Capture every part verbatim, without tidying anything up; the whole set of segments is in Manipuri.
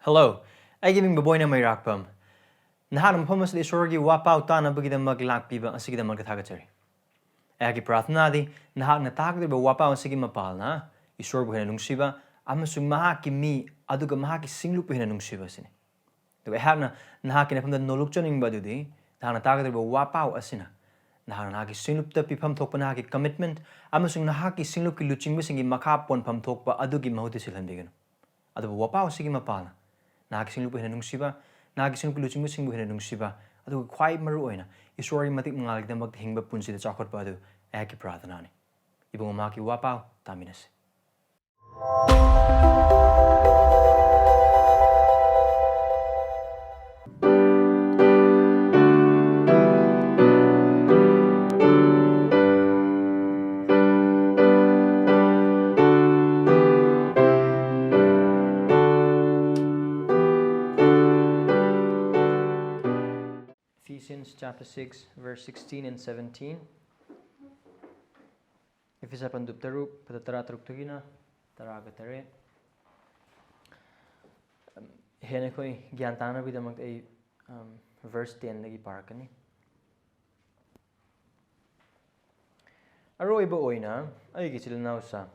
Hello, ꯑꯩꯒꯤ ꯃꯤꯡ ꯕꯕꯣꯏꯅ ꯃꯩꯔꯥꯛꯄꯝ꯫ ꯅꯍꯥꯛꯅ ꯃꯐꯝ ꯑꯁꯤꯗ ꯏꯁꯣꯔꯒꯤ ꯋꯥꯄꯥꯎ ꯇꯥꯅꯕꯒꯤꯗꯃꯛ ꯂꯥꯛꯄꯤꯕ ꯑꯁꯤꯒꯤꯗꯃꯛꯇ ꯊꯥꯒꯠꯆꯔꯤ꯫ ꯑꯩꯍꯥꯛꯀꯤ ꯄ꯭ꯔꯥꯔꯊꯅꯥꯗꯤ ꯅꯍꯥꯛꯅ ꯇꯥꯒꯗꯧꯔꯤꯕ ꯋꯥꯄꯥꯎ ꯑꯁꯤꯒꯤ ꯃꯄꯥꯜꯅ ꯏꯁꯣꯔꯕꯨ ꯍꯦꯟꯅ ꯅꯨꯡꯁꯤꯕ ꯑꯃꯁꯨꯡ ꯃꯍꯥꯛꯀꯤ ꯃꯤ ꯑꯗꯨꯒ ꯃꯍꯥꯛꯀꯤ ꯁꯤꯡꯂꯨꯞꯄꯨ ꯍꯦꯟꯅ ꯅꯨꯡꯁꯤꯕ ꯑꯁꯤꯅꯤ꯫ ꯑꯗꯨꯒ ꯑꯩꯍꯥꯛꯅ ꯅꯍꯥꯛꯀꯤ ꯅꯐꯝꯗ ꯅꯣꯂꯨꯛꯆꯅꯤꯡꯕ ꯑꯗꯨꯗꯤ ꯅꯍꯥꯛꯅ ꯇꯥꯒꯗꯧꯔꯤꯕ ꯋꯥꯄꯥꯎ ꯑꯁꯤꯅ ꯅꯍꯥꯛꯅ ꯅꯍꯥꯛꯀꯤ ꯁꯤꯡꯂꯨꯞꯇ ꯄꯤꯐꯝ ꯊꯣꯛꯄ ꯅꯍꯥꯛꯀꯤ commitment ꯑꯃꯁꯨꯡ ꯅꯍꯥꯛꯀꯤ ꯁꯤꯡꯂꯨꯞꯀꯤ ꯂꯨꯆꯤꯡꯕꯁꯤꯡꯒꯤ ꯃꯈꯥ ꯄꯣꯟꯐꯝ ꯊꯣꯛꯄ ꯑꯗꯨꯒꯤ ꯃꯍꯨꯠꯇ ꯁꯤꯜꯍꯟꯕꯤꯒꯅꯨ꯫ ꯑꯗꯨꯕꯨ ꯋꯥꯄꯥꯎ ꯑꯁꯤꯒꯤ ꯃꯄꯥꯜꯅ ꯅꯍꯥꯛꯀꯤ ꯁꯤꯡꯂꯨꯞꯄꯨ ꯍꯦꯟꯅ ꯅꯨꯡꯁꯤꯕ, ꯅꯍꯥꯛꯀꯤ ꯁꯤꯡꯂꯨꯞꯀꯤ ꯂꯨꯆꯤꯡꯕꯁꯤꯡꯕꯨ ꯍꯦꯟꯅ ꯅꯨꯡꯁꯤꯕ, ꯑꯗꯨꯒ ꯈ꯭ꯋꯥꯏ ꯃꯔꯨ ꯑꯣꯏꯅ ꯏꯁꯣꯔꯒꯤ ꯃꯇꯤꯛ ꯃꯉꯥꯜꯒꯤꯗꯃꯛꯇ ꯍꯤꯡꯕ ꯄꯨꯟꯁꯤꯗ ꯆꯥꯎꯈꯠꯄ ꯑꯗꯨ ꯑꯩꯍꯥꯛꯀꯤ ꯄ꯭ꯔꯥꯔꯊꯅꯥꯅꯤ꯫ ꯏꯕꯨꯡꯉꯣ, ꯃꯍꯥꯛꯀꯤ ꯋꯥꯄꯥꯎ ꯇꯥꯃꯤꯟꯅꯁꯤ꯫ Ephesians chapter six, verse sixteen and seventeen. Ephesians ꯄꯟꯗꯨꯞ ꯇꯔꯨꯛ, ꯄꯗ ꯇꯔꯥ ꯇꯔꯨꯛꯇꯒꯤꯅ ꯇꯔꯥꯒ ꯇꯔꯦꯠ꯫ ꯍꯦꯟꯅ ꯑꯩꯈꯣꯏ ꯒ꯭ꯌꯥꯟ ꯇꯥꯅꯕꯒꯤꯗꯃꯛꯇ ꯑꯩ, ꯎꯝ, verse ten ꯗꯒꯤ ꯄꯥꯔꯛꯀꯅꯤ꯫ ꯑꯔꯣꯏꯕ ꯑꯣꯏꯅ, ꯑꯩꯒꯤ ꯏꯆꯤꯜ ꯏꯅꯥꯎꯁꯥ,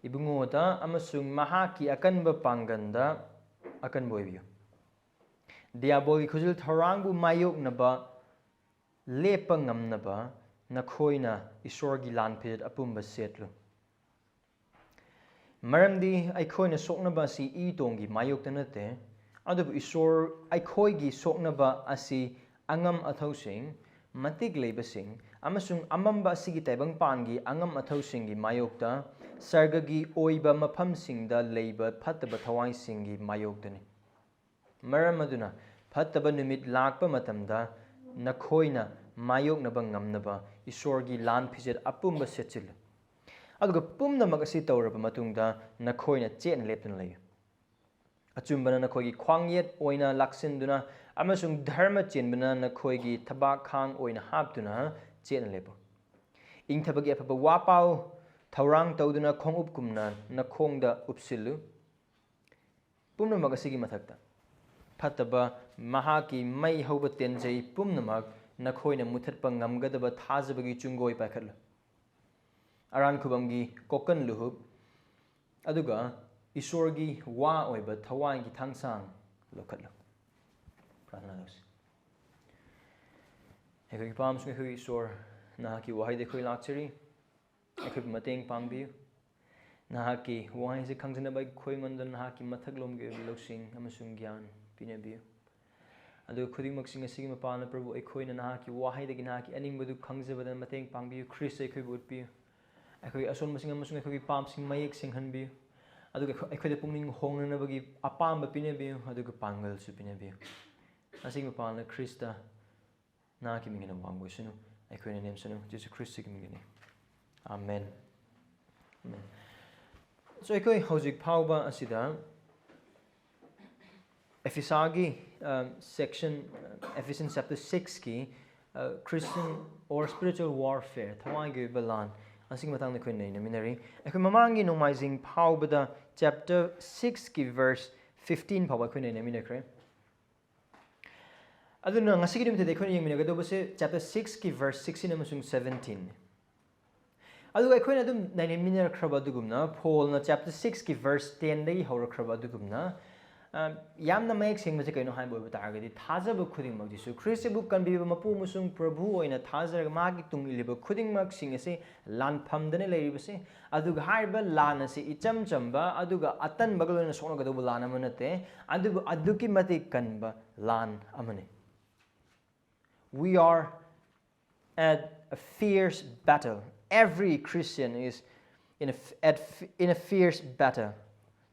ꯏꯕꯨꯡꯉꯣꯗ ꯑꯃꯁꯨꯡ ꯃꯍꯥꯛꯀꯤ ꯑꯀꯟꯕ ꯄꯥꯡꯒꯟꯗ ꯑꯀꯟꯕ ꯑꯣꯏꯕꯤꯌꯨ꯫ ꯗꯤꯌꯥꯕꯣꯜꯒꯤ ꯈꯨꯖꯤꯜ ꯊꯧꯔꯥꯡꯕꯨ ꯃꯥꯌꯣꯛꯅꯕ ꯂꯦꯞꯄ ꯉꯝꯅꯕ ꯅꯈꯣꯏꯅ ꯏꯁꯣꯔꯒꯤ ꯂꯥꯟ ꯐꯤꯖꯦꯠ ꯑꯄꯨꯝꯕ ꯁꯦꯠꯂꯨ꯫ ꯃꯔꯝꯗꯤ ꯑꯩꯈꯣꯏꯅ ꯁꯣꯛꯅꯕ ꯑꯁꯤ ꯏ ꯇꯣꯡꯒꯤ ꯃꯥꯌꯣꯛꯇ ꯅꯠꯇꯦ, ꯑꯗꯨꯕꯨ ꯏꯁꯣꯔ ꯑꯩꯈꯣꯏꯒꯤ ꯁꯣꯛꯅꯕ ꯑꯁꯤ ꯑꯉꯝ ꯑꯊꯧꯁꯤꯡ, ꯃꯇꯤꯛ ꯂꯩꯕꯁꯤꯡ, ꯑꯃꯁꯨꯡ ꯑꯃꯝꯕ ꯑꯁꯤꯒꯤ ꯇꯥꯏꯕꯪꯄꯥꯟꯒꯤ ꯑꯉꯝ ꯑꯊꯧꯁꯤꯡꯒꯤ ꯃꯥꯌꯣꯛꯇ, ꯁꯔꯒꯒꯤ ꯑꯣꯏꯕ ꯃꯐꯝꯁꯤꯡꯗ ꯂꯩꯕ ꯐꯠꯇꯕ ꯊꯋꯥꯏꯁꯤꯡꯒꯤ ꯃꯥꯌꯣꯛꯇꯅꯤ꯫ ꯃꯔꯝ ꯑꯗꯨꯅ, ꯐꯠꯇꯕ ꯅꯨꯃꯤꯠ ꯂꯥꯛꯄ ꯃꯇꯝꯗ ꯅꯈꯣꯏꯅ ꯃꯥꯌꯣꯛꯅꯕ ꯉꯝꯅꯕ ꯏꯁꯣꯔꯒꯤ ꯂꯥꯟ ꯐꯤꯖꯦꯠ ꯑꯄꯨꯝꯕ ꯁꯦꯠꯆꯤꯜꯂꯨ꯫ ꯑꯗꯨꯒ ꯄꯨꯝꯅꯃꯛ ꯑꯁꯤ ꯇꯧꯔꯕ ꯃꯇꯨꯡꯗ ꯅꯈꯣꯏꯅ ꯆꯦꯠꯅ ꯂꯦꯞꯇꯨꯅ ꯂꯩꯌꯨ꯫ ꯑꯆꯨꯝꯕꯅ ꯅꯈꯣꯏꯒꯤ ꯈ꯭ꯋꯥꯡꯌꯦꯠ ꯑꯣꯏꯅ ꯂꯥꯛꯁꯤꯟꯗꯨꯅ ꯑꯃꯁꯨꯡ ꯙꯔꯃ ꯆꯦꯟꯕꯅ ꯅꯈꯣꯏꯒꯤ ꯊꯕꯥꯛ ꯈꯥꯡ ꯑꯣꯏꯅ ꯍꯥꯞꯇꯨꯅ ꯆꯦꯠꯅ ꯂꯦꯞꯄꯨ꯫ ꯏꯪꯊꯕꯒꯤ ꯑꯐꯕ ꯋꯥꯄꯥꯎ ꯊꯧꯔꯥꯡ ꯇꯧꯗꯨꯅ ꯈꯣꯡꯎꯞꯀꯨꯝꯅ ꯅꯈꯣꯡꯗ ꯎꯞꯁꯤꯜꯂꯨ꯫ ꯄꯨꯝꯅꯃꯛ ꯑꯁꯤꯒꯤ ꯃꯊꯛꯇ ꯐꯠꯇꯕ ꯃꯍꯥꯛꯀꯤ ꯃꯩ ꯍꯧꯕ ꯇꯦꯟꯖꯩ ꯄꯨꯝꯅꯃꯛ ꯅꯈꯣꯏꯅ ꯃꯨꯊꯠꯄ ꯉꯝꯒꯗꯕ ꯊꯥꯖꯕꯒꯤ ꯆꯨꯡꯒꯣꯏ ꯄꯥꯏꯈꯠꯂꯨ꯫ ꯑꯔꯥꯟ ꯈꯨꯕꯝꯒꯤ ꯀꯣꯀꯟ ꯂꯨꯍꯨꯞ, ꯑꯗꯨꯒ ꯏꯁꯣꯔꯒꯤ ꯋꯥ ꯑꯣꯏꯕ ꯊꯋꯥꯏꯒꯤ ꯊꯥꯡꯁꯥꯡ ꯂꯧꯈꯠꯂꯨ꯫ ꯄ꯭ꯔꯥꯔꯊꯅꯥ ꯇꯧꯁꯤ꯫ ꯑꯩꯈꯣꯏꯒꯤ ꯏꯄꯥ ꯑꯃꯁꯨꯡ ꯑꯩꯈꯣꯏꯒꯤ ꯏꯁꯣꯔ, ꯅꯍꯥꯛꯀꯤ ꯋꯥꯍꯩꯗ ꯑꯩꯈꯣꯏ ꯂꯥꯛꯆꯔꯤ꯫ ꯑꯩꯈꯣꯏꯕꯨ ꯃꯇꯦꯡ ꯄꯥꯡꯕꯤꯌꯨ꯫ ꯅꯍꯥꯛꯀꯤ ꯋꯥꯍꯩꯁꯤ ꯈꯪꯖꯅꯕ ꯑꯩꯈꯣꯏꯉꯣꯟꯗ ꯅꯍꯥꯛꯀꯤ ꯃꯊꯛꯂꯣꯝꯒꯤ ꯑꯣꯏꯕ ꯂꯧꯁꯤꯡ ꯑꯃꯁꯨꯡ ꯒ꯭ꯌꯥꯟ ꯄꯤꯅꯕꯤꯌꯨ꯫ ꯑꯗꯨꯒ ꯈꯨꯗꯤꯡꯃꯛꯁꯤꯡ ꯑꯁꯤꯒꯤ ꯃꯄꯥꯟꯗ, ꯄ꯭ꯔꯚꯨ, ꯑꯩꯈꯣꯏꯅ ꯅꯍꯥꯛꯀꯤ ꯋꯥꯍꯩꯗꯒꯤ ꯅꯍꯥꯛꯀꯤ ꯑꯅꯤꯡꯕꯗꯨ ꯈꯪꯖꯕꯗ ꯃꯇꯦꯡ ꯄꯥꯡꯕꯤꯌꯨ꯫ ꯈ꯭ꯔꯤꯁꯇ ꯑꯩꯈꯣꯏꯕꯨ ꯎꯠꯄꯤꯌꯨ꯫ ꯑꯩꯈꯣꯏꯒꯤ ꯑꯁꯣꯟꯕꯁꯤꯡ ꯑꯃꯁꯨꯡ ꯑꯩꯈꯣꯏꯒꯤ ꯄꯥꯞꯁꯤꯡ ꯃꯌꯦꯛ ꯁꯦꯡꯍꯟꯕꯤꯌꯨ꯫ ꯑꯗꯨꯒ ꯑꯩꯈꯣꯏ-, ꯑꯩꯈꯣꯏꯗ ꯄꯨꯛꯅꯤꯡ ꯍꯣꯡꯅꯅꯕꯒꯤ ꯑꯄꯥꯝꯕ ꯄꯤꯅꯕꯤꯌꯨ, ꯑꯗꯨꯒ ꯄꯥꯡꯒꯜꯁꯨ ꯄꯤꯅꯕꯤꯌꯨ꯫ ꯑꯁꯤꯒꯤ ꯃꯄꯥꯟꯗ ꯈ꯭ꯔꯤꯁꯇ ꯅꯍꯥꯛꯀꯤ ꯃꯤꯡ ꯍꯦꯟꯅ ꯋꯥꯡꯕ ꯑꯣꯏꯁꯅꯨ, ꯑꯩꯈꯣꯏꯅ ꯅꯦꯝꯁꯅꯨ, ꯖꯤꯁꯨ ꯈ꯭ꯔꯤꯁꯇꯒꯤ ꯃꯤꯡꯗꯅꯤ꯫ ꯑꯥꯃꯦꯟ꯫ ꯑꯥꯃꯦꯟ꯫ So, ꯑꯩꯈꯣꯏ ꯍꯧꯖꯤꯛ ꯐꯥꯎꯕ ꯑꯁꯤꯗ ꯑꯦꯐꯤꯁꯥꯒꯤ, ꯑ, section, ꯑ, Ephesians chapter six ꯀꯤ, ꯑ, Christian or spiritual warfare, ꯊꯋꯥꯏꯒꯤ ꯑꯣꯏꯕ ꯂꯥꯟ ꯑꯁꯤꯒꯤ ꯃꯇꯥꯡꯗ ꯑꯩꯈꯣꯏ ꯅꯩꯅꯃꯤꯟꯅꯔꯤ꯫ ꯑꯩꯈꯣꯏ ꯃꯃꯥꯡꯒꯤ ꯅꯣꯡꯃꯥꯏꯖꯤꯡ ꯐꯥꯎꯕꯗ chapter six ꯀꯤ verse fifteen ꯐꯥꯎꯕ ꯑꯩꯈꯣꯏ ꯅꯩꯅꯃꯤꯟꯅꯈ꯭ꯔꯦ꯫ ꯑꯗꯨꯅ ꯉꯁꯤꯒꯤ ꯅꯨꯃꯤꯠꯇꯗꯤ ꯑꯩꯈꯣꯏꯅ ꯌꯦꯡꯃꯤꯟꯅꯒꯗꯧꯕꯁꯦ chapter six ꯀꯤ verse sixteen ꯑꯃꯁꯨꯡ seventeen ꯅꯤ꯫ ꯑꯗꯨꯒ ꯑꯩꯈꯣꯏꯅ ꯑꯗꯨꯝ ꯅꯩꯅꯃꯤꯟꯅꯔꯛꯈ꯭ꯔꯕ ꯑꯗꯨꯒꯨꯝꯅ, ꯄꯣꯜꯅ chapter six ꯀꯤ verse ten ꯗꯒꯤ ꯍꯧꯔꯛꯈ꯭ꯔꯕ ꯑꯗꯨꯒꯨꯝꯅ, ꯑ, ꯌꯥꯝꯅ ꯃꯌꯦꯛ ꯁꯦꯡꯕꯁꯦ ꯀꯩꯅꯣ ꯍꯥꯏꯕ ꯑꯣꯏꯕ ꯇꯥꯔꯒꯗꯤ, ꯊꯥꯖꯕ ꯈꯨꯗꯤꯡꯃꯛ ꯖꯤꯁꯨ ꯈ꯭ꯔꯤꯁꯇꯕꯨ ꯀꯟꯕꯤꯕ ꯃꯄꯨ ꯑꯃꯁꯨꯡ ꯄ꯭ꯔꯚꯨ ꯑꯣꯏꯅ ꯊꯥꯖꯔꯒ ꯃꯍꯥꯛꯀꯤ ꯇꯨꯡ ꯏꯜꯂꯤꯕ ꯈꯨꯗꯤꯡꯃꯛꯁꯤꯡ ꯑꯁꯤ ꯂꯥꯟꯐꯝꯗꯅ ꯂꯩꯔꯤꯕꯁꯦ, ꯑꯗꯨꯒ ꯍꯥꯏꯔꯤꯕ ꯂꯥꯟ ꯑꯁꯤ ꯏꯆꯝ ꯆꯝꯕ ꯑꯗꯨꯒ ꯑꯇꯟꯕꯒ ꯂꯣꯏꯅ ꯁꯣꯛꯅꯒꯗꯧꯕ ꯂꯥꯟ ꯑꯃ ꯅꯠꯇꯦ, ꯑꯗꯨꯕꯨ ꯑꯗꯨꯛꯀꯤ ꯃꯇꯤꯛ ꯀꯟꯕ ꯂꯥꯟ ꯑꯃꯅꯤ꯫ We are at a fierce battle. Every Christian is in a, f- at, f- in a fierce battle.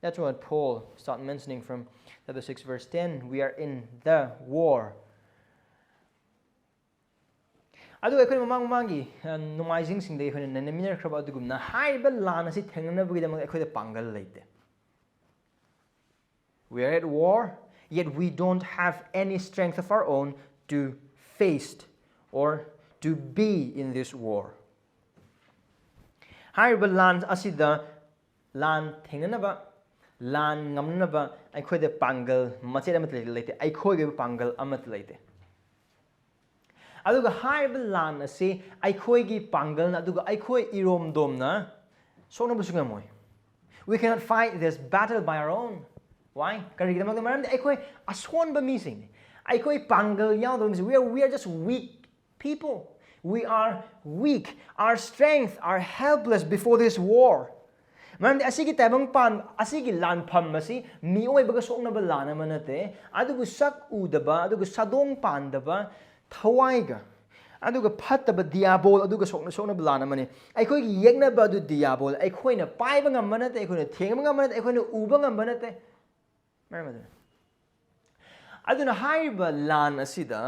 That's what Paul start mentioning from chapter six, verse ten. We are in the war. ꯑꯗꯨꯒ ꯑꯩꯈꯣꯏꯅ ꯃꯃꯥꯡ ꯃꯃꯥꯡꯒꯤ, ꯑ, ꯅꯣꯡꯃꯥꯏꯖꯤꯡꯁꯤꯡꯗ ꯑꯩꯈꯣꯏꯅ ꯅꯩꯅꯃꯤꯟꯅꯈ꯭ꯔꯕ ꯑꯗꯨꯒꯨꯝꯅ, ꯍꯥꯏꯔꯤꯕ ꯂꯥꯟ ꯑꯁꯤ ꯊꯦꯡꯅꯅꯕꯒꯤꯗꯃꯛ ꯑꯩꯈꯣꯏꯗ ꯄꯥꯡꯒꯜ ꯂꯩꯇꯦ꯫ We are at war, yet we don't have any strength of our own to face or to be in this war. ꯍꯥꯏꯔꯤꯕ ꯂꯥꯟ ꯑꯁꯤꯗ ꯂꯥꯟ ꯊꯦꯡꯅꯅꯕ, ꯂꯥꯟ ꯉꯝꯅꯕ ꯑꯩꯈꯣꯏꯗ ꯄꯥꯡꯒꯜ ꯃꯆꯦꯠ ꯑꯃꯠꯇ ꯂꯩꯇꯦ, ꯑꯩꯈꯣꯏꯒꯤ ꯑꯣꯏꯕ ꯄꯥꯡꯒꯜ ꯑꯃꯠꯇ ꯂꯩꯇꯦ꯫ ꯑꯗꯨꯒ ꯍꯥꯏꯔꯤꯕ ꯂꯥꯟ ꯑꯁꯤ ꯑꯩꯈꯣꯏꯒꯤ ꯄꯥꯡꯒꯜꯅ ꯑꯗꯨꯒ ꯑꯩꯈꯣꯏ ꯏꯔꯣꯝꯗꯣꯝꯅ ꯁꯣꯛꯅꯕꯁꯨ ꯉꯝꯃꯣꯏ꯫ We cannot fight this battle by our own. Why? ꯀꯔꯤꯒꯤꯗꯃꯛꯇ? ꯃꯔꯝꯗꯤ ꯑꯩꯈꯣꯏ ꯑꯁꯣꯟꯕ ꯃꯤꯁꯤꯡꯅꯤ꯫ ꯑꯩꯈꯣꯏ ꯄꯥꯡꯒꯜ ꯌꯥꯎꯗꯕ ꯃꯤꯁꯤꯡ, we are, we are just weak people. We are weak. Our strength are helpless before this war. ꯃꯔꯝꯗꯤ ꯑꯁꯤꯒꯤ ꯇꯥꯏꯕꯪ ꯄꯥꯟ, ꯑꯁꯤꯒꯤ ꯂꯥꯟꯐꯝ ꯑꯁꯤ ꯃꯤꯑꯣꯏꯕꯒ ꯁꯣꯛꯅꯕ ꯂꯥꯟ ꯑꯃ ꯅꯠꯇꯦ, ꯑꯗꯨꯕꯨ ꯁꯛ ꯎꯗꯕ, ꯑꯗꯨꯒ ꯁꯥꯗꯣꯡ ꯄꯥꯟꯗꯕ ꯊꯋꯥꯏꯒ, ꯑꯗꯨꯒ ꯐꯠꯇꯕ ꯗꯤꯌꯥꯕꯣꯜ ꯑꯗꯨꯒ ꯁꯣꯛꯅ ꯁꯣꯛꯅꯕ ꯂꯥꯟ ꯑꯃꯅꯤ꯫ ꯑꯩꯈꯣꯏꯒꯤ ꯌꯦꯛꯅꯕ ꯑꯗꯨ ꯗꯤꯌꯥꯕꯣꯜ, ꯑꯩꯈꯣꯏꯅ ꯄꯥꯏꯕ ꯉꯝꯕ ꯅꯠꯇꯦ, ꯑꯩꯈꯣꯏꯅ ꯊꯦꯡꯕ ꯉꯝꯕ ꯅꯠꯇꯦ, ꯑꯩꯈꯣꯏꯅ ꯎꯕ ꯉꯝꯕ ꯅꯠꯇꯦ꯫ ꯃꯔꯝ ꯑꯗꯨꯅ, ꯑꯗꯨꯅ ꯍꯥꯏꯔꯤꯕ ꯂꯥꯟ ꯑꯁꯤꯗ,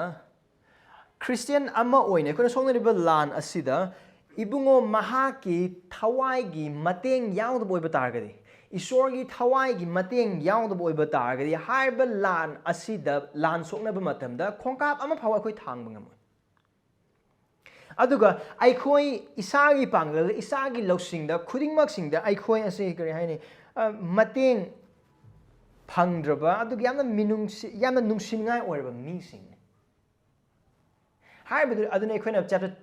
ꯈ꯭ꯔꯤꯁꯇꯤꯌꯥꯟ ꯑꯃ ꯑꯣꯏꯅ ꯑꯩꯈꯣꯏꯅ ꯁꯣꯛꯅꯔꯤꯕ ꯂꯥꯟ ꯑꯁꯤꯗ, ꯏꯕꯨꯡꯉꯣ ꯃꯍꯥꯛꯀꯤ ꯊꯋꯥꯏꯒꯤ ꯃꯇꯦꯡ ꯌꯥꯎꯗꯕ ꯑꯣꯏꯕ ꯇꯥꯔꯒꯗꯤ, ꯏꯁꯣꯔꯒꯤ ꯊꯋꯥꯏꯒꯤ ꯃꯇꯦꯡ ꯌꯥꯎꯗꯕ ꯑꯣꯏꯕ ꯇꯥꯔꯒꯗꯤ, ꯍꯥꯏꯔꯤꯕ ꯂꯥꯟ ꯑꯁꯤꯗ, ꯂꯥꯟ ꯁꯣꯛꯅꯕ ꯃꯇꯝꯗ ꯈꯣꯡꯀꯥꯞ ꯑꯃ ꯐꯥꯎꯕ ꯑꯩꯈꯣꯏ ꯊꯥꯡꯕ ꯉꯝꯃꯣꯏ꯫ ꯑꯗꯨꯒ ꯑꯩꯈꯣꯏ ꯏꯁꯥꯒꯤ ꯄꯥꯡꯒꯜꯗ, ꯏꯁꯥꯒꯤ ꯂꯧꯁꯤꯡꯗ, ꯈꯨꯗꯤꯡꯃꯛꯁꯤꯡꯗ ꯑꯩꯈꯣꯏ ꯑꯁꯤ ꯀꯔꯤ ꯍꯥꯏꯅꯤ, ꯑ, ꯃꯇꯦꯡ ꯐꯪꯗ꯭ꯔꯕ, ꯑꯗꯨꯒ ꯌꯥꯝꯅ ꯃꯤꯅꯨꯡꯁꯤ, ꯌꯥꯝꯅ ꯅꯨꯡꯁꯤꯅꯤꯡꯉꯥꯏ ꯑꯣꯏꯔꯕ ꯃꯤꯁꯤꯡꯅꯤ꯫ ꯍꯥꯏꯔꯤꯕꯗꯨ ꯑꯗꯨꯅ ꯑꯩꯈꯣꯏꯅ chapter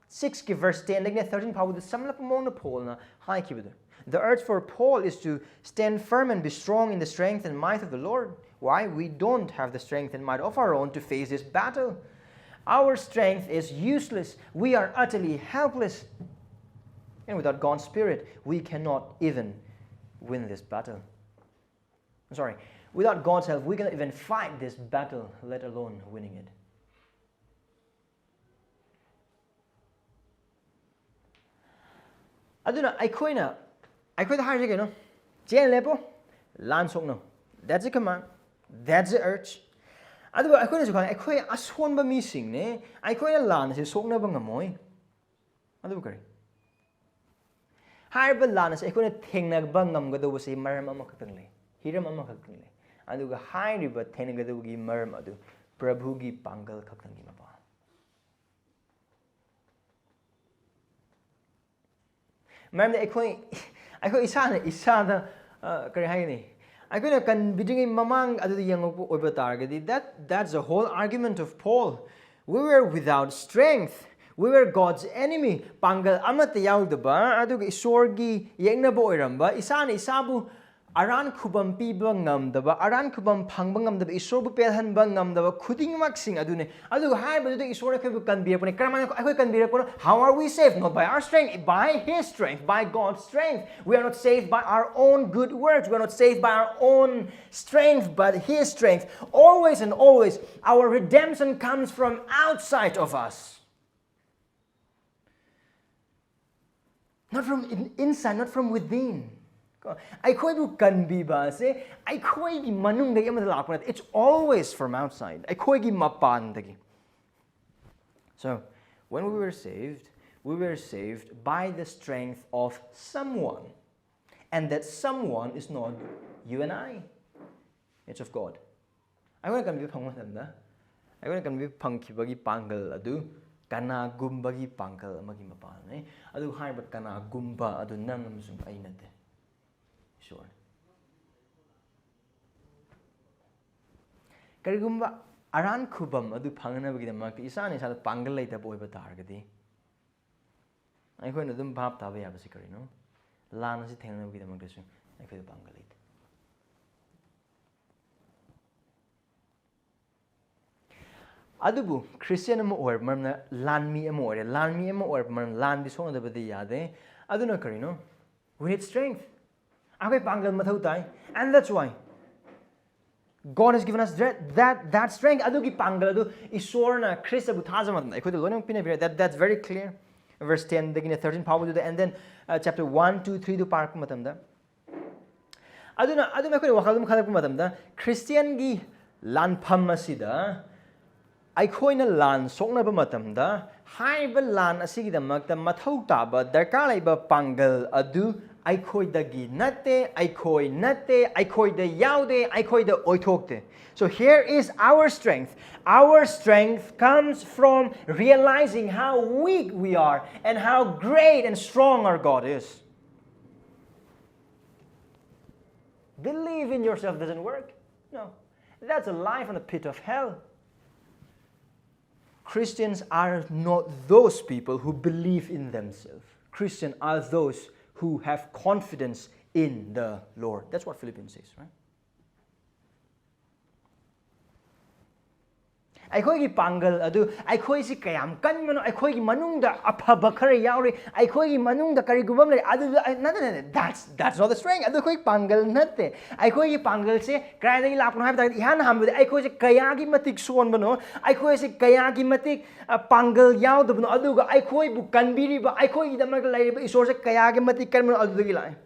six ꯀꯤ verse ten ꯗꯒꯤꯅ thirteen ꯐꯥꯎꯕꯗ ꯁꯝꯂꯞꯄ ꯃꯑꯣꯡꯗ ꯄꯣꯜꯅ ꯍꯥꯏꯈꯤꯕꯗꯨ꯫ The urge for Paul is to stand firm and be strong in the strength and might of the Lord. Why? We don't have the strength and might of our own to face this battle. Our strength is useless. We are utterly helpless. And without God's Spirit, we cannot even win this battle. I'm sorry. Without God's help, we cannot even fight this battle, let alone winning it. ꯑꯗꯨꯅ ꯑꯩꯈꯣꯏꯅ, ꯑꯩꯈꯣꯏꯗ ꯍꯥꯏꯔꯤꯁꯦ ꯀꯩꯅꯣ? ꯆꯦꯟ ꯂꯦꯞꯄꯣ, ꯂꯥꯟ ꯁꯣꯛꯅꯧ꯫ That's a command. That's a urge. ꯑꯗꯨꯒ ꯑꯩꯈꯣꯏꯅꯁꯨ ꯈꯪꯉꯦ, ꯑꯩꯈꯣꯏ ꯑꯁꯣꯟꯕ ꯃꯤꯁꯤꯡꯅꯦ, ꯑꯩꯈꯣꯏꯅ ꯂꯥꯟ ꯑꯁꯤ ꯁꯣꯛꯅꯕ ꯉꯝꯃꯣꯏ꯫ ꯑꯗꯨꯕꯨ ꯀꯔꯤ? ꯍꯥꯏꯔꯤꯕ ꯂꯥꯟ ꯑꯁꯤ ꯑꯩꯈꯣꯏꯅ ꯊꯦꯡꯅꯕ ꯉꯝꯒꯗꯧꯕꯁꯤ ꯃꯔꯝ ꯑꯃꯈꯛꯇꯪ ꯂꯩ, ꯍꯤꯔꯝ ꯑꯃꯈꯛꯇꯪ ꯂꯩ꯫ ꯑꯗꯨꯒ ꯍꯥꯏꯔꯤꯕ ꯊꯦꯡꯅꯒꯗꯧꯕꯒꯤ ꯃꯔꯝ ꯑꯗꯨ ꯄ꯭ꯔꯚꯨꯒꯤ ꯄꯥꯡꯒꯜ ꯈꯛꯇꯪꯒꯤ ꯃꯄꯥ꯫ ꯃꯔꯝꯗꯤ ꯑꯩꯈꯣꯏ, ꯑꯩꯈꯣꯏ ꯏꯁꯥꯅ ꯏꯁꯥꯗ ꯑ, ꯀꯔꯤ ꯍꯥꯏꯒꯅꯤ? ꯑꯩꯈꯣꯏꯅ ꯀꯟꯕꯤꯗ꯭ꯔꯤꯉꯩ ꯃꯃꯥꯡ ꯑꯗꯨꯗ ꯌꯦꯡꯉꯛꯄ ꯑꯣꯏꯕ ꯇꯥꯔꯒꯗꯤ, that, that's the whole argument of Paul. We were without strength. We were God's enemy. ꯄꯥꯡꯒꯜ ꯑꯃꯠꯇ ꯌꯥꯎꯗꯕ, ꯑꯗꯨꯒ ꯏꯁꯣꯔꯒꯤ ꯌꯦꯛꯅꯕ ꯑꯣꯏꯔꯝꯕ, ꯏꯁꯥꯅ ꯏꯁꯥꯕꯨ ꯑꯔꯥꯟ ꯈꯨꯕꯝ ꯄꯤꯕ ꯉꯝꯗꯕ, ꯑꯔꯥꯟ ꯈꯨꯕꯝ ꯐꯪꯕ ꯉꯝꯗꯕ, ꯏꯁꯣꯔꯕꯨ ꯄꯦꯜꯍꯟꯕ ꯉꯝꯗꯕ ꯈꯨꯗꯤꯡꯃꯛꯁꯤꯡ ꯑꯗꯨꯅꯤ꯫ ꯑꯗꯨꯒ ꯍꯥꯏꯔꯤꯕꯗꯨꯗ ꯏꯁꯣꯔꯅ ꯑꯩꯈꯣꯏꯕꯨ ꯀꯟꯕꯤꯔꯛꯄꯅꯤ꯫ ꯀꯔꯝꯍꯥꯏꯅ ꯑꯩꯈꯣꯏ ꯀꯟꯕꯤꯔꯛꯄꯅꯣ? How are we saved? Not by our strength, by His strength, by God's strength. We are not saved by our own good works. We are not saved by our own strength, but His strength. Always and always, our redemption comes from outside of us. Not from in, inside, not from within. ꯀꯣ, ꯑꯩꯈꯣꯏꯕꯨ ꯀꯟꯕꯤꯕ ꯑꯁꯦ ꯑꯩꯈꯣꯏꯒꯤ ꯃꯅꯨꯡꯗꯒꯤ ꯑꯃꯗ ꯂꯥꯛꯄ ꯅꯠꯇꯦ꯫ It's always from outside. ꯑꯩꯈꯣꯏꯒꯤ ꯃꯄꯥꯟꯗꯒꯤ꯫ So, when we were saved, we were saved by the strength of someone. And that someone is not you and I. It's of God. ꯑꯩꯈꯣꯏꯅ ꯀꯟꯕꯤꯕ ꯐꯪꯕ ꯃꯇꯝꯗ, ꯑꯩꯈꯣꯏꯅ ꯀꯟꯕꯤꯕ ꯐꯪꯈꯤꯕꯒꯤ ꯄꯥꯡꯒꯜ ꯑꯗꯨ ꯀꯅꯥꯒꯨꯝꯕꯒꯤ ꯄꯥꯡꯒꯜ ꯑꯃꯒꯤ ꯃꯄꯥꯟꯅꯤ꯫ ꯑꯗꯨ ꯍꯥꯏꯔꯤꯕ ꯀꯅꯥꯒꯨꯝꯕ ꯑꯗꯨ ꯅꯪ ꯑꯃꯁꯨꯡ ꯑꯩ ꯅꯠꯇꯦ, ꯏꯁꯣꯔꯅꯤ꯫ ꯀꯔꯤꯒꯨꯝꯕ ꯑꯔꯥꯟ ꯈꯨꯕꯝ ꯑꯗꯨ ꯐꯪꯅꯕꯒꯤꯗꯃꯛꯇ ꯏꯁꯥꯅ ꯏꯁꯥꯗ ꯄꯥꯡꯒꯜ ꯂꯩꯇꯕ ꯑꯣꯏꯕ ꯇꯥꯔꯒꯗꯤ, ꯑꯩꯈꯣꯏꯅ ꯑꯗꯨꯝ ꯚꯥꯞ ꯇꯥꯕ ꯌꯥꯕꯁꯤ ꯀꯔꯤꯅꯣ? ꯂꯥꯟ ꯑꯁꯤ ꯊꯦꯡꯅꯕꯒꯤꯗꯃꯛꯇꯁꯨ ꯑꯩꯈꯣꯏꯗ ꯄꯥꯡꯒꯜ ꯂꯩꯇꯦ꯫ ꯑꯗꯨꯕꯨ ꯈ꯭ꯔꯤꯁꯇꯤꯌꯥꯟ ꯑꯃ ꯑꯣꯏꯔꯕ ꯃꯔꯝꯅ ꯂꯥꯟꯃꯤ ꯑꯃ ꯑꯣꯏꯔꯦ꯫ ꯂꯥꯟꯃꯤ ꯑꯃ ꯑꯣꯏꯔꯕ ꯃꯔꯝꯅ ꯂꯥꯟꯗꯤ ꯁꯣꯛꯅꯗꯕꯗꯤ ꯌꯥꯗꯦ꯫ ꯑꯗꯨꯅ ꯀꯔꯤꯅꯣ? We need strength. ꯑꯩꯈꯣꯏ ꯄꯥꯡꯒꯜ ꯃꯊꯧ ꯇꯥꯏ꯫ And that's why God has given us that, that, that strength. ꯑꯗꯨꯒꯤ ꯄꯥꯡꯒꯜ ꯑꯗꯨ ꯏꯁꯣꯔꯅ ꯈ꯭ꯔꯤꯁꯇꯕꯨ ꯊꯥꯖꯕ ꯃꯇꯝꯗ ꯑꯩꯈꯣꯏꯗ ꯂꯣꯏꯅꯃꯛ ꯄꯤꯅꯕꯤꯔꯦ꯫ That, that's very clear. Verse ten ꯗꯒꯤꯅ thirteen ꯐꯥꯎꯕꯗꯨꯗ, and then, uh, chapter one, two, three ꯗꯨ ꯄꯥꯔꯛꯄ ꯃꯇꯝꯗ, ꯑꯗꯨꯅ, ꯑꯗꯨꯅ ꯑꯩꯈꯣꯏꯅ ꯋꯥꯈꯜ ꯑꯗꯨꯝ ꯈꯜꯂꯛꯄ ꯃꯇꯝꯗ, ꯈ꯭ꯔꯤꯁꯇꯤꯌꯥꯟꯒꯤ ꯂꯥꯟꯐꯝ ꯑꯁꯤꯗ ꯑꯩꯈꯣꯏꯅ ꯂꯥꯟ ꯁꯣꯛꯅꯕ ꯃꯇꯝꯗ, ꯍꯥꯏꯔꯤꯕ ꯂꯥꯟ ꯑꯁꯤꯒꯤꯗꯃꯛꯇ ꯃꯊꯧ ꯇꯥꯕ, ꯗꯔꯀꯥꯔ ꯂꯩꯕ ꯄꯥꯡꯒꯜ ꯑꯗꯨ ꯑꯩꯈꯣꯏꯗꯒꯤ ꯅꯠꯇꯦ, ꯑꯩꯈꯣꯏ ꯅꯠꯇꯦ, ꯑꯩꯈꯣꯏꯗ ꯌꯥꯎꯗꯦ, ꯑꯩꯈꯣꯏꯗ ꯑꯣꯏꯊꯣꯛꯇꯦ꯫ So here is our strength. Our strength comes from realizing how weak we are and how great and strong our God is. Believe in yourself doesn't work. No. That's a life on the pit of hell. Christians are not those people who believe in themselves. Christians are those who have confidence in the Lord. That's what Philippians says, right? ꯑꯩꯈꯣꯏꯒꯤ ꯄꯥꯡꯒꯜ ꯑꯗꯨ ꯑꯩꯈꯣꯏꯁꯤ ꯀꯌꯥꯝ ꯀꯟꯕꯅꯣ, ꯑꯩꯈꯣꯏꯒꯤ ꯃꯅꯨꯡꯗ ꯑꯐꯕ ꯈꯔ ꯌꯥꯎꯔꯤ, ꯑꯩꯈꯣꯏꯒꯤ ꯃꯅꯨꯡꯗ ꯀꯔꯤꯒꯨꯝꯕ ꯑꯃ ꯂꯩꯔꯤ, ꯑꯗꯨꯗ ꯑꯩ- ꯅꯠꯇꯦ, ꯅꯠꯇꯦ, that's, that's not the strength. ꯑꯗꯨ ꯑꯩꯈꯣꯏ ꯄꯥꯡꯒꯜ ꯅꯠꯇꯦ꯫ ꯑꯩꯈꯣꯏꯒꯤ ꯄꯥꯡꯒꯜꯁꯦ ꯀꯗꯥꯏꯗꯒꯤ ꯂꯥꯛꯄꯅꯣ ꯍꯥꯏꯕ ꯇꯥꯔꯒꯗꯤ, ꯏꯍꯥꯟ ꯍꯥꯟꯕꯗ ꯑꯩꯈꯣꯏꯁꯦ ꯀꯌꯥꯒꯤ ꯃꯇꯤꯛ ꯁꯣꯟꯕꯅꯣ, ꯑꯩꯈꯣꯏꯁꯦ ꯀꯌꯥꯒꯤ ꯃꯇꯤꯛ ꯑ, ꯄꯥꯡꯒꯜ ꯌꯥꯎꯗꯕꯅꯣ, ꯑꯗꯨꯒ ꯑꯩꯈꯣꯏꯕꯨ ꯀꯟꯕꯤꯔꯤꯕ, ꯑꯩꯈꯣꯏꯒꯤꯗꯃꯛꯇ ꯂꯩꯔꯤꯕ ꯏꯁꯣꯔꯁꯦ ꯀꯌꯥꯒꯤ ꯃꯇꯤꯛ ꯀꯟꯕꯅꯣ, ꯑꯗꯨꯗꯒꯤ ꯂꯥꯛꯑꯦ꯫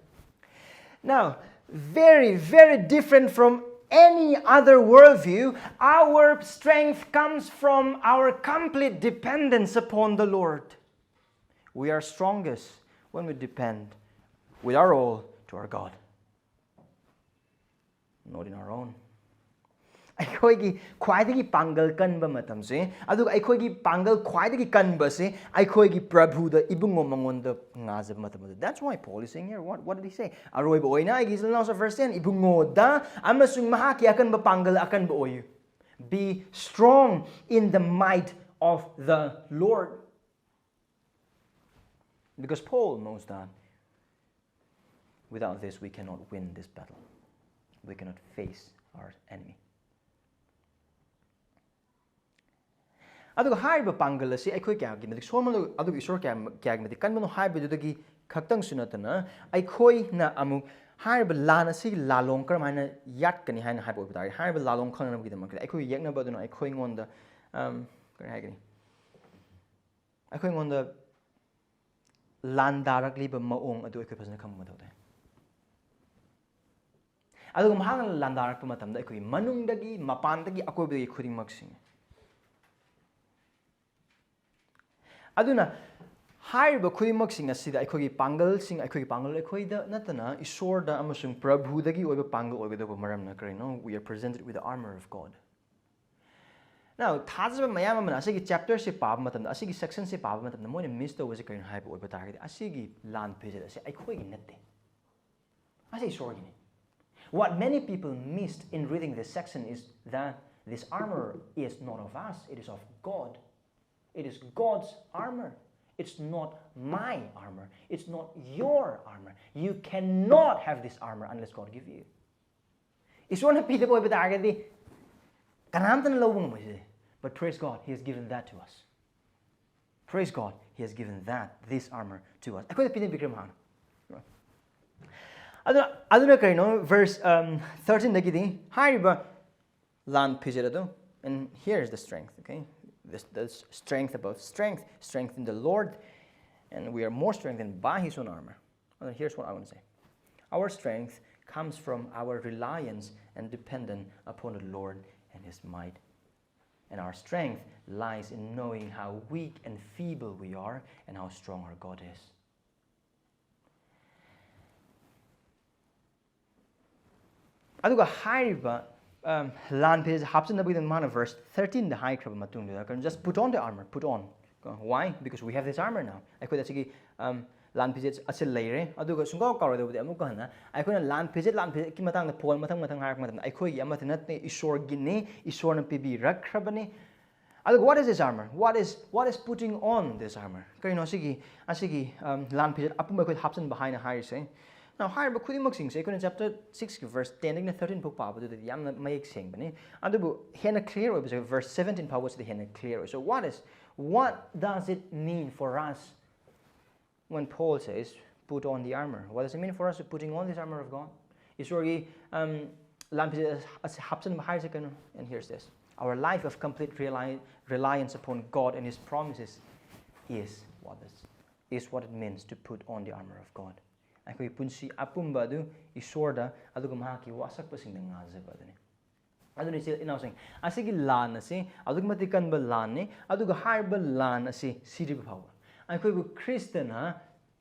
Now, very, very different from any other worldview, our strength comes from our complete dependence upon the Lord. We are strongest when we depend with our all to our God, not in our own. ꯑꯩꯈꯣꯏꯒꯤ ꯈ꯭ꯋꯥꯏꯗꯒꯤ ꯄꯥꯡꯒꯜ ꯀꯟꯕ ꯃꯇꯝꯁꯦ, ꯑꯗꯨꯒ ꯑꯩꯈꯣꯏꯒꯤ ꯄꯥꯡꯒꯜ ꯈ꯭ꯋꯥꯏꯗꯒꯤ ꯀꯟꯕꯁꯦ ꯑꯩꯈꯣꯏꯒꯤ ꯄ꯭ꯔꯚꯨꯗ, ꯏꯕꯨꯡꯉꯣ ꯃꯉꯣꯟꯗ ꯉꯥꯖꯕ ꯃꯇꯝ ꯑꯗꯨ꯫ That's why Paul is saying here, what, what did he say? ꯑꯔꯣꯏꯕ ꯑꯣꯏꯅ ꯑꯩꯒꯤ ꯏꯆꯤꯜ ꯏꯅꯥꯎꯁꯨ verse ten, ꯏꯕꯨꯡꯉꯣꯗ ꯑꯃꯁꯨꯡ ꯃꯍꯥꯛꯀꯤ ꯑꯀꯟꯕ ꯄꯥꯡꯒꯜ ꯑꯀꯟꯕ ꯑꯣꯏꯌꯨ. Be strong in the might of the Lord. Because Paul knows that without this, we cannot win this battle. We cannot face our enemy. ꯑꯗꯨꯒ ꯍꯥꯏꯔꯤꯕ ꯄꯥꯡꯒꯜ ꯑꯁꯤ ꯑꯩꯈꯣꯏ ꯀꯌꯥꯒꯤ ꯃꯇꯤꯛ ꯁꯣꯟꯕꯅꯣ, ꯑꯗꯨꯒ ꯏꯁꯣꯔ ꯀꯌꯥ, ꯀꯌꯥꯒꯤ ꯃꯇꯤꯛ ꯀꯟꯕꯅꯣ ꯍꯥꯏꯕꯗꯨꯗꯒꯤ ꯈꯛꯇꯪꯁꯨ ꯅꯠꯇꯅ, ꯑꯩꯈꯣꯏꯅ ꯑꯃꯨꯛ ꯍꯥꯏꯔꯤꯕ ꯂꯥꯟ ꯑꯁꯤꯒꯤ ꯂꯥꯜꯂꯣꯡ ꯀꯔꯝꯍꯥꯏꯅ ꯌꯥꯠꯀꯅꯤ ꯍꯥꯏꯅ ꯍꯥꯏꯕ ꯑꯣꯏꯕ ꯇꯥꯔꯒꯗꯤ, ꯍꯥꯏꯔꯤꯕ ꯂꯥꯜꯂꯣꯡ ꯈꯪꯅꯕꯒꯤꯗꯃꯛꯇ ꯑꯩꯈꯣꯏ ꯌꯦꯛꯅꯕ ꯑꯗꯨꯅ ꯑꯩꯈꯣꯏꯉꯣꯟꯗ, ꯑꯝ, ꯀꯔꯤ ꯍꯥꯏꯒꯅꯤ, ꯑꯩꯈꯣꯏꯉꯣꯟꯗ ꯂꯥꯟꯗꯥꯔꯛꯂꯤꯕ ꯃꯑꯣꯡ ꯑꯗꯨ ꯑꯩꯈꯣꯏ ꯐꯖꯅ ꯈꯪꯕ ꯃꯊꯧ ꯇꯥꯏ꯫ ꯑꯗꯨꯒ ꯃꯍꯥꯛꯅ ꯂꯥꯟꯗꯥꯔꯛꯄ ꯃꯇꯝꯗ ꯑꯩꯈꯣꯏꯒꯤ ꯃꯅꯨꯡꯗꯒꯤ, ꯃꯄꯥꯟꯗꯒꯤ, ꯑꯀꯣꯏꯕꯗꯒꯤ ꯈꯨꯗꯤꯡꯃꯛꯁꯤꯡ꯫ ꯑꯗꯨꯅ ꯍꯥꯏꯔꯤꯕ ꯈꯨꯗꯤꯡꯃꯛꯁꯤꯡ ꯑꯁꯤꯗ ꯑꯩꯈꯣꯏꯒꯤ ꯄꯥꯡꯒꯜꯁꯤꯡ, ꯑꯩꯈꯣꯏꯒꯤ ꯄꯥꯡꯒꯜ ꯑꯩꯈꯣꯏꯗ ꯅꯠꯇꯅ ꯏꯁꯣꯔꯗ ꯑꯃꯁꯨꯡ ꯄ꯭ꯔꯚꯨꯗꯒꯤ ꯑꯣꯏꯕ ꯄꯥꯡꯒꯜ ꯑꯣꯏꯒꯗꯧꯕ ꯃꯔꯝꯅ ꯀꯔꯤꯅꯣ? We are presented with the armor of God. Now, ꯊꯥꯖꯕ ꯃꯌꯥꯝ ꯑꯃꯅ ꯑꯁꯤꯒꯤ chapter ꯁꯦ ꯄꯥꯕ ꯃꯇꯝꯗ, ꯑꯁꯤꯒꯤ section ꯁꯦ ꯄꯥꯕ ꯃꯇꯝꯗ ꯃꯣꯏꯅ miss ꯇꯧꯕꯁꯦ ꯀꯔꯤꯅꯣ ꯍꯥꯏꯕ ꯑꯣꯏꯕ ꯇꯥꯔꯒꯗꯤ, ꯑꯁꯤꯒꯤ ꯂꯥꯟ ꯐꯤꯖꯦꯠ ꯑꯁꯤ ꯑꯩꯈꯣꯏꯒꯤ ꯅꯠꯇꯦ, ꯑꯁꯤ ꯏꯁꯣꯔꯒꯤꯅꯤ꯫ What many people missed in reading this section is that this armor is not of us, it is of God. It is God's armor. It's not my armor. It's not your armor. You cannot have this armor unless God give you. ꯏꯁꯣꯔꯅ ꯄꯤꯗꯕ ꯑꯣꯏꯕ ꯇꯥꯔꯒꯗꯤ ꯀꯅꯥꯝꯇꯅ ꯂꯧꯕ ꯉꯝꯃꯣꯏ ꯁꯤꯁꯦ. But praise God, He has given that to us. Praise God, He has given that, this armor to us. ꯑꯩꯈꯣꯏꯗ ꯄꯤꯅꯕꯤꯈ꯭ꯔꯦ ꯃꯍꯥꯛꯅ. ꯑꯗꯨꯅ ꯑꯗꯨꯅ ꯀꯩꯅꯣ, verse ꯊꯥꯔꯇꯤꯟꯗꯒꯤꯗꯤ ꯍꯥꯏꯔꯤꯕ ꯂꯥꯟ ꯐꯤꯖꯦꯠ ꯑꯗꯨ, and here is the strength, okay? This, the strength above strength, strength in the Lord, and we are more strengthened by His own armor. And here's what I want to say. Our strength comes from our reliance and dependence upon the Lord and His might. And our strength lies in knowing how weak and feeble we are and how strong our God is. ꯑꯗꯨꯒ ꯍꯥꯏꯔꯤꯕ ꯂꯥꯟ ꯐꯤꯖꯦꯠ ꯍꯥꯞꯆꯤꯟꯅꯕꯒꯤꯗꯃꯛ ꯃꯥꯅ verse ꯊꯥꯔꯇꯤꯟꯗ ꯍꯥꯏꯈ꯭ꯔꯕ ꯃꯇꯨꯡꯗꯨꯗ, ꯀꯩꯅꯣ, just put on the armor, put on. Why? Because we have this armor now. ꯑꯩꯈꯣꯏꯗ ꯑꯁꯤꯒꯤ ꯂꯥꯟ ꯐꯤꯖꯦꯠ ꯑꯁꯤ ꯂꯩꯔꯦ꯫ ꯑꯗꯨꯒ ꯁꯨꯡꯀꯥꯎ ꯀꯥꯎꯔꯣꯏꯗꯧꯕꯗꯤ ꯑꯃꯨꯛꯀ ꯍꯟꯅ ꯑꯩꯈꯣꯏꯅ ꯂꯥꯟ ꯐꯤꯖꯦꯠ, ꯂꯥꯟ ꯐꯤꯖꯦꯠꯀꯤ ꯃꯇꯥꯡꯗ ꯄꯣꯜ ꯃꯊꯪ ꯃꯊꯪ ꯍꯥꯏꯔꯛꯄ ꯃꯇꯝꯗ, ꯑꯩꯈꯣꯏꯒꯤ ꯑꯃꯠꯇ ꯅꯠꯇꯦ, ꯏꯁꯣꯔꯒꯤꯅꯤ, ꯏꯁꯣꯔꯅ ꯄꯤꯕꯤꯔꯛꯈ꯭ꯔꯕꯅꯤ꯫ ꯑꯗꯨꯒ what is this armor? What is, what is putting on this armor? ꯀꯔꯤꯅꯣ ꯑꯁꯤꯒꯤ, ꯑꯁꯤꯒꯤ ꯂꯥꯟ ꯐꯤꯖꯦꯠ ꯑꯄꯨꯝꯕ ꯑꯩꯈꯣꯏꯗ ꯍꯥꯞꯆꯤꯟꯕ ꯍꯥꯏꯅ ꯍꯥꯏꯔꯤꯁꯦ? Now, ꯍꯥꯏꯔꯤꯕ ꯈꯨꯗꯤꯡꯃꯛꯁꯤꯡꯁꯦ ꯑꯩꯈꯣꯏꯅ chapter sixꯀꯤ verse tenꯗꯒꯤꯅ thirteen ꯐꯥꯎ ꯄꯥꯕꯗꯨꯗꯗꯤ ꯌꯥꯝꯅ ꯃꯌꯦꯛ ꯁꯦꯡꯕꯅꯤ꯫ ꯑꯗꯨꯕꯨ ꯍꯦꯟꯅ clear ꯑꯣꯏꯕꯁꯦ verse seventeen ꯐꯥꯎꯕꯁꯤꯗ ꯍꯦꯟꯅ clear ꯑꯣꯏ꯫ So what is, what does it mean for us when Paul says, "Put on the armor"? What does it mean for us to putting on this armor of God? ꯏꯁꯣꯔꯒꯤ ꯂꯥꯟ ꯐꯤꯖꯦꯠ ꯑꯁꯤ ꯍꯥꯞꯆꯤꯟꯕ ꯍꯥꯏꯔꯤꯁꯦ ꯀꯩꯅꯣ? And here's this. Our life of complete reliance upon God and His promises is what is, is what it means to put on the armor of God. ꯑꯩꯈꯣꯏꯒꯤ ꯄꯨꯟꯁꯤ ꯑꯄꯨꯝꯕ ꯑꯗꯨ ꯏꯁꯣꯔꯗ ꯑꯗꯨꯒ ꯃꯍꯥꯛꯀꯤ ꯋꯥꯁꯛꯄꯁꯤꯡꯗ ꯉꯥꯖꯕ ꯑꯗꯨꯅꯤ꯫ ꯑꯗꯨꯅ ꯏꯆꯤꯜ ꯏꯅꯥꯎꯁꯤꯡ, ꯑꯁꯤꯒꯤ ꯂꯥꯟ ꯑꯁꯤ ꯑꯗꯨꯛꯀꯤ ꯃꯇꯤꯛ ꯀꯟꯕ ꯂꯥꯟꯅꯤ꯫ ꯑꯗꯨꯒ ꯍꯥꯏꯔꯤꯕ ꯂꯥꯟ ꯑꯁꯤ ꯁꯤꯗ꯭ꯔꯤꯕ ꯐꯥꯎꯕ ꯑꯩꯈꯣꯏꯕꯨ ꯈ꯭ꯔꯤꯁꯇꯅ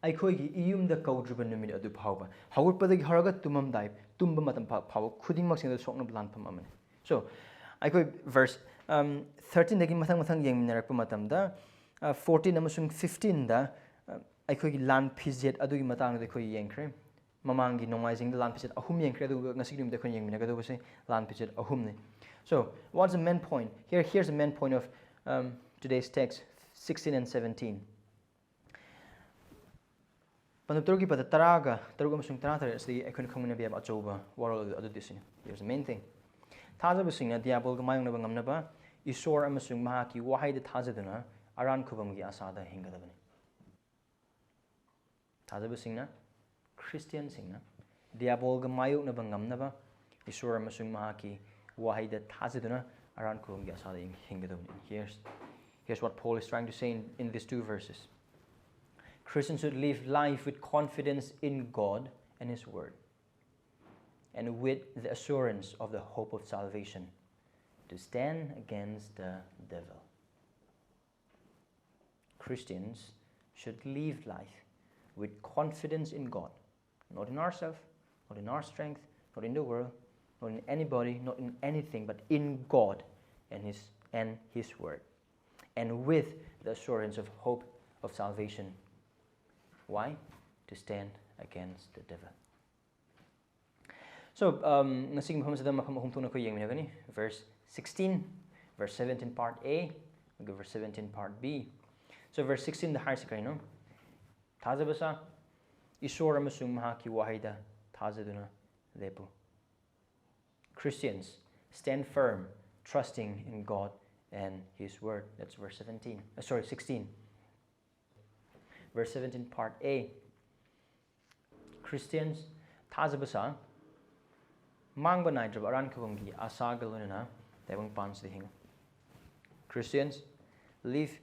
ꯑꯩꯈꯣꯏꯒꯤ ꯏꯌꯨꯝꯗ ꯀꯧꯗ꯭ꯔꯤꯕ ꯅꯨꯃꯤꯠ ꯑꯗꯨ ꯐꯥꯎꯕ, ꯍꯧꯒꯠꯄꯗꯒꯤ ꯍꯧꯔꯒ ꯇꯨꯝꯃꯝꯗꯥꯏ, ꯇꯨꯝꯕ ꯃꯇꯝ ꯐꯥꯎ, ꯐꯥꯎꯕ ꯈꯨꯗꯤꯡꯃꯛꯁꯤꯡꯗ ꯁꯣꯛꯅꯕ ꯂꯥꯟꯐꯝ ꯑꯃꯅꯤ꯫ So, ꯑꯩꯈꯣꯏ verse ꯊꯥꯔꯇꯤꯟꯗꯒꯤ ꯃꯊꯪ ꯃꯊꯪ ꯌꯦꯡꯃꯤꯟꯅꯔꯛꯄ ꯃꯇꯝꯗ, ꯐꯣꯔꯇꯤꯟ ꯑꯃꯁꯨꯡ ꯐꯤꯐꯇꯤꯟꯗ ꯑꯩꯈꯣꯏꯒꯤ ꯂꯥꯟ ꯐꯤꯖꯦꯠ ꯑꯗꯨꯒꯤ ꯃꯇꯥꯡꯗ ꯑꯩꯈꯣꯏ ꯌꯦꯡꯈ꯭ꯔꯦ꯫ ꯃꯃꯥꯡꯒꯤ ꯅꯣꯡꯃꯥꯏꯖꯤꯡꯗ ꯂꯥꯟ ꯐꯤꯖꯦꯠ ꯑꯍꯨꯝ ꯌꯦꯡꯈ꯭ꯔꯦ, ꯑꯗꯨꯒ ꯉꯁꯤꯒꯤ ꯅꯨꯃꯤꯠꯇ ꯑꯩꯈꯣꯏꯅ ꯌꯦꯡꯃꯤꯟꯅꯒꯗꯧꯕꯁꯦ ꯂꯥꯟ ꯐꯤꯖꯦꯠ ꯑꯍꯨꯝꯅꯤ꯫ So, what's the main point? Here, here's the main point of, um, today's text, sixteen and seventeen. ꯄꯟꯗꯨꯞ ꯇꯔꯨꯛꯀꯤ ꯄꯗ ꯇꯔꯥꯒ ꯇꯔꯨꯛ ꯑꯃꯁꯨꯡ ꯇꯔꯥ ꯇꯔꯦꯠ ꯑꯁꯤꯗꯒꯤ ꯑꯩꯈꯣꯏꯅ ꯈꯪꯃꯤꯟꯅꯕ ꯌꯥꯕ ꯑꯆꯧꯕ ꯋꯥꯔꯣꯜ ꯑꯗꯨ, ꯑꯗꯨꯗꯤ ꯁꯤꯅꯤ꯫ Here's the main thing. ꯊꯥꯖꯕꯁꯤꯡꯅ ꯗꯤꯌꯥꯕꯣꯜꯒ ꯃꯥꯌꯣꯛꯅꯕ ꯉꯝꯅꯕ ꯏꯁꯣꯔ ꯑꯃꯁꯨꯡ ꯃꯍꯥꯛꯀꯤ ꯋꯥꯍꯩꯗ ꯊꯥꯖꯗꯨꯅ ꯑꯔꯥꯟ ꯈꯨꯕꯝꯒꯤ ꯑꯁꯥꯗ ꯍꯤꯡꯒꯗꯕꯅꯤ꯫ ꯊꯥꯖꯕꯁꯤꯡꯅ, ꯈ꯭ꯔꯤꯁꯇꯤꯌꯥꯟꯁꯤꯡꯅ ꯗꯤꯌꯥꯕꯣꯜꯒ ꯃꯥꯌꯣꯛꯅꯕ ꯉꯝꯅꯕ ꯏꯁꯣꯔ ꯑꯃꯁꯨꯡ ꯃꯍꯥꯛꯀꯤ ꯋꯥꯍꯩꯗ ꯊꯥꯖꯗꯨꯅ ꯑꯔꯥꯟ ꯈꯨꯕꯝꯒꯤ ꯑꯁꯥꯗ ꯍꯤꯡꯒꯗꯕꯅꯤ꯫ Here's, here's what Paul is trying to say in, in these two verses. Christians should live life with confidence in God and His Word, and with the assurance of the hope of salvation to stand against the devil. Christians should live life with confidence in God, not in ourselves, not in our strength, not in the world, not in anybody, not in anything, but in God and His, and His Word, and with the assurance of hope of salvation. Why? To stand against the devil. So, um, ꯉꯁꯤꯒꯤ ꯃꯐꯝꯁꯤꯗ ꯃꯐꯝ ꯑꯍꯨꯝ ꯊꯣꯛꯅ ꯑꯩꯈꯣꯏ ꯌꯦꯡꯃꯤꯟꯅꯒꯅꯤ꯫ Verse sixteen, verse seventeen part A, ꯑꯗꯨꯒ verse seventeen part B. So, verse sixteen ꯗ ꯍꯥꯏꯔꯤꯁꯤ ꯀꯔꯤꯅꯣ? ꯊꯥꯖꯕ ꯁꯥ, ꯏꯁꯣꯔ ꯑꯃꯁꯨꯡ ꯃꯍꯥꯛꯀꯤ ꯋꯥꯍꯩꯗ ꯊꯥꯖꯗꯨꯅ ꯂꯦꯞꯄꯨ꯫ Christians, stand firm, trusting in God and His Word. That's verse seventeen. Uh, sorry, sixteen. Verse seventeen, part A. Christians, ꯊꯥꯖꯕ ꯁꯥ, ꯃꯥꯡꯕ ꯅꯥꯏꯗ꯭ꯔꯕ ꯑꯔꯥꯟ ꯈꯨꯕꯝꯒꯤ ꯑꯁꯥꯒ ꯂꯣꯏꯅꯅ ꯇꯥꯏꯕꯪ ꯄꯥꯟꯁꯤꯗ ꯍꯤꯡꯉꯨ꯫ Christians, live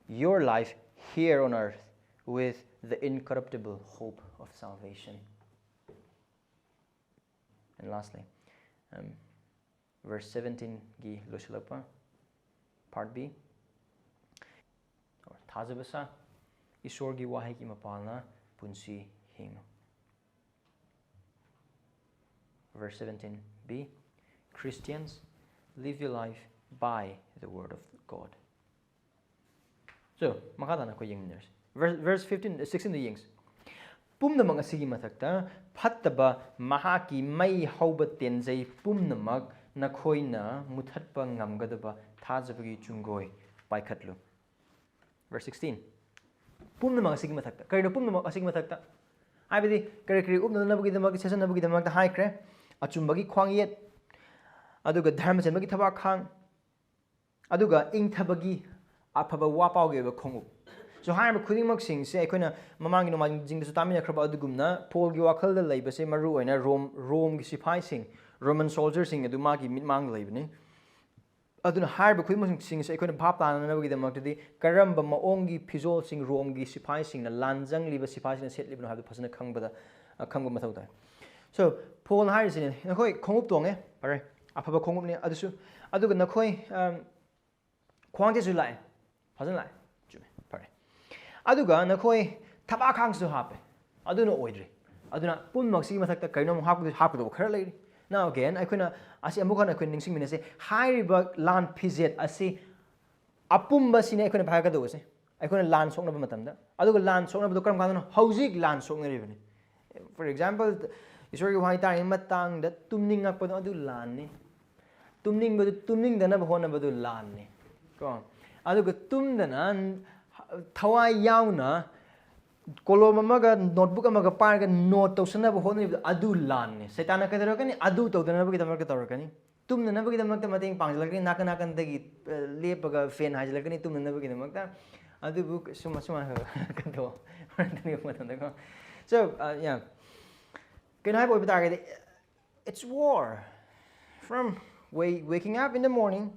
your life here on earth with the incorruptible hope of salvation. And lastly, um, verse seventeenꯒꯤ ꯂꯣꯏꯁꯤꯜꯂꯛꯄ, part B, ꯊꯥꯖꯕ ꯁꯥ, ꯏꯁꯣꯔꯒꯤ ꯋꯥꯍꯩꯒꯤ ꯃꯄꯥꯜꯅ ꯄꯨꯟꯁꯤ ꯍꯤꯡꯉꯨ꯫ Verse seventeen B, Christians, live your life by the word of God. So, ꯃꯈꯥ ꯇꯥꯅ ꯑꯩꯈꯣꯏ ꯌꯦꯡꯃꯤꯟꯅꯔꯁꯤ꯫ Verse, verse fifteen, sixteen ꯗ ꯌꯦꯡꯁꯤ꯫ ꯄꯨꯝꯅꯃꯛ ꯑꯁꯤꯒꯤ ꯃꯊꯛꯇ ꯐꯠꯇꯕ ꯃꯍꯥꯛꯀꯤ ꯃꯩ ꯍꯧꯕ ꯇꯦꯟꯖꯩ ꯄꯨꯝꯅꯃꯛ ꯅꯈꯣꯏꯅ ꯃꯨꯊꯠꯄ ꯉꯝꯒꯗꯕ ꯊꯥꯖꯕꯒꯤ ꯆꯨꯡꯒꯣꯏ ꯄꯥꯏꯈꯠꯂꯨ꯫ Verse sixteen. ꯄꯨꯝꯅꯃꯛ ꯑꯁꯤꯒꯤ ꯃꯊꯛꯇ꯫ ꯀꯔꯤꯅꯣ ꯄꯨꯝꯅꯃꯛ ꯑꯁꯤꯒꯤ ꯃꯊꯛꯇ? ꯍꯥꯏꯕꯗꯤ ꯀꯔꯤ ꯀꯔꯤ ꯎꯞꯅꯅꯕꯒꯤꯗꯃꯛ, ꯁꯦꯠꯆꯅꯕꯒꯤꯗꯃꯛꯇ ꯍꯥꯏꯈ꯭ꯔꯦ꯫ ꯑꯆꯨꯝꯕꯒꯤ ꯈ꯭ꯋꯥꯡꯌꯦꯠ, ꯑꯗꯨꯒ ꯙꯔꯃ ꯆꯦꯟꯕꯒꯤ ꯊꯕꯥꯛ ꯈꯥꯡ, ꯑꯗꯨꯒ ꯏꯪꯊꯕꯒꯤ ꯑꯐꯕ ꯋꯥ ꯄꯥꯎꯒꯤ ꯑꯣꯏꯕ ꯈꯣꯡꯎꯞ꯫ So, ꯍꯥꯏꯔꯤꯕ ꯈꯨꯗꯤꯡꯃꯛꯁꯤꯡꯁꯦ ꯑꯩꯈꯣꯏꯅ ꯃꯃꯥꯡꯒꯤ ꯅꯣꯡꯃꯥꯏꯖꯤꯡꯗꯁꯨ ꯇꯥꯃꯤꯟꯅꯈ꯭ꯔꯕ ꯑꯗꯨꯒꯨꯝꯅ ꯄꯣꯜꯒꯤ ꯋꯥꯈꯜꯗ ꯂꯩꯕꯁꯦ ꯃꯔꯨ ꯑꯣꯏꯅ ꯔꯣꯝ, ꯔꯣꯝꯒꯤ ꯁꯤꯐꯥꯏꯁꯤꯡ, Roman soldierꯁꯤꯡ ꯑꯗꯨ ꯃꯥꯒꯤ ꯃꯤꯠꯃꯥꯡꯗ ꯂꯩꯕꯅꯤ꯫ ꯑꯗꯨꯅ ꯍꯥꯏꯔꯤꯕ ꯈꯨꯗꯤꯡꯃꯛꯁꯤꯡꯁꯦ ꯑꯩꯈꯣꯏꯅ ꯚꯥꯞ ꯇꯥꯅꯅꯕꯒꯤꯗꯃꯛꯇꯗꯤ ꯀꯔꯝꯕ ꯃꯑꯣꯡꯒꯤ ꯐꯤꯖꯣꯜꯁꯤꯡ ꯔꯣꯝꯒꯤ ꯁꯤꯐꯥꯏꯁꯤꯡꯅ, ꯂꯥꯟꯖꯪꯂꯤꯕ ꯁꯤꯐꯥꯏꯁꯤꯡꯅ ꯁꯦꯠꯂꯤꯕꯅꯣ ꯍꯥꯏꯕꯗꯨ ꯐꯖꯅ ꯈꯪꯕꯗ, ꯑ, ꯈꯪꯕ ꯃꯊꯧ ꯇꯥꯏ꯫ So, ꯄꯣꯜꯅ ꯍꯥꯏꯔꯤꯁꯤꯅꯦ, ꯅꯈꯣꯏ ꯈꯣꯡꯎꯞ ꯇꯣꯡꯉꯦ, ꯐꯔꯦ, ꯑꯐꯕ ꯈꯣꯡꯎꯞꯅꯤ ꯑꯗꯨꯁꯨ, ꯑꯗꯨꯒ ꯅꯈꯣꯏ, ꯑꯝ, ꯈ꯭ꯋꯥꯡꯁꯤꯁꯨ ꯂꯥꯛꯑꯦ, ꯐꯖꯅ ꯂꯥꯛꯑꯦ, ꯆꯨꯝꯃꯦ, ꯐꯔꯦ꯫ ꯑꯗꯨꯒ ꯅꯈꯣꯏ ꯊꯕꯥꯛ ꯈꯥꯡꯁꯨ ꯍꯥꯞꯄꯦ, ꯑꯗꯨꯅ ꯑꯣꯏꯗ꯭ꯔꯤ꯫ ꯑꯗꯨꯅ ꯄꯨꯝꯅꯃꯛꯁꯤꯒꯤ ꯃꯊꯛꯇ ꯀꯩꯅꯣꯝ ꯍꯥꯞꯀꯗ-, ꯍꯥꯞꯀꯗꯧꯕ ꯈꯔ ꯂꯩꯔꯤ꯫ Now again, ꯑꯩꯈꯣꯏꯅ ꯑꯁꯤ ꯑꯃꯨꯛ ꯍꯟꯅ ꯑꯩꯈꯣꯏ ꯅꯤꯡꯁꯤꯡꯃꯤꯟꯅꯁꯦ, ꯍꯥꯏꯔꯤꯕ ꯂꯥꯟ ꯐꯤꯖꯦꯠ ꯑꯁꯤ ꯑꯄꯨꯝꯕꯁꯤꯅꯦ ꯑꯩꯈꯣꯏꯅ ꯄꯥꯏꯒꯗꯧꯕꯁꯦ, ꯑꯩꯈꯣꯏꯅ ꯂꯥꯟ ꯁꯣꯛꯅꯕ ꯃꯇꯝꯗ꯫ ꯑꯗꯨꯒ ꯂꯥꯟ ꯁꯣꯛꯅꯕꯗꯣ ꯀꯔꯝ ꯀꯥꯟꯗꯅꯣ? ꯍꯧꯖꯤꯛ ꯂꯥꯟ ꯁꯣꯛꯅꯔꯤꯕꯅꯤ꯫ For example, ꯏꯁꯣꯔꯒꯤ ꯋꯥꯍꯩ ꯇꯥꯔꯤꯉꯩ ꯃꯇꯥꯡꯗ ꯇꯨꯝꯅꯤꯡꯉꯛꯄꯗꯣ, ꯑꯗꯨ ꯂꯥꯟꯅꯤ꯫ ꯇꯨꯝꯅꯤꯡꯕꯗꯨ, ꯇꯨꯝꯅꯤꯡꯗꯅꯕ ꯍꯣꯠꯅꯕꯗꯨ ꯂꯥꯟꯅꯤ꯫ ꯀꯣ? ꯑꯗꯨꯒ ꯇꯨꯝꯗꯅ, ꯊꯋꯥꯏ ꯌꯥꯎꯅ ꯀꯣꯂꯣꯝ ꯑꯃꯒ ꯅꯣꯠꯕꯨꯛ ꯑꯃꯒ ꯄꯥꯏꯔꯒ ꯅꯣꯠ ꯇꯧꯁꯟꯅꯕ ꯍꯣꯠꯅꯔꯤꯕꯗꯣ, ꯑꯗꯨ ꯂꯥꯟꯅꯤ꯫ ꯁꯩꯇꯥꯟꯅ ꯀꯩꯗꯧꯔꯛꯀꯅꯤ? ꯑꯗꯨ ꯇꯧꯗꯅꯕꯒꯤꯗꯃꯛꯇ ꯇꯧꯔꯛꯀꯅꯤ꯫ ꯇꯨꯝꯅꯅꯕꯒꯤꯗꯃꯛꯇ ꯃꯇꯦꯡ ꯄꯥꯡꯁꯤꯜꯂꯛꯀꯅꯤ, ꯅꯥꯀꯟ ꯅꯥꯀꯟꯗꯒꯤ, ꯑ, ꯂꯦꯞꯄꯒ ꯐꯦꯟ ꯍꯥꯏꯖꯤꯜꯂꯛꯀꯅꯤ ꯇꯨꯝꯅꯅꯕꯒꯤꯗꯃꯛꯇ꯫ ꯑꯗꯨꯕꯨ ꯁꯨꯝ, ꯁꯨꯃꯥꯏꯅ ꯈꯔ ꯈꯔ ꯀꯟꯊꯣꯛꯑꯣ꯫ ꯍꯣꯔꯦꯟ ꯇꯨꯝꯅꯤꯡꯉꯛꯄ ꯃꯇꯝꯗꯀꯣ꯫ So, uh, yeah. ꯀꯩꯅꯣ ꯍꯥꯏꯕ ꯑꯣꯏꯕ ꯇꯥꯔꯒꯗꯤ, it's war. From wa-, waking up in the morning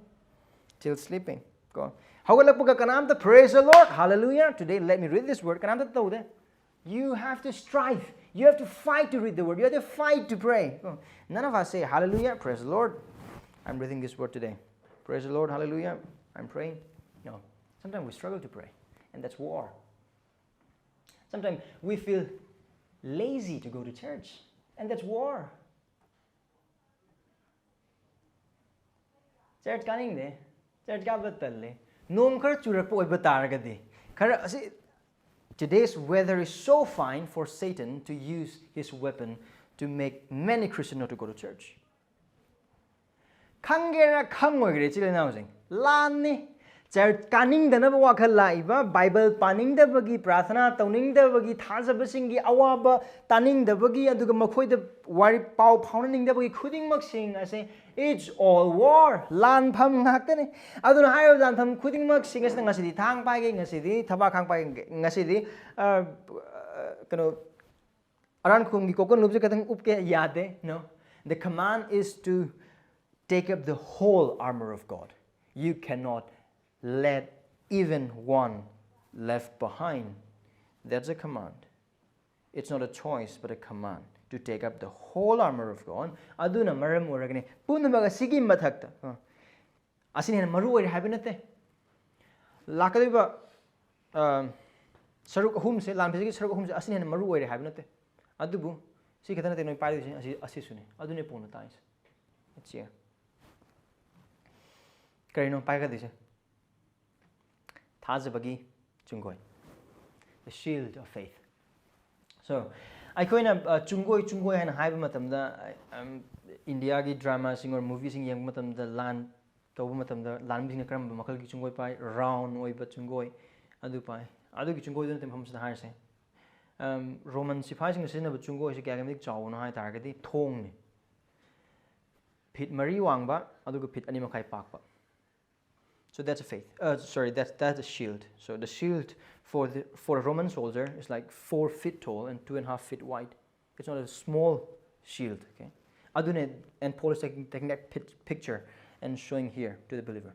till sleeping. ꯀꯣ? ꯍꯧꯒꯠꯂꯛꯄꯒ ꯀꯅꯥꯝꯇ "Praise the Lord, hallelujah, today let me read this word" ꯀꯅꯥꯝꯇ ꯇꯧꯗꯦ꯫ You have to strive. You have to fight to read the word. You have to fight to pray. ꯀꯣ? None of us say, "Hallelujah, praise the Lord, I'm reading this word today. Praise the Lord, hallelujah, I'm praying." No. Sometimes we struggle to pray, and that's war. Sometimes we feel lazy to go to church, and that's war. Church ꯀꯥꯅꯤꯡꯗꯦ, church ꯀꯥꯕ ꯇꯜꯂꯦ꯫ ꯅꯣꯡ ꯈꯔ ꯆꯨꯔꯛꯄ ꯑꯣꯏꯕ ꯇꯥꯔꯒꯗꯤ, ꯈꯔ ꯑꯁꯤ Today's weather is so fine for Satan to use his weapon to make many Christians not to go to church. ꯈꯪꯒꯦꯔꯥ ꯈꯪꯉꯣꯏꯒꯦꯔꯥ, ꯏꯆꯤꯜ ꯏꯅꯥꯎꯁꯤꯡ, ꯂꯥꯟꯅꯤ꯫ ꯆꯔꯆ ꯀꯥꯅꯤꯡꯗꯅꯕ ꯋꯥꯈꯜ ꯂꯥꯛꯏꯕ, ꯕꯥꯏꯕꯜ ꯄꯥꯅꯤꯡꯗꯕꯒꯤ, ꯄ꯭ꯔꯥꯔꯊꯅꯥ ꯇꯧꯅꯤꯡꯗꯕꯒꯤ, ꯊꯥꯖꯕꯁꯤꯡꯒꯤ ꯑꯋꯥꯕ ꯇꯥꯅꯤꯡꯗꯕꯒꯤ, ꯑꯗꯨꯒ ꯃꯈꯣꯏꯗ ꯋꯥꯔꯤ ꯄꯥꯎ ꯐꯥꯎꯅꯅꯤꯡꯗꯕꯒꯤ ꯈꯨꯗꯤꯡꯃꯛꯁꯤꯡ ꯑꯁꯦ, it's all war, ꯂꯥꯟꯐꯝ ꯉꯥꯛꯇꯅꯤ꯫ ꯑꯗꯨꯅ ꯍꯥꯏꯔꯤꯕ ꯂꯥꯟꯐꯝ ꯈꯨꯗꯤꯡꯃꯛꯁꯤꯡ ꯑꯁꯤꯅ ꯉꯁꯤꯗꯤ ꯊꯥꯡ ꯄꯥꯏꯒꯦ, ꯉꯁꯤꯗꯤ ꯊꯕꯥꯛ ꯈꯥꯡ ꯄꯥꯏꯒꯦ, ꯉꯁꯤꯗꯤ, ꯑ, ꯑ, ꯀꯩꯅꯣ, ꯑꯔꯥꯟꯈꯣꯡꯒꯤ ꯀꯣꯀꯟ ꯂꯨꯞꯁꯦ ꯈꯤꯇꯪ ꯎꯞꯀꯦ ꯌꯥꯗꯦ꯫ No. The command is to take up the whole armor of God. You cannot let even one left behind. That's a command. It's not a choice, but a command to take up the whole armor of God. ꯑꯗꯨꯅ ꯃꯔꯝ ꯑꯣꯏꯔꯒꯅꯤ ꯄꯨꯝꯅꯃꯛ ꯑꯁꯤꯒꯤ ꯃꯊꯛꯇ, ꯑ, ꯑꯁꯤꯅ ꯍꯦꯟꯅ ꯃꯔꯨ ꯑꯣꯏꯔꯦ ꯍꯥꯏꯕ ꯅꯠꯇꯦ꯫ ꯂꯥꯛꯀꯗꯧꯔꯤꯕ, ꯑ, ꯁꯔꯨꯛ ꯑꯍꯨꯝꯁꯦ, ꯂꯥꯟꯐꯝꯁꯤꯒꯤ ꯁꯔꯨꯛ ꯑꯍꯨꯝꯁꯦ ꯑꯁꯤꯅ ꯍꯦꯟꯅ ꯃꯔꯨ ꯑꯣꯏꯔꯦ ꯍꯥꯏꯕ ꯅꯠꯇꯦ꯫ ꯑꯗꯨꯕꯨ ꯁꯤ ꯈꯛꯇ ꯅꯠꯇꯦ ꯅꯣꯏ ꯄꯥꯏꯗꯣꯏꯁꯦ, ꯑꯁꯤ, ꯑꯁꯤꯁꯨꯅꯦ꯫ ꯑꯗꯨꯅꯦ ꯄꯣꯟꯅ ꯇꯥꯏꯁꯦ꯫ It's here. ꯀꯔꯤꯅꯣ ꯄꯥꯏꯒꯗꯣꯏꯁꯦ? ꯊꯥꯖꯕꯒꯤ ꯆꯨꯡꯒꯣꯏ, the shield of faith. So, ꯑꯩꯈꯣꯏꯅ, ꯑ, ꯆꯨꯡꯒꯣꯏ, ꯆꯨꯡꯒꯣꯏ ꯍꯥꯏꯅ ꯍꯥꯏꯕ ꯃꯇꯝꯗ, ꯑ, ꯎꯝ, ꯏꯟꯗꯤꯌꯥꯒꯤ drama ꯁꯤꯡ or movie ꯁꯤꯡ ꯌꯦꯡꯕ ꯃꯇꯝꯗ, ꯂꯥꯟ ꯇꯧꯕ ꯃꯇꯝꯗ ꯂꯥꯟꯃꯤꯁꯤꯡꯅ ꯀꯔꯝꯕ ꯃꯈꯜꯒꯤ ꯆꯨꯡꯒꯣꯏ ꯄꯥꯏ? Round ꯑꯣꯏꯕ ꯆꯨꯡꯒꯣꯏ ꯑꯗꯨ ꯄꯥꯏ꯫ ꯑꯗꯨꯒꯤ ꯆꯨꯡꯒꯣꯏꯗꯨ ꯅꯠꯇꯦ ꯃꯐꯝꯁꯤꯗ ꯍꯥꯏꯔꯤꯁꯦ꯫ ꯑꯝ, ꯔꯣꯃꯟ ꯁꯤꯐꯥꯏꯁꯤꯡꯅ ꯁꯤꯖꯤꯟꯅꯕ ꯆꯨꯡꯒꯣꯏꯁꯤ ꯀꯌꯥꯒꯤ ꯃꯇꯤꯛ ꯆꯥꯎꯕꯅꯣ ꯍꯥꯏ ꯇꯥꯔꯒꯗꯤ, ꯊꯣꯡꯅꯤ꯫ ꯐꯤꯠ ꯃꯔꯤ ꯋꯥꯡꯕ, ꯑꯗꯨꯒ ꯐꯤꯠ ꯑꯅꯤ ꯃꯈꯥꯏ ꯄꯥꯛꯄ꯫ So that's a faith. Uh, sorry, that's, that's a shield. So the shield for the, for a Roman soldier is like four feet tall and two and a half feet wide. It's not a small shield, okay? ꯑꯗꯨꯅ, and Paul is taking, taking that pic-, picture and showing here to the believer.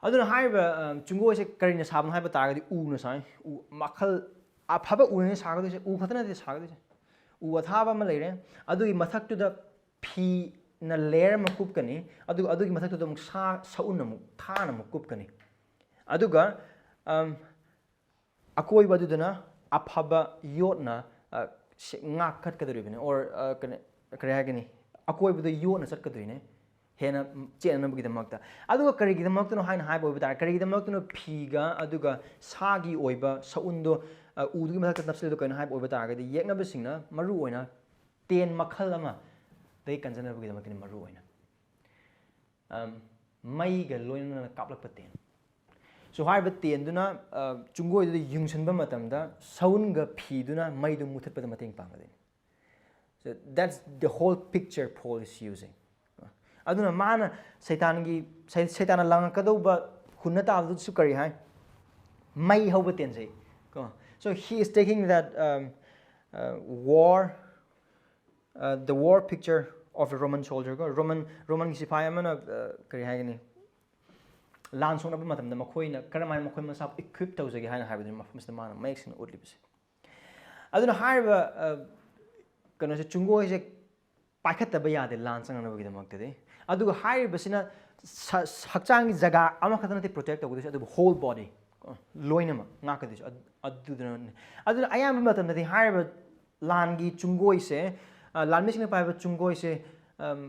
ꯑꯗꯨꯅ ꯍꯥꯏꯔꯤꯕ, ꯑ, ꯆꯨꯡꯒꯣꯏꯁꯦ ꯀꯔꯤꯅ ꯁꯥꯕꯅꯣ ꯍꯥꯏꯕ ꯇꯥꯔꯒꯗꯤ ꯎꯅ ꯁꯥꯏ꯫ ꯎ ꯃꯈꯜ ꯑꯐꯕ ꯎꯅꯅꯦ ꯁꯥꯒꯗꯣꯏꯁꯦ꯫ ꯎ ꯈꯛꯇ ꯅꯠꯇꯦ ꯁꯥꯒꯗꯣꯏꯁꯦ꯫ ꯎ ꯑꯊꯥꯕ ꯑꯃ ꯂꯩꯔꯦ, ꯑꯗꯨꯒꯤ ꯃꯊꯛꯇꯨꯗ ꯐꯤꯅ layer ꯑꯃ ꯀꯨꯞꯀꯅꯤ, ꯑꯗꯨꯒ ꯑꯗꯨꯒꯤ ꯃꯊꯛꯇꯨꯗ ꯑꯃꯨꯛ ꯁꯥ, ꯁꯎꯟ ꯑꯃꯨꯛ, ꯊꯥꯅ ꯑꯃꯨꯛ ꯀꯨꯞꯀꯅꯤ꯫ ꯑꯗꯨꯒ, ꯑꯝ, ꯑꯀꯣꯏꯕ ꯑꯗꯨꯗꯅ ꯑꯐꯕ ꯌꯣꯠꯅ, ꯑ, ꯁꯤ-, ꯉꯥꯛꯈꯠꯀꯗꯧꯔꯤꯕꯅꯤ, or, ꯑ, ꯀꯩꯅꯣ, ꯀꯔꯤ ꯍꯥꯏꯒꯅꯤ, ꯑꯀꯣꯏꯕꯗ ꯌꯣꯠꯅ ꯆꯠꯀꯗꯣꯏꯅꯦ꯫ ꯍꯦꯟꯅ ꯆꯦꯠꯅꯅꯕꯒꯤꯗꯃꯛꯇ꯫ ꯑꯗꯨꯒ ꯀꯔꯤꯒꯤꯗꯃꯛꯇꯅꯣ ꯍꯥꯏꯅ ꯍꯥꯏꯕ ꯑꯣꯏꯕ ꯇꯥꯔꯦ, ꯀꯔꯤꯒꯤꯗꯃꯛꯇꯅꯣ ꯐꯤꯒ ꯑꯗꯨꯒ ꯁꯥꯒꯤ ꯑꯣꯏꯕ ꯁꯎꯟꯗꯣ, ꯑ, ꯎꯗꯨꯒꯤ ꯃꯊꯛꯇ ꯅꯞꯁꯤꯜꯂꯤꯗꯣ ꯀꯩꯅꯣ ꯍꯥꯏꯕ ꯑꯣꯏꯕ ꯇꯥꯔꯒꯗꯤ, ꯌꯦꯛꯅꯕꯁꯤꯡꯅ ꯃꯔꯨ ꯑꯣꯏꯅ ꯇꯦꯟ ꯃꯈꯜ ꯑꯃꯗꯒꯤ ꯀꯟꯖꯅꯕꯒꯤꯗꯃꯛꯇꯅꯤ ꯃꯔꯨ ꯑꯣꯏꯅ꯫ ꯑꯝ, ꯃꯩꯒ ꯂꯣꯏꯅꯅ ꯀꯥꯞꯂꯛꯄ ꯇꯦꯟ꯫ So ꯍꯥꯏꯔꯤꯕ ꯇꯦꯟꯗꯨꯅ, ꯑ, ꯆꯨꯡꯒꯣꯏꯗꯨꯗ ꯌꯨꯡꯁꯤꯟꯕ ꯃꯇꯝꯗ ꯁꯎꯟꯒ ꯐꯤꯗꯨꯅ ꯃꯩꯗꯨ ꯃꯨꯊꯠꯄꯗ ꯃꯇꯦꯡ ꯄꯥꯡꯒꯗꯣꯏꯅꯤ꯫ So that's the whole picture Paul is using. ꯑꯗꯨꯅ ꯃꯥꯅ ꯁꯩꯇꯥꯟꯒꯤ, ꯁꯩ-, ꯁꯩꯇꯥꯟꯅ ꯂꯥꯡꯉꯛꯀꯗꯧꯕ ꯍꯨꯟꯅ ꯇꯥꯕꯗꯨꯁꯨ ꯀꯔꯤ ꯍꯥꯏ? ꯃꯩ ꯍꯧꯕ ꯇꯦꯟꯖꯩ ꯀꯣ꯫ So he is taking that, um, uh, war, uh, the war picture of a Roman soldier ꯀꯣ꯫ Roman, Romanꯒꯤ ꯁꯤꯐꯥꯏ ꯑꯃꯅ, uh, ꯀꯔꯤ ꯍꯥꯏꯒꯅꯤ? ꯂꯥꯟ ꯁꯣꯛꯅꯕ ꯃꯇꯝꯗ ꯃꯈꯣꯏꯅ ꯀꯔꯝꯍꯥꯏꯅ ꯃꯈꯣꯏ ꯃꯁꯥꯕꯨ equip ꯇꯧꯖꯒꯦ ꯍꯥꯏꯅ ꯍꯥꯏꯕꯗꯨꯅꯤ ꯃꯐꯝꯁꯤꯗ ꯃꯥꯅ ꯃꯌꯦꯛ ꯁꯦꯡꯅ ꯎꯠꯂꯤꯕꯁꯦ꯫ ꯑꯗꯨꯅ ꯍꯥꯏꯔꯤꯕ, ꯑ, ꯀꯩꯅꯣꯁꯦ, ꯆꯨꯡꯒꯣꯏꯁꯦ ꯄꯥꯏꯈꯠꯇꯕ ꯌꯥꯗꯦ ꯂꯥꯟ ꯆꯪꯅꯅꯕꯒꯤꯗꯃꯛꯇꯗꯤ꯫ ꯑꯗꯨꯒ ꯍꯥꯏꯔꯤꯕꯁꯤꯅ ꯁ-, ꯍꯛꯆꯥꯡꯒꯤ ꯖꯒꯥ ꯑꯃꯈꯛꯇ ꯅꯠꯇꯦ protect ꯇꯧꯒꯗꯣꯏꯁꯦ, ꯑꯗꯨꯕꯨ whole body, ꯑ, ꯂꯣꯏꯅꯃꯛ ꯉꯥꯛꯀꯗꯣꯏꯁꯦ꯫ ꯑꯗꯨ-, ꯑꯗꯨꯗꯨꯅꯅꯦ꯫ ꯑꯗꯨꯅ ꯑꯌꯥꯝꯕ ꯃꯇꯝꯗꯗꯤ ꯍꯥꯏꯔꯤꯕ ꯂꯥꯟꯒꯤ ꯆꯨꯡꯒꯣꯏꯁꯦ, ꯑ, ꯂꯥꯟꯃꯤꯁꯤꯡꯅ ꯄꯥꯏꯕ ꯆꯨꯡꯒꯣꯏꯁꯦ, ꯑꯝ,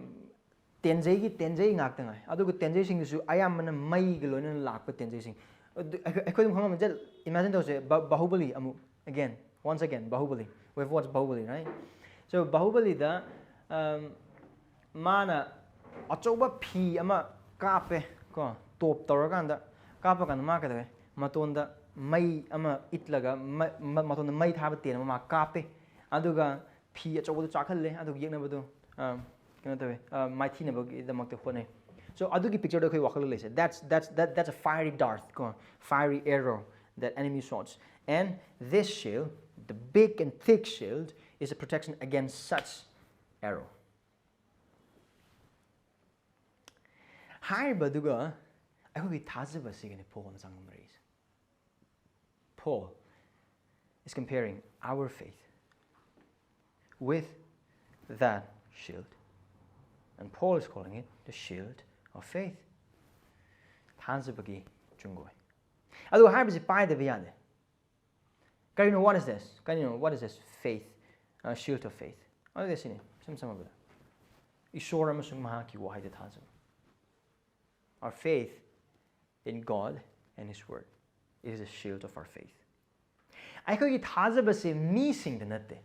ꯇꯦꯟꯖꯩꯒꯤ ꯇꯦꯟꯖꯩ ꯉꯥꯛꯇ ꯉꯥꯏ꯫ ꯑꯗꯨꯒ ꯇꯦꯟꯖꯩꯁꯤꯡꯗꯨꯁꯨ ꯑꯌꯥꯝꯕꯅ ꯃꯩꯒ ꯂꯣꯏꯅꯅ ꯂꯥꯛꯄ ꯇꯦꯟꯖꯩꯁꯤꯡ꯫ ꯑꯗꯨ ꯑꯩꯈꯣꯏ, ꯑꯩꯈꯣꯏ ꯑꯗꯨꯝ ꯈꯪꯉꯝꯃꯅꯤ꯫ Just imagine ꯇꯧꯁꯦ, ꯕ-, ꯕꯥꯍꯨꯕꯂꯤ ꯑꯃꯨꯛ, again, once again, Baahubali. We've watched Baahubali, right? So ꯕꯥꯍꯨꯕꯂꯤꯗ, ꯑꯝ, ꯃꯥꯅ ꯑꯆꯧꯕ ꯐꯤ ꯑꯃ ꯀꯥꯞꯄꯦ ꯀꯣ, ꯇꯣꯞ ꯇꯧꯔꯀꯥꯟꯗ ꯀꯥꯞꯄ ꯀꯥꯟꯗ ꯃꯥ ꯀꯩꯗꯧꯋꯦ? ꯃꯇꯣꯟꯗ ꯃꯩ ꯑꯃ ꯏꯠꯂꯒ ꯃ-, ꯃ-, ꯃꯇꯣꯟꯗ ꯃꯩ ꯊꯥꯕ ꯇꯦꯟ ꯑꯃ ꯃꯥ ꯀꯥꯞꯄꯦ꯫ ꯑꯗꯨꯒ ꯐꯤ ꯑꯆꯧꯕꯗꯣ ꯆꯥꯛꯍꯜꯂꯦ, ꯑꯗꯨꯒ ꯌꯦꯛꯅꯕꯗꯣ, ꯑ, ꯀꯩꯅꯣ ꯇꯧꯋꯦ, ꯑ, ꯃꯥꯏꯊꯤꯅꯕꯒꯤꯗꯃꯛꯇ ꯍꯣꯠꯅꯩ꯫ So ꯑꯗꯨꯒꯤ picture ꯗꯣ ꯑꯩꯈꯣꯏ ꯋꯥꯈꯜꯗ ꯂꯩꯁꯦ꯫ That's, that's, that, that's a fiery dart ꯀꯣ, fiery arrow that enemy shoots. And this shield, the big and thick shield, is a protection against such arrow. ꯍꯥꯏꯔꯤꯕꯗꯨꯒ ꯑꯩꯈꯣꯏꯒꯤ ꯊꯥꯖꯕꯁꯤꯒꯅꯤ ꯄꯣꯜꯅ ꯆꯥꯡꯗꯝꯅꯔꯤꯁꯦ꯫ Paul is comparing our faith with that shield. And Paul is calling it the shield of faith. ꯊꯥꯖꯕꯒꯤ ꯆꯨꯡꯒꯣꯏ꯫ ꯑꯗꯨꯒ ꯍꯥꯏꯔꯤꯕꯁꯤ ꯄꯥꯏꯗꯕ ꯌꯥꯗꯦ꯫ ꯀꯔꯤꯅꯣ, what is this? ꯀꯔꯤꯅꯣ, what is this faith? Uh, shield of faith. ꯑꯗꯨꯗꯤ ꯁꯤꯅꯤ, ꯏꯁꯝ ꯁꯝꯃꯕꯗ꯫ ꯏꯁꯣꯔ ꯑꯃꯁꯨꯡ ꯃꯍꯥꯛꯀꯤ ꯋꯥꯍꯩꯗ ꯊꯥꯖꯕ. Our faith in God and His Word is a shield of our faith. ꯑꯩꯈꯣꯏꯒꯤ ꯊꯥꯖꯕꯁꯦ ꯃꯤꯁꯤꯡꯗ ꯅꯠꯇꯦ.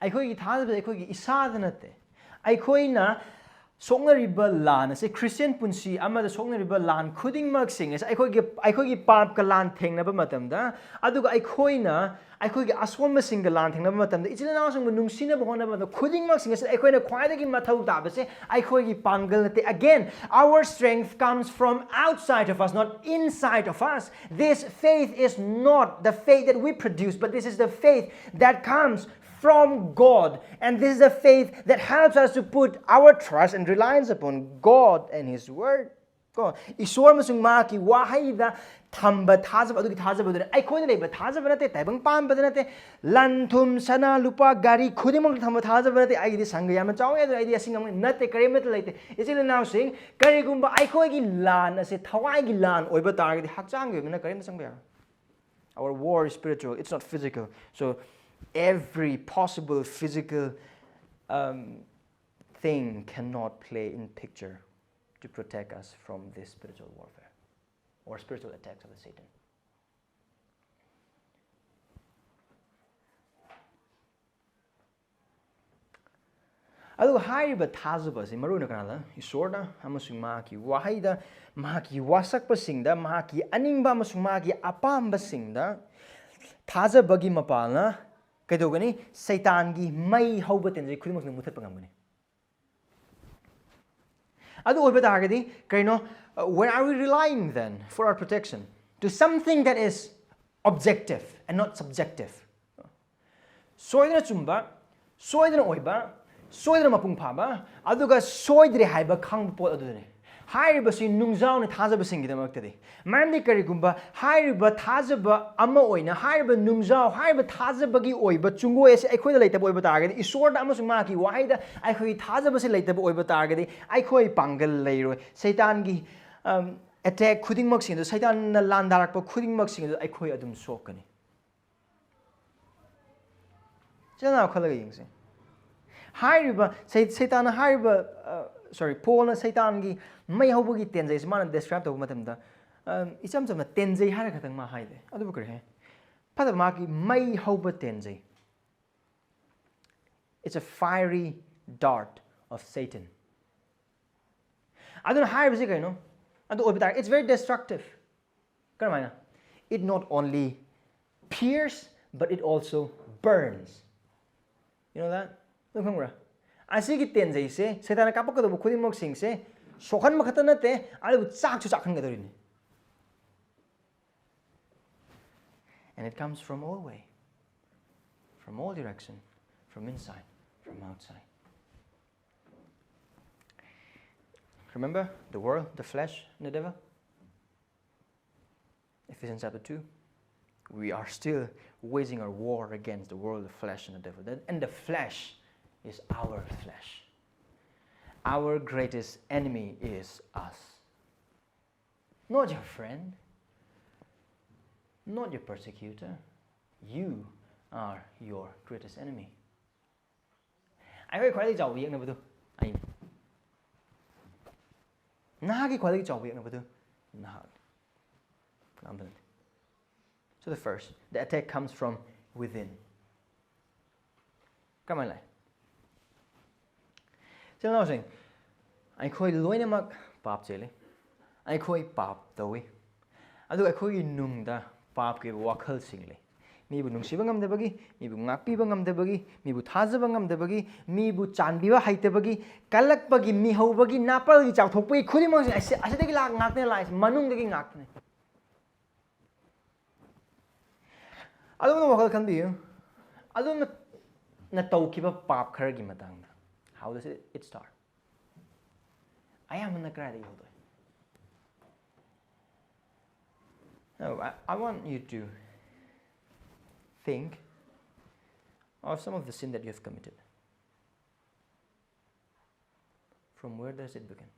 ꯑꯩꯈꯣꯏꯒꯤ ꯊꯥꯖꯕꯁꯦ ꯑꯩꯈꯣꯏꯒꯤ ꯏꯁꯥꯗ ꯅꯠꯇꯦ. ꯑꯩꯈꯣꯏꯅ ꯁꯣꯛꯅꯔꯤꯕ ꯂꯥꯟ ꯑꯁꯦ, ꯈ꯭ꯔꯤꯁꯇꯤꯌꯟ ꯄꯨꯟꯁꯤ ꯑꯃꯗ ꯁꯣꯛꯅꯔꯤꯕ ꯂꯥꯟ ꯈꯨꯗꯤꯡꯃꯛꯁꯤꯡ ꯑꯁꯦ, ꯑꯩꯈꯣꯏꯒꯤ, ꯑꯩꯈꯣꯏꯒꯤ ꯄꯥꯞꯀ ꯂꯥꯟ ꯊꯦꯡꯅꯕ ꯃꯇꯝꯗ, ꯑꯗꯨꯒ ꯑꯩꯈꯣꯏꯅ ꯑꯩꯈꯣꯏꯒꯤ ꯑꯁꯣꯟꯕꯁꯤꯡꯒ ꯂꯥꯟ ꯊꯦꯡꯅꯕ ꯃꯇꯝꯗ, ꯏꯆꯤꯜ ꯏꯅꯥꯎꯁꯤꯡꯕꯨ ꯅꯨꯡꯁꯤꯅꯕ ꯍꯣꯠꯅꯕꯗ, ꯈꯨꯗꯤꯡꯃꯛꯁꯤꯡ ꯑꯁꯤꯗ ꯑꯩꯈꯣꯏꯅ ꯈ꯭ꯋꯥꯏꯗꯒꯤ ꯃꯊꯧ ꯇꯥꯕꯁꯦ ꯑꯩꯈꯣꯏꯒꯤ ꯄꯥꯡꯒꯜ ꯅꯠꯇꯦ. Again, our strength comes from outside of us, not inside of us. This faith is not the faith that we produce, but this is the faith that comes from God. And this is the faith that helps us to put our trust and reliance upon God and His Word. ꯀꯣ, ꯏꯁꯣꯔ ꯑꯃꯁꯨꯡ ꯃꯍꯥꯛꯀꯤ ꯋꯥꯍꯩꯗ ꯊꯝꯕ ꯊꯥꯖꯕ, ꯑꯗꯨꯒꯤ ꯊꯥꯖꯕꯗꯨꯅ ꯑꯩꯈꯣꯏꯗ ꯂꯩꯕ ꯊꯥꯖꯕ ꯅꯠꯇꯦ, ꯇꯥꯏꯕꯪ ꯄꯥꯟꯕꯗ ꯅꯠꯇꯦ, ꯂꯟ ꯊꯨꯝ, ꯁꯅꯥ, ꯂꯨꯄꯥ, ꯒꯥꯔꯤ ꯈꯨꯗꯤꯡꯃꯛꯇ ꯊꯝꯕ ꯊꯥꯖꯕ ꯅꯠꯇꯦ. "ꯑꯩꯒꯤꯗꯤ ꯁꯪꯒ ꯌꯥꯝꯅ ꯆꯥꯎꯋꯦ, ꯑꯗꯨꯅ ꯑꯩꯗꯤ ꯑꯁꯤ ꯉꯝꯒꯅꯤ", ꯅꯠꯇꯦ, ꯀꯔꯤꯃꯠꯇ ꯂꯩꯇꯦ. ꯏꯆꯤꯜ ꯏꯅꯥꯎꯁꯤꯡ, ꯀꯔꯤꯒꯨꯝꯕ ꯑꯩꯈꯣꯏꯒꯤ ꯂꯥꯟ ꯑꯁꯦ ꯊꯋꯥꯏꯒꯤ ꯂꯥꯟ ꯑꯣꯏꯕ ꯇꯥꯔꯒꯗꯤ, ꯍꯛꯆꯥꯡꯒꯤ ꯑꯣꯏꯕꯅ ꯀꯔꯤꯝꯇ ꯆꯪꯕ ꯌꯥꯔꯣꯏ. Our war is spiritual, it's not physical. So every possible physical, um, thing cannot play in picture to protect us from this spiritual warfare or spiritual attacks of the Satan. ꯑꯗꯨꯒ ꯍꯥꯏꯔꯤꯕ ꯊꯥꯖꯕ ꯑꯁꯤ ꯃꯔꯨ ꯑꯣꯏꯅ ꯀꯅꯥꯗ? ꯏꯁꯣꯔꯗ ꯑꯃꯁꯨꯡ ꯃꯍꯥꯛꯀꯤ ꯋꯥꯍꯩꯗ, ꯃꯍꯥꯛꯀꯤ ꯋꯥꯁꯛꯄꯁꯤꯡꯗ, ꯃꯍꯥꯛꯀꯤ ꯑꯅꯤꯡꯕ ꯑꯃꯁꯨꯡ ꯃꯍꯥꯛꯀꯤ ꯑꯄꯥꯝꯕꯁꯤꯡꯗ ꯊꯥꯖꯕꯒꯤ ꯃꯄꯥꯜꯅ ꯀꯩꯗꯧꯒꯅꯤ? ꯁꯩꯇꯥꯟꯒꯤ ꯃꯩ ꯍꯧꯕ ꯇꯦꯟꯖꯩ ꯈꯨꯗꯤꯡꯃꯛꯁꯤꯅ ꯃꯨꯊꯠꯄ ꯉꯝꯒꯅꯤ. ꯑꯗꯨ ꯑꯣꯏꯕ ꯇꯥꯔꯒꯗꯤ ꯀꯩꯅꯣ? Uh, where are we relying then for our protection? To something that is objective and not subjective. ꯁꯣꯏꯗꯅ ꯆꯨꯝꯕ, ꯁꯣꯏꯗꯅ ꯑꯣꯏꯕ, ꯁꯣꯏꯗꯅ ꯃꯄꯨꯡ ꯐꯥꯕ, ꯑꯗꯨꯒ ꯁꯣꯏꯗ꯭ꯔꯦ ꯍꯥꯏꯕ ꯈꯪꯕ ꯄꯣꯠ ꯑꯗꯨꯅꯤ꯫ ꯍꯥꯏꯔꯤꯕꯁꯤ ꯅꯨꯡꯖꯥꯎꯅ ꯊꯥꯖꯕꯁꯤꯡꯒꯤꯗꯃꯛꯇꯗꯤ꯫ ꯃꯔꯝꯗꯤ ꯀꯔꯤꯒꯨꯝꯕ ꯍꯥꯏꯔꯤꯕ ꯊꯥꯖꯕ ꯑꯃ ꯑꯣꯏꯅ, ꯍꯥꯏꯔꯤꯕ ꯅꯨꯡꯖꯥꯎ, ꯍꯥꯏꯔꯤꯕ ꯊꯥꯖꯕꯒꯤ ꯑꯣꯏꯕ ꯆꯨꯡꯒꯣꯏ ꯑꯁꯤ ꯑꯩꯈꯣꯏꯗ ꯂꯩꯇꯕ ꯑꯣꯏꯕ ꯇꯥꯔꯒꯗꯤ, ꯏꯁꯣꯔꯗ ꯑꯃꯁꯨꯡ ꯃꯍꯥꯛꯀꯤ ꯋꯥꯍꯩꯗ ꯑꯩꯈꯣꯏꯒꯤ ꯊꯥꯖꯕꯁꯤ ꯂꯩꯇꯕ ꯑꯣꯏꯕ ꯇꯥꯔꯒꯗꯤ, ꯑꯩꯈꯣꯏ ꯄꯥꯡꯒꯜ ꯂꯩꯔꯣꯏ꯫ ꯁꯩꯇꯥꯟꯒꯤ, ꯑꯝ, attack ꯈꯨꯗꯤꯡꯃꯛꯁꯤꯡ ꯑꯗꯨ, ꯁꯩꯇꯥꯟꯅ ꯂꯥꯟꯗꯥꯔꯛꯄ ꯈꯨꯗꯤꯡꯃꯛꯁꯤꯡ ꯑꯗꯨ ꯑꯩꯈꯣꯏ ꯑꯗꯨꯝ ꯁꯣꯛꯀꯅꯤ꯫ ꯏꯆꯤꯜ ꯏꯅꯥꯎ ꯈꯜꯂꯒ ꯌꯦꯡꯁꯦ꯫ ꯍꯥꯏꯔꯤꯕ ꯁꯩ- ꯁꯩꯇꯥꯟꯅ ꯍꯥꯏꯔꯤꯕ, ꯁꯣꯔꯤ, ꯄꯣꯜꯅ ꯁꯩꯇꯥꯟꯒꯤ ꯃꯩ ꯍꯧꯕꯒꯤ ꯇꯦꯟꯖꯩꯁꯦ ꯃꯥꯅ ꯗꯦꯁꯀ꯭ꯔꯥꯏꯕ ꯇꯧꯕ ꯃꯇꯝꯗ, ꯑ, ꯏꯆꯝ ꯆꯝꯅ ꯇꯦꯟꯖꯩ ꯍꯥꯏꯔ ꯈꯛꯇꯪ ꯃꯥ ꯍꯥꯏꯗꯦ꯫ ꯑꯗꯨꯕꯨ ꯀꯔꯤ ꯍꯥꯏ? ꯐꯠꯇꯕ ꯃꯥꯒꯤ ꯃꯩ ꯍꯧꯕ ꯇꯦꯟꯖꯩ, it's a fiery dart of Satan. ꯑꯗꯨꯅ ꯍꯥꯏꯔꯤꯕꯁꯤ ꯀꯩꯅꯣ? ꯑꯗꯨ ꯑꯣꯏꯕ ꯇꯥꯔꯦ, it's very destructive. ꯀꯔꯝꯍꯥꯏꯅ? It not only pierce, but it also burns. You know that? ꯑꯗꯨ ꯈꯪꯕ꯭ꯔꯥ? ꯑꯁꯤꯒꯤ ꯇꯦꯟꯖꯩꯁꯦ, ꯁꯩꯇꯥꯟꯅ ꯀꯥꯞꯄꯛꯀꯗꯧꯕ ꯈꯨꯗꯤꯡꯃꯛꯁꯤꯡꯁꯦ ꯁꯣꯛꯍꯟꯕ ꯈꯛꯇ ꯅꯠꯇꯦ, ꯑꯗꯨꯕꯨ ꯆꯥꯛꯁꯨ ꯆꯥꯛꯍꯟꯒꯗꯧꯔꯤꯅꯤ. And it comes from all way, from all direction, from inside, from outside. Remember the world, the flesh, and the devil? Ephesians chapter two. We are still waging our war against the world, the flesh, and the devil. That- And the flesh is our flesh. Our greatest enemy is us. Not your friend, not your persecutor. You are your greatest enemy. ꯑꯩꯈꯣꯏ ꯈ꯭ꯋꯥꯏꯗꯒꯤ ꯆꯥꯎꯕ ꯌꯦꯛꯅꯕꯗꯨ ꯑꯩꯅꯤ꯫ ꯅꯍꯥꯛꯀꯤ ꯈ꯭ꯋꯥꯏꯗꯒꯤ ꯆꯥꯎꯕ ꯌꯦꯛꯅꯕꯗꯨ ꯅꯍꯥꯛꯅꯤ꯫ ꯀꯅꯥꯝꯇ ꯅꯠꯇꯦ꯫ So the first, the attack comes from within. ꯀꯔꯝꯍꯥꯏꯅ ꯂꯥꯛꯏ? ꯏꯆꯤꯜ ꯏꯅꯥꯎꯁꯤꯡ, ꯑꯩꯈꯣꯏ ꯂꯣꯏꯅꯃꯛ ꯄꯥꯞ ꯆꯦꯜꯂꯤ꯫ ꯑꯩꯈꯣꯏ ꯄꯥꯞ ꯇꯧꯏ꯫ ꯑꯗꯨꯒ ꯑꯩꯈꯣꯏꯒꯤ ꯅꯨꯡꯗ ꯄꯥꯞꯀꯤ ꯑꯣꯏꯕ ꯋꯥꯈꯜꯁꯤꯡ ꯂꯩ꯫ ꯃꯤꯕꯨ ꯅꯨꯡꯁꯤꯕ ꯉꯝꯗꯕꯒꯤ, ꯃꯤꯕꯨ ꯉꯥꯛꯄꯤꯕ ꯉꯝꯗꯕꯒꯤ, ꯃꯤꯕꯨ ꯊꯥꯖꯕ ꯉꯝꯗꯕꯒꯤ, ꯃꯤꯕꯨ ꯆꯥꯟꯕꯤꯕ ꯍꯩꯇꯕꯒꯤ, ꯀꯜꯂꯛꯄꯒꯤ, ꯃꯤꯍꯧꯕꯒꯤ, ꯅꯥꯄꯜꯒꯤ ꯆꯥꯎꯊꯣꯛꯄꯒꯤ ꯈꯨꯗꯤꯡꯃꯛꯁꯦ ꯑꯁꯤ-, ꯑꯁꯤꯗꯒꯤ ꯂꯥꯛ-, ꯉꯥꯛꯇꯅꯦ ꯂꯥꯛꯏꯁꯦ, ꯃꯅꯨꯡꯗꯒꯤ ꯉꯥꯛꯇꯅꯦ꯫ ꯑꯗꯣꯝꯅ ꯋꯥꯈꯜ ꯈꯟꯕꯤꯌꯨ, ꯑꯗꯣꯝꯅ ꯅ ꯇꯧꯈꯤꯕ ꯄꯥꯞ ꯈꯔꯒꯤ ꯃꯇꯥꯡꯗ꯫ How does it, it start? ꯑꯌꯥꯝꯕꯅ ꯀꯗꯥꯏꯗꯒꯤ ꯍꯧꯗꯣꯛꯏ? No, I, I want you to think of some of the sin that you have committed. From where does it begin?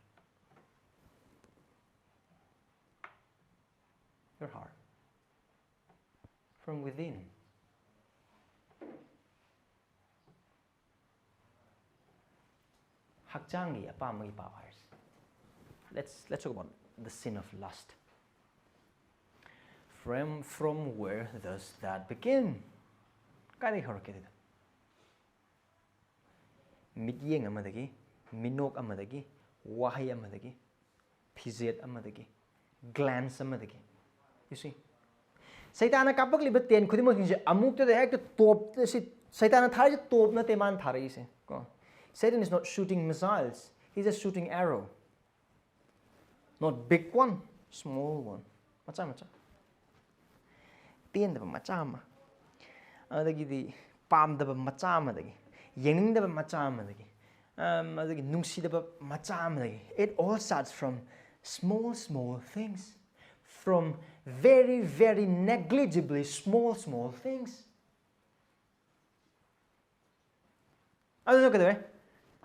Your heart. From within. ꯍꯛꯆꯥꯡꯒꯤ ꯑꯄꯥꯝꯕꯒꯤ ꯄꯥꯞ ꯍꯥꯏꯔꯤꯁꯦ꯫ Let's, let's talk about the sin of lust. From, from where does that begin? ꯀꯥꯏꯗꯒꯤ ꯍꯧꯔꯛꯀꯦ ꯑꯗꯨꯗ? ꯃꯤꯠꯌꯦꯡ ꯑꯃꯗꯒꯤ, ꯃꯤꯅꯣꯛ ꯑꯃꯗꯒꯤ, ꯋꯥꯍꯩ ꯑꯃꯗꯒꯤ, ꯐꯤꯖꯦꯠ ꯑꯃꯗꯒꯤ, glance ꯑꯃꯗꯒꯤ꯫ You see? ꯁꯩꯇꯥꯟꯅ ꯀꯥꯞꯄꯛꯂꯤꯕ ꯇꯦꯟ ꯈꯨꯗꯤꯡꯃꯛꯁꯤꯡꯁꯦ ꯑꯃꯨꯛꯇꯗ ꯍꯦꯛꯇ ꯇꯣꯞ, ꯁꯤ ꯁꯩꯇꯥꯟꯅ ꯊꯥꯔꯤꯁꯦ ꯇꯣꯞ ꯅꯠꯇꯦ ꯃꯥꯅ ꯊꯥꯔꯛꯏꯁꯦ ꯀꯣ꯫ Satan is not shooting missiles, he's just shooting arrow. Not big one, small one. ꯃꯆꯥ ꯃꯆꯥ꯫ ꯄꯦꯟꯗꯕ ꯃꯆꯥ ꯑꯃ, ꯑꯗꯒꯤꯗꯤ ꯄꯥꯝꯗꯕ ꯃꯆꯥ ꯑꯃꯗꯒꯤ, ꯌꯦꯡꯅꯤꯡꯗꯕ ꯃꯆꯥ ꯑꯃꯗꯒꯤ, ꯑꯝ, ꯑꯗꯒꯤ ꯅꯨꯡꯁꯤꯗꯕ ꯃꯆꯥ ꯑꯃꯗꯒꯤ, it all starts from small, small things, from very, very negligibly small, small things. ꯑꯗꯨꯅ ꯀꯩꯗꯧꯋꯦ?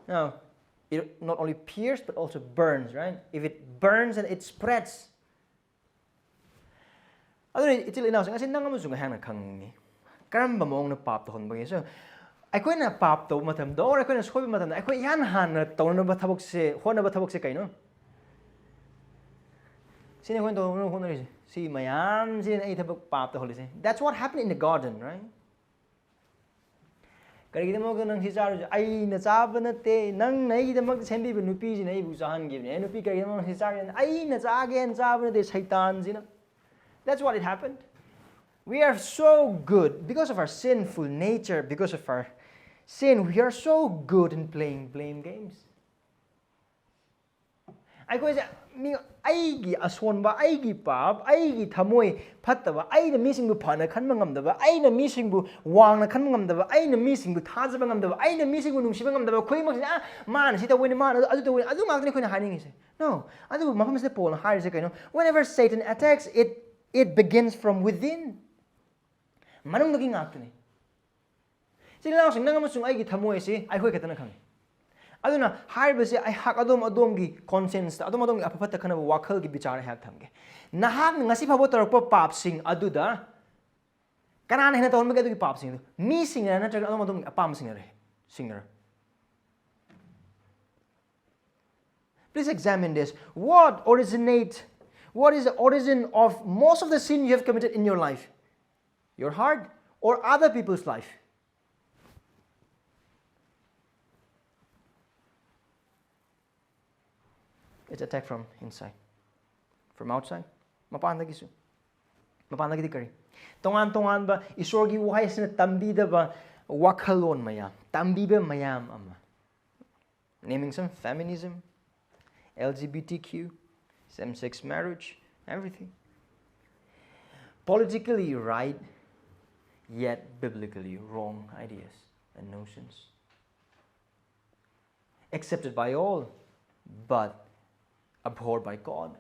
Now, it not only pierces but also burns, right? If it burns and it spreads. ꯑꯗꯨꯅ ꯏꯆꯤꯜ ꯏꯅꯥꯎꯁꯤꯡ, ꯉꯁꯤ ꯅꯪ ꯑꯃꯁꯨꯡ ꯑꯩꯍꯥꯛꯅ ꯈꯪꯅꯤꯡꯉꯤ, ꯀꯔꯝꯕ ꯃꯑꯣꯡꯅ ꯄꯥꯞ ꯇꯧꯍꯟꯕꯒꯦ? So, ꯑꯩꯈꯣꯏꯅ ꯄꯥꯞ ꯇꯧꯕ ꯃꯇꯝꯗ, or ꯑꯩꯈꯣꯏꯅ ꯁꯣꯏꯕ ꯃꯇꯝꯗ, ꯑꯩꯈꯣꯏ ꯏꯍꯥꯟ ꯍꯥꯟꯅ ꯇꯧꯅꯕ ꯊꯕꯛꯁꯦ, ꯍꯣꯠꯅꯕ ꯊꯕꯛꯁꯦ ꯀꯩꯅꯣ? ꯁꯤꯅꯤ ꯑꯩꯈꯣꯏꯅ ꯇꯧꯅꯕ ꯍꯣꯠꯅꯔꯤꯁꯦ꯫ ꯁꯤ ꯃꯌꯥꯝꯁꯤꯅ ꯑꯩ ꯊꯕꯛ ꯄꯥꯞ ꯇꯧꯍꯜꯂꯤꯁꯦ꯫ That's what happened in the garden, right? ꯀꯔꯤꯒꯤꯗꯃꯛꯇ ꯅꯪ ꯁꯤ ꯆꯥꯔꯨꯁꯦ? ꯑꯩꯅ ꯆꯥꯕ ꯅꯠꯇꯦ, ꯅꯪꯅ ꯑꯩꯒꯤꯗꯃꯛꯇ ꯁꯦꯝꯕꯤꯕ ꯅꯨꯄꯤꯁꯤꯅ ꯑꯩꯕꯨ ꯆꯥꯍꯟꯈꯤꯕꯅꯦ꯫ ꯑꯦ, ꯅꯨꯄꯤ, ꯀꯔꯤꯒꯤꯗꯃꯛ ꯅꯪ ꯁꯤ ꯆꯥꯒꯦ? ꯑꯩꯅ ꯆꯥꯒꯦꯅ ꯆꯥꯕ ꯅꯠꯇꯦ, ꯁꯩꯇꯥꯟꯁꯤꯅ꯫ That's what it happened. We are so good because of our sinful nature, because of our sin, we are so good in playing blame games. ꯑꯩꯈꯣꯏꯁꯦ ꯃꯤ, ꯑꯩꯒꯤ ꯑꯁꯣꯟꯕ, ꯑꯩꯒꯤ ꯄꯥꯞ, ꯑꯩꯒꯤ ꯊꯃꯣꯏ ꯐꯠꯇꯕ, ꯑꯩꯅ ꯃꯤꯁꯤꯡꯕꯨ ꯐꯅ ꯈꯟꯕ ꯉꯝꯗꯕ, ꯑꯩꯅ ꯃꯤꯁꯤꯡꯕꯨ ꯋꯥꯡꯅ ꯈꯟꯕ ꯉꯝꯗꯕ, ꯑꯩꯅ ꯃꯤꯁꯤꯡꯕꯨ ꯊꯥꯖꯕ ꯉꯝꯗꯕ, ꯑꯩꯅ ꯃꯤꯁꯤꯡꯕꯨ ꯅꯨꯡꯁꯤꯕ ꯉꯝꯗꯕ ꯈꯨꯗꯤꯡꯃꯛꯁꯤꯅ, "ꯑ, ꯃꯥꯅ ꯁꯤ ꯇꯧꯕꯅꯤ, ꯃꯥꯅ ꯑꯗꯨ, ꯑꯗꯨ ꯇꯧꯕꯅꯤ", ꯑꯗꯨ ꯉꯥꯛꯇꯅꯤ ꯑꯩꯈꯣꯏꯅ ꯍꯥꯏꯅꯤꯡꯉꯤꯁꯦ꯫ No, ꯑꯗꯨꯕꯨ ꯃꯐꯝꯁꯤꯗ ꯄꯣꯜꯅ ꯍꯥꯏꯔꯤꯁꯦ ꯀꯩꯅꯣ? Whenever Satan attacks, it, it begins from within. ꯃꯅꯨꯡꯗꯒꯤ ꯉꯥꯛꯇꯅꯤ꯫ ꯏꯆꯤꯜ ꯏꯅꯥꯎꯁꯤꯡ, ꯅꯪ ꯑꯃꯁꯨꯡ ꯑꯩꯒꯤ ꯊꯃꯣꯏ ꯑꯁꯤ ꯑꯩꯈꯣꯏ ꯈꯛꯇꯅ ꯈꯪꯉꯤ꯫ ꯑꯗꯨꯅ ꯍꯥꯏꯔꯤꯕꯁꯤ ꯑꯩꯍꯥꯛ ꯑꯗꯣꯝ ꯑꯗꯣꯝꯒꯤ conscience ꯇ, ꯑꯗꯣꯝ ꯑꯗꯣꯝꯒꯤ ꯑꯐ ꯐꯠꯇ ꯈꯟꯅꯕ ꯋꯥꯈꯜꯒꯤ ꯕꯤꯆꯥꯔ ꯑꯩꯍꯥꯛ ꯊꯝꯒꯦ꯫ ꯅꯍꯥꯛꯅ ꯉꯁꯤ ꯐꯥꯎꯕ ꯇꯧꯔꯛꯄ ꯄꯥꯞꯁꯤꯡ ꯑꯗꯨꯗ ꯀꯅꯥꯅ ꯍꯦꯟꯅ ꯇꯧꯔꯝꯕꯒꯦ? ꯑꯗꯨꯒꯤ ꯄꯥꯞꯁꯤꯡ ꯑꯗꯨ ꯃꯤꯁꯤꯡꯅꯔ ꯅꯠꯇ꯭ꯔꯒ ꯑꯗꯣꯝ ꯑꯗꯣꯝꯒꯤ ꯑꯄꯥꯝꯕꯁꯤꯡꯅꯔ? ꯁꯤꯡꯅꯔ? Please examine this. What originate? What is the origin of most of the sin you have committed in your life? Your heart or other people's life? It's attack from inside, from outside. ꯃꯄꯥꯟꯗꯒꯤꯁꯨ, ꯃꯄꯥꯟꯗꯒꯤꯗꯤ ꯀꯔꯤ? ꯇꯣꯉꯥꯟ ꯇꯣꯉꯥꯟꯕ ꯏꯁꯣꯔꯒꯤ ꯋꯥꯍꯩꯁꯤꯅ ꯇꯝꯕꯤꯗꯕ ꯋꯥꯈꯜꯂꯣꯟ ꯃꯌꯥꯝ, ꯇꯝꯕꯤꯕ ꯃꯌꯥꯝ ꯑꯃ, naming some, feminism, L G B T Q, same-sex marriage, everything. Politically right, yet biblically wrong ideas and notions. Accepted by all, but abhorred by God.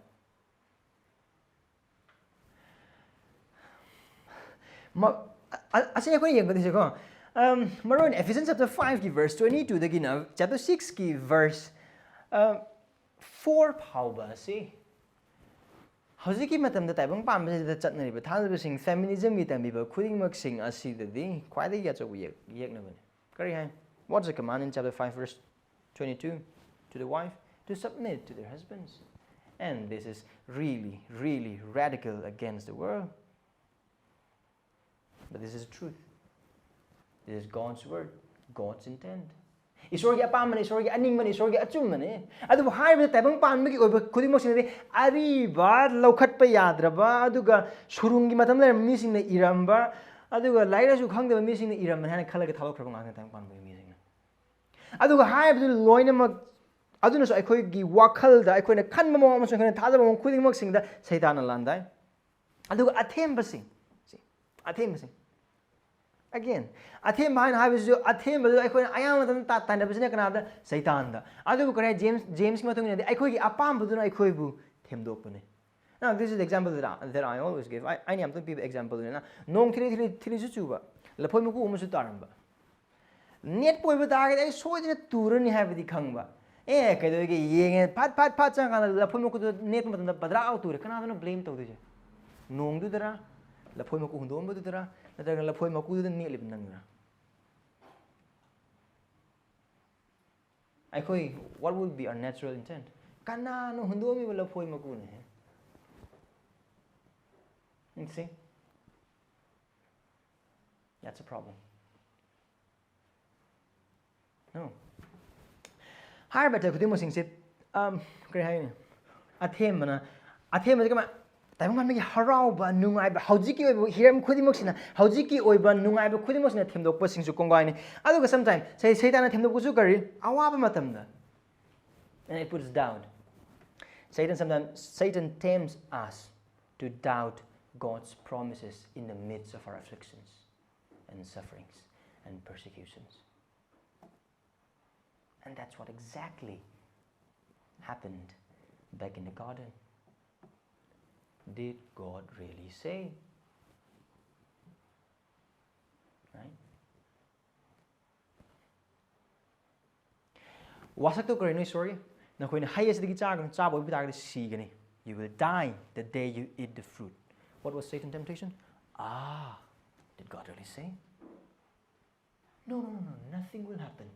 ꯃ-, ꯑ-, ꯑ-, ꯑꯁꯤ ꯑꯩꯈꯣꯏꯅ ꯌꯦꯡꯒꯗꯣꯏꯁꯦꯀꯣ, ꯃꯔꯨ ꯑꯣꯏꯅ Ephesians chapter five ꯀꯤ verse twenty two ꯗꯒꯤꯅ chapter six ꯀꯤ verse four ꯐꯥꯎꯕ ꯑꯁꯤ ꯍꯧꯖꯤꯛꯀꯤ ꯃꯇꯝꯗ ꯇꯥꯏꯕꯪ ꯄꯥꯟꯕꯁꯤꯗ ꯆꯠꯅꯔꯤꯕ ꯊꯥꯖꯕꯁꯤꯡ, feminism ꯒꯤ ꯇꯝꯕꯤꯕ ꯈꯨꯗꯤꯡꯃꯛꯁꯤꯡ ꯑꯁꯤꯗꯗꯤ ꯈ꯭ꯋꯥꯏꯗꯒꯤ ꯑꯆꯧꯕ ꯌꯦꯛ-, ꯌꯦꯛꯅꯕꯅꯤ꯫ ꯀꯔꯤ ꯍꯥꯏ? What's the command in chapter five verse twenty two to the wife? To submit to their husbands. And this is really, really radical against the world. But this is truth. This is God's word, God's intent. ꯏꯁꯣꯔꯒꯤ ꯑꯄꯥꯝꯕꯅꯤ, ꯏꯁꯣꯔꯒꯤ ꯑꯅꯤꯡꯕꯅꯤ, ꯏꯁꯣꯔꯒꯤ ꯑꯆꯨꯝꯕꯅꯤ꯫ ꯑꯗꯨꯕꯨ ꯍꯥꯏꯔꯤꯕ ꯇꯥꯏꯕꯪ ꯄꯥꯟꯕꯒꯤ ꯑꯣꯏꯕ ꯈꯨꯗꯤꯡꯃꯛꯁꯤꯅꯗꯤ ꯑꯔꯤꯕ, ꯂꯧꯈꯠꯄ ꯌꯥꯗ꯭ꯔꯕ, ꯑꯗꯨꯒ ꯁꯨꯔꯨꯡꯒꯤ ꯃꯇꯝ ꯂꯩꯔꯝꯕ ꯃꯤꯁꯤꯡꯅ ꯏꯔꯝꯕ, ꯑꯗꯨꯒ ꯂꯥꯏꯔꯤꯛ ꯂꯥꯏꯁꯨ ꯈꯪꯗꯕ ꯃꯤꯁꯤꯡꯅ ꯏꯔꯝꯕꯅꯤ ꯍꯥꯏꯅ ꯈꯜꯂꯒ ꯊꯥꯗꯣꯛꯈ꯭ꯔꯕ ꯉꯥꯛꯇꯅꯤ ꯇꯥꯏꯕꯪ ꯄꯥꯟꯕꯒꯤ ꯃꯤꯁꯤꯡꯅ꯫ ꯑꯗꯨꯒ ꯍꯥꯏꯔꯤꯕꯗꯨ ꯂꯣꯏꯅꯃꯛ, ꯑꯗꯨꯅꯁꯨ ꯑꯩꯈꯣꯏꯒꯤ ꯋꯥꯈꯜꯗ ꯑꯩꯈꯣꯏꯅ ꯈꯟꯕ ꯃꯑꯣꯡ ꯑꯃꯁꯨꯡ ꯑꯩꯈꯣꯏꯅ ꯊꯥꯖꯕ ꯃꯑꯣꯡ ꯈꯨꯗꯤꯡꯃꯛꯁꯤꯡꯗ ꯁꯩꯇꯥꯟꯅ ꯂꯥꯟꯗꯥꯏ꯫ ꯑꯗꯨꯒ ꯑꯊꯦꯝꯕꯁꯤꯡ, ꯁꯤ, ꯑꯊꯦꯝꯕꯁꯤꯡ, again, ꯑꯊꯦꯝꯕ ꯍꯥꯏꯅ ꯍꯥꯏꯕꯁꯤꯁꯨ, ꯑꯊꯦꯝꯕꯗꯨ ꯑꯩꯈꯣꯏꯅ ꯑꯌꯥꯝꯕ ꯃꯇꯝꯗ ꯇꯥ-, ꯇꯥꯏꯅꯕꯁꯤꯅ ꯀꯅꯥꯗ? ꯁꯩꯇꯥꯟꯗ꯫ ꯑꯗꯨꯕꯨ ꯀꯔꯤ ꯍꯥꯏ? James, James ꯀꯤ ꯃꯇꯨꯡ ꯏꯟꯅꯗꯤ ꯑꯩꯈꯣꯏꯒꯤ ꯑꯄꯥꯝꯕꯗꯨꯅ ꯑꯩꯈꯣꯏꯕꯨ ꯊꯦꯝꯗꯣꯛꯄꯅꯤ꯫ Now, this is the example that I, that I always give. ꯑꯩ, ꯑꯩꯅ ꯌꯥꯝ ꯇꯣꯏꯅ ꯄꯤꯕ example ꯅꯤꯅ, ꯅꯣꯡ ꯊꯤꯂꯤ ꯊꯤꯂꯤ, ꯊꯤꯂꯤꯁꯨ ꯆꯨꯕ, ꯂꯐꯣꯏ ꯃꯀꯨ ꯑꯃꯁꯨ ꯇꯥꯔꯝꯕ꯫ ꯅꯦꯠꯄ ꯑꯣꯏꯕ ꯇꯥꯔꯒꯗꯤ ꯑꯩ ꯁꯣꯏꯗꯅ ꯇꯨꯔꯅꯤ ꯍꯥꯏꯕꯗꯤ ꯈꯪꯕ꯫ ꯑꯦ, ꯀꯩꯗꯧꯔꯤꯒꯦ ꯌꯦꯡꯉꯦ, ꯐꯠ, ꯐꯠ, ꯐꯠ ꯆꯪꯉꯀꯥꯟꯗ ꯂꯐꯣꯏ ꯃꯀꯨꯗꯨ ꯅꯦꯠꯄ ꯃꯇꯝꯗ ꯕꯗ꯭ꯔꯥ ꯂꯥꯎ ꯇꯨꯔꯦ꯫ ꯀꯅꯥꯗꯅꯣ blame ꯇꯧꯗꯣꯏꯁꯦ? ꯅꯣꯡꯗꯨꯗꯔꯥ? ꯂꯐꯣꯏ ꯃꯀꯨ ꯍꯨꯟꯗꯣꯛꯑꯝꯕꯗꯨꯗꯔꯥ? ꯅꯠꯇ꯭ꯔꯒꯅ ꯂꯐꯣꯏ ꯃꯀꯨꯗꯨꯗ ꯅꯦꯠꯂꯤꯕ ꯅꯪꯗꯔꯥ? ꯑꯩꯈꯣꯏ, what would be our natural intent? ꯀꯅꯥꯅ ꯍꯨꯟꯗꯣꯛꯑꯝꯃꯤꯕ ꯂꯐꯣꯏ ꯃꯀꯨꯅꯣ? You see? That's a problem. No. ꯍꯥꯏꯔꯤꯕ ꯑꯇꯩ ꯈꯨꯗꯤꯡꯃꯛꯁꯤꯡꯁꯦ, um, ꯀꯔꯤ ꯍꯥꯏꯅꯤ? ꯑꯊꯦꯝꯕꯅ, ꯑꯊꯦꯝꯕꯁꯦ ꯀꯃꯥꯏ-, ꯇꯥꯏꯕꯪ ꯄꯥꯟꯕꯒꯤ ꯍꯔꯥꯎꯕ, ꯅꯨꯡꯉꯥꯏꯕ, ꯍꯧꯖꯤꯛꯀꯤ ꯑꯣꯏꯕ ꯍꯤꯔꯝ ꯈꯨꯗꯤꯡꯃꯛꯁꯤꯅ, ꯍꯧꯖꯤꯛꯀꯤ ꯑꯣꯏꯕ ꯅꯨꯡꯉꯥꯏꯕ ꯈꯨꯗꯤꯡꯃꯛꯁꯤꯅ ꯊꯦꯝꯗꯣꯛꯄꯁꯤꯡꯁꯨ ꯀꯣꯡꯒꯥꯏꯅꯤ꯫ ꯑꯗꯨꯒ sometimes ꯁꯩ-, ꯁꯩꯇꯥꯟꯅ ꯊꯦꯝꯗꯣꯛꯄꯁꯨ ꯀꯔꯤ? ꯑꯋꯥꯕ ꯃꯇꯝꯗ꯫ And it puts doubt. Satan sometimes, Satan tempts us to doubt God's promises in the midst of our afflictions and sufferings and persecutions. And that's what exactly happened back in the garden. Did God really say? Right? ꯋꯥꯁꯛꯇꯣ ꯀꯔꯤꯅꯣ ꯏꯁꯣꯔꯒꯤ? ꯅꯈꯣꯏꯅ ꯍꯩ ꯑꯁꯤꯗꯒꯤ ꯆꯥꯒꯅꯨ, ꯆꯥꯕ ꯑꯣꯏꯕ ꯇꯥꯔꯒꯗꯤ ꯁꯤꯒꯅꯤ. You will die the day you eat the fruit. What was Satan's temptation? Ah, did God really say? No, no, no, no, nothing will happen.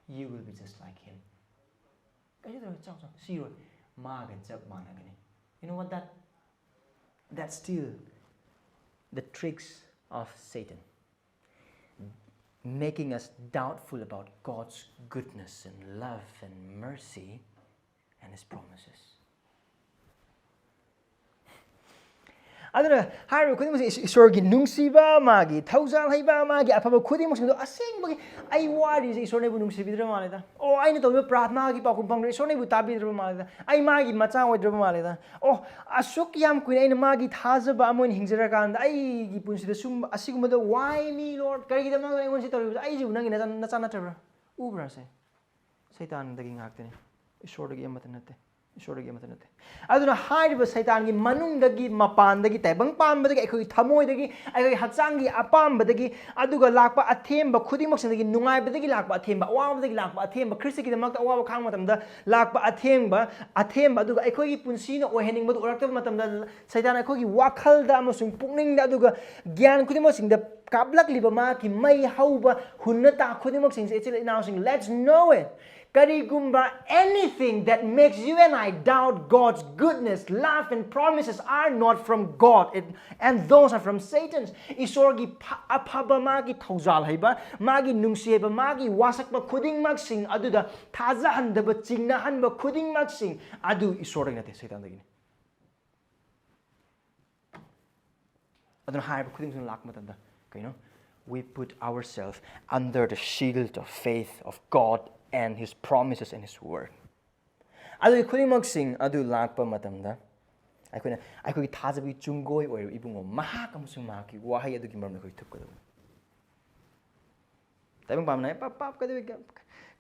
You will be just like him. ꯀꯩꯁꯨ ꯇꯧꯔꯣꯏ, ꯆꯥꯎ, ꯆꯥꯎ, ꯁꯤꯔꯣꯏ. ꯃꯥꯒ ꯆꯞ ꯃꯥꯟꯅꯒꯅꯤ. You know what that? That's still the tricks of Satan, making us doubtful about God's goodness and love and mercy and his promises. ꯑꯗꯨꯅ ꯍꯥꯏꯔꯤꯕ ꯈꯨꯗꯤꯡꯃꯛꯁꯦ ꯏꯁ-, ꯏꯁꯣꯔꯒꯤ ꯅꯨꯡꯁꯤꯕ, ꯃꯥꯒꯤ ꯊꯧꯖꯥꯜ ꯍꯩꯕ, ꯃꯥꯒꯤ ꯑꯐꯕ ꯈꯨꯗꯤꯡꯃꯛꯁꯤꯡꯗꯣ ꯑꯁꯦꯡꯕꯒꯤ ꯑꯩ ꯋꯥꯔꯤꯁꯦ ꯏꯁꯣꯔꯅ ꯑꯩꯕꯨ ꯅꯨꯡꯁꯤꯕꯤꯗ꯭ꯔꯕ ꯃꯥꯜꯂꯦꯗ꯫ ꯑꯣ, ꯑꯩꯅ ꯇꯧꯔꯤꯕ ꯄ꯭ꯔꯥꯊꯅꯥꯒꯤ ꯄꯥꯎꯈꯨꯝ ꯐꯪꯗ꯭ꯔꯦ, ꯏꯁꯣꯔꯅ ꯑꯩꯕꯨ ꯇꯥꯕꯤꯗ꯭ꯔꯕ ꯃꯥꯜꯂꯦꯗ꯫ ꯑꯩ ꯃꯥꯒꯤ ꯃꯆꯥ ꯑꯣꯏꯗ꯭ꯔꯕ ꯃꯥꯜꯂꯦꯗ꯫ ꯑꯣ, ꯑꯁꯨꯛ ꯌꯥꯝ ꯀꯨꯏꯅ ꯑꯩꯅ ꯃꯥꯒꯤ ꯊꯥꯖꯕ ꯑꯃ ꯑꯣꯏꯅ ꯍꯤꯡꯖꯔꯀꯥꯟꯗ ꯑꯩꯒꯤ ꯄꯨꯟꯁꯤꯗ ꯁꯨꯝ ꯑꯁꯤꯒꯨꯝꯕꯗ, "Why me, Lord?" ꯀꯔꯤꯒꯤꯗꯃꯛꯇ ꯑꯩꯉꯣꯟꯗ ꯁꯤ ꯇꯧꯔꯤꯕꯁꯦ? ꯑꯩꯁꯤꯕꯨ ꯅꯪꯒꯤ ꯅꯆꯥ, ꯅꯆꯥ ꯅꯠꯇ꯭ꯔꯕ꯭ꯔꯥ? ꯎꯕ꯭ꯔꯥ ꯁꯦ? ꯁꯩꯇꯥꯟꯗꯒꯤ ꯉꯥꯛꯇꯅꯤ, ꯏꯁꯣꯔꯗꯒꯤ ꯑꯃꯠꯇ ꯅꯠꯇꯦ꯫ ꯏꯁꯣꯔꯗꯒꯤ ꯑꯃꯠꯇ ꯅꯠꯇꯦ꯫ ꯑꯗꯨꯅ ꯍꯥꯏꯔꯤꯕ ꯁꯩꯇꯥꯟꯒꯤ ꯃꯅꯨꯡꯗꯒꯤ, ꯃꯄꯥꯟꯗꯒꯤ, ꯇꯥꯏꯕꯪ ꯄꯥꯟꯕꯗꯒꯤ, ꯑꯩꯈꯣꯏꯒꯤ ꯊꯃꯣꯏꯗꯒꯤ, ꯑꯩꯈꯣꯏꯒꯤ ꯍꯛꯆꯥꯡꯒꯤ ꯑꯄꯥꯝꯕꯗꯒꯤ, ꯑꯗꯨꯒ ꯂꯥꯛꯄ ꯑꯊꯦꯝꯕ ꯈꯨꯗꯤꯡꯃꯛꯁꯤꯡꯗꯒꯤ, ꯅꯨꯡꯉꯥꯏꯕꯗꯒꯤ ꯂꯥꯛꯄ ꯑꯊꯦꯝꯕ, ꯑꯋꯥꯕꯗꯒꯤ ꯂꯥꯛꯄ ꯑꯊꯦꯝꯕ, ꯈ꯭ꯔꯤꯁꯇꯒꯤꯗꯃꯛꯇ ꯑꯋꯥꯕ ꯈꯥꯡꯕ ꯃꯇꯝꯗ ꯂꯥꯛꯄ ꯑꯊꯦꯝꯕ, ꯑꯊꯦꯝꯕ, ꯑꯗꯨꯒ ꯑꯩꯈꯣꯏꯒꯤ ꯄꯨꯟꯁꯤꯅ ꯑꯣꯏꯍꯟꯅꯤꯡꯕꯗꯨ ꯑꯣꯏꯔꯛꯇꯕ ꯃꯇꯝꯗ, ꯁꯩꯇꯥꯟ ꯑꯩꯈꯣꯏꯒꯤ ꯋꯥꯈꯜꯗ ꯑꯃꯁꯨꯡ ꯄꯨꯛꯅꯤꯡꯗ, ꯑꯗꯨꯒ ꯒ꯭ꯌꯥꯟ ꯈꯨꯗꯤꯡꯃꯛꯁꯤꯡꯗ ꯀꯥꯞꯂꯛꯂꯤꯕ ꯃꯍꯥꯛꯀꯤ ꯃꯩ ꯍꯧꯕ ꯍꯨꯟꯅ ꯇꯥ ꯈꯨꯗꯤꯡꯃꯛꯁꯤꯡꯁꯦ, ꯏꯆꯤꯜ ꯏꯅꯥꯎꯁꯤꯡ, let's know it. ꯀꯔꯤꯒꯨꯝꯕ, anything that makes you and I doubt God's goodness, love and promises are not from God, it, and those are from Satan's. ꯏꯁꯣꯔꯒꯤ ꯐ- ꯑꯐꯕ, ꯃꯥꯒꯤ ꯊꯧꯖꯥꯜ ꯍꯩꯕ, ꯃꯥꯒꯤ ꯅꯨꯡꯁꯤ ꯍꯩꯕ, ꯃꯥꯒꯤ ꯋꯥꯁꯛꯄ ꯈꯨꯗꯤꯡꯃꯛꯁꯤꯡ ꯑꯗꯨꯗ ꯊꯥꯖꯍꯟꯗꯕ, ꯆꯤꯡꯅꯍꯟꯕ ꯈꯨꯗꯤꯡꯃꯛꯁꯤꯡ ꯑꯗꯨ ꯏꯁꯣꯔꯗꯒꯤ ꯅꯠꯇꯦ, ꯁꯩꯇꯥꯟꯗꯒꯤꯅꯤ꯫ ꯑꯗꯨꯅ ꯍꯥꯏꯔꯤꯕ ꯈꯨꯗꯤꯡꯃꯛꯁꯤꯅ ꯂꯥꯛꯄ ꯃꯇꯝꯗ ꯀꯩꯅꯣ? We put ourselves under the shield of faith of God and His promises and His word. ꯑꯗꯨꯒꯤ ꯈꯨꯗꯤꯡꯃꯛꯁꯤꯡ ꯑꯗꯨ ꯂꯥꯛꯄ ꯃꯇꯝꯗ ꯑꯩꯈꯣꯏꯅ ꯑꯩꯈꯣꯏꯒꯤ ꯊꯥꯖꯕꯒꯤ ꯆꯨꯡꯒꯣꯏ ꯑꯣꯏꯔꯤꯕ ꯏꯕꯨꯡꯉꯣ ꯃꯍꯥꯛ ꯑꯃꯁꯨꯡ ꯃꯍꯥꯛꯀꯤ ꯋꯥꯍꯩ ꯑꯗꯨꯒꯤ ꯃꯔꯝꯗ ꯑꯩꯈꯣꯏ ꯊꯨꯞꯀꯗꯕꯅꯤ꯫ ꯇꯥꯏꯕꯪ ꯄꯥꯝꯅ ꯄꯥꯞ ꯄꯥꯞ ꯀꯩꯗꯧ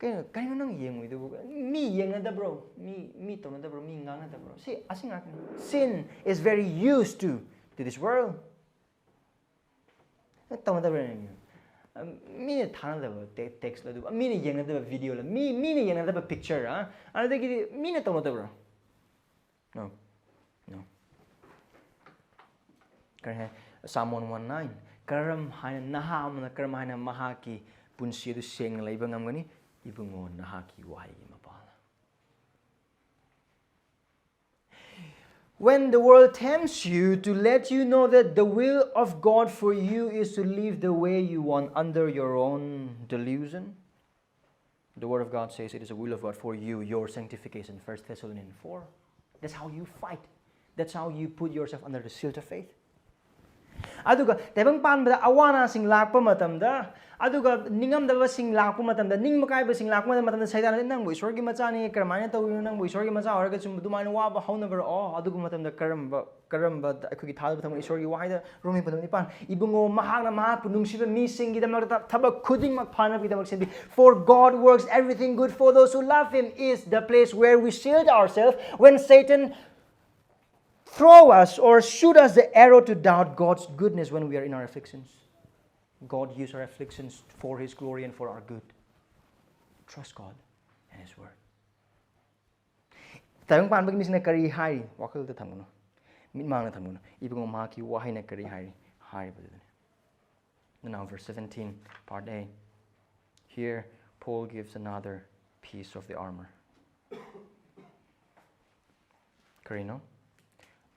ꯀꯩꯅꯣ, ꯀꯩꯅꯣ ꯅꯪ ꯌꯦꯡꯉꯨꯏꯗꯨꯕꯨ? ꯃꯤ ꯌꯦꯡꯅꯗꯕ꯭ꯔꯣ? ꯃꯤ ꯃꯤ ꯇꯧꯅꯗꯕ꯭ꯔꯣ? ꯃꯤ ꯉꯥꯡꯅꯗꯕ꯭ꯔꯣ? ꯁꯤ ꯑꯁꯤ ꯉꯥꯛꯇꯅꯤ꯫ Sin is very used to to this world. ꯇꯧꯅꯗꯕ꯭ꯔꯥ? ꯃꯤꯅ ꯊꯥꯅꯗꯕ ꯇꯦꯛꯁ ꯑꯗꯨ, ꯃꯤꯅ ꯌꯦꯡꯅꯗꯕ ꯚꯤꯗꯤꯑꯣ, ꯃꯤ ꯃꯤꯅ ꯌꯦꯡꯅꯗꯕ ꯄꯤꯛꯆꯔ, ꯑꯗꯨꯗꯒꯤꯗꯤ ꯃꯤꯅ ꯇꯧꯅꯗꯕ꯭ꯔꯣ? No. No. ꯀꯔꯤ ꯍꯥꯏ? Psalm one one nine, ꯀꯔꯝ ꯍꯥꯏꯅ ꯅꯍꯥ ꯑꯃꯅ ꯀꯔꯝ ꯍꯥꯏꯅ ꯃꯍꯥꯛꯀꯤ ꯄꯨꯟꯁꯤ ꯑꯗꯨ ꯁꯦꯡꯅ ꯂꯩꯕ ꯉꯝꯒꯅꯤ? ꯏꯕꯨꯡꯉꯣ, ꯅꯍꯥꯛꯀꯤ ꯋꯥꯍꯩꯒꯤ ꯃꯄꯥꯜꯅ꯫ When the world tempts you to let you know that the will of God for you is to live the way you want under your own delusion, the Word of God says it is the will of God for you, your sanctification, First Thessalonians four. That's how you fight. That's how you put yourself under the shield of faith. ꯑꯗꯨꯒ ꯇꯥꯏꯕꯪ ꯄꯥꯟꯕꯗ ꯑꯋꯥ ꯑꯅꯥꯁꯤꯡ ꯂꯥꯛꯄ ꯃꯇꯝꯗ, ꯑꯗꯨꯒ ꯅꯤꯡꯉꯝꯗꯕꯁꯤꯡ ꯂꯥꯛꯄ ꯃꯇꯝꯗ, ꯅꯤꯡꯕ ꯀꯥꯏꯕꯁꯤꯡ ꯂꯥꯛꯄ ꯃꯇꯝꯗ, ꯁꯩꯇꯥꯟꯅ "ꯅꯪꯕꯨ ꯏꯁꯣꯔꯒꯤ ꯃꯆꯥꯅꯤ, ꯀꯔꯝꯍꯥꯏꯅ ꯇꯧꯔꯤꯅꯣ? ꯅꯪꯕꯨ ꯏꯁꯣꯔꯒꯤ ꯃꯆꯥ ꯑꯣꯏꯔꯒ ꯁꯨꯝ ꯑꯗꯨꯃꯥꯏꯅ ꯋꯥꯕ ꯍꯧꯅꯕ꯭ꯔꯣ?" ꯑꯗꯨꯒꯨꯝꯕ ꯃꯇꯝꯗ ꯀꯔꯝꯕ ꯀꯔꯝꯕ ꯑꯩꯈꯣꯏꯒꯤ ꯊꯥꯖꯕ ꯊꯝꯒꯅꯤ? ꯏꯁꯣꯔꯒꯤ ꯋꯥꯍꯩꯗ, ꯔꯣꯃꯤ ꯄꯟꯗꯝ ꯅꯤꯄꯥꯟ, "ꯏꯕꯨꯡꯉꯣ, ꯃꯍꯥꯛꯅ ꯃꯍꯥꯛꯄꯨ ꯅꯨꯡꯁꯤꯕ ꯃꯤꯁꯤꯡꯒꯤꯗꯃꯛꯇ ꯊꯕꯛ ꯈꯨꯗꯤꯡꯃꯛ ꯐꯅꯕꯒꯤꯗꯃꯛ ꯁꯦꯝꯕꯤ." For God works everything good for those who love Him is the place where we shield ourselves when Satan throw us or shoot us the arrow to doubt God's goodness when we are in our afflictions. God use our afflictions for His glory and for our good. Trust God and His word. ꯇꯥꯏꯕꯪ ꯄꯥꯟꯕꯒꯤ ꯃꯤꯁꯤꯡꯅ ꯀꯔꯤ ꯍꯥꯏꯔꯤ? ꯋꯥꯈꯜꯗ ꯊꯝꯒꯅꯨ, ꯃꯤꯠꯃꯥꯡꯗ ꯊꯝꯒꯅꯨ꯫ ꯏꯕꯨꯡꯉꯣ, ꯃꯍꯥꯛꯀꯤ ꯋꯥꯍꯩꯅ ꯀꯔꯤ ꯍꯥꯏꯔꯤ ꯍꯥꯏꯔꯤꯕꯗꯨꯅꯤ꯫ Now verse seventeen, part A. Here Paul gives another Piece of the armor. ꯀꯔꯤꯅꯣ?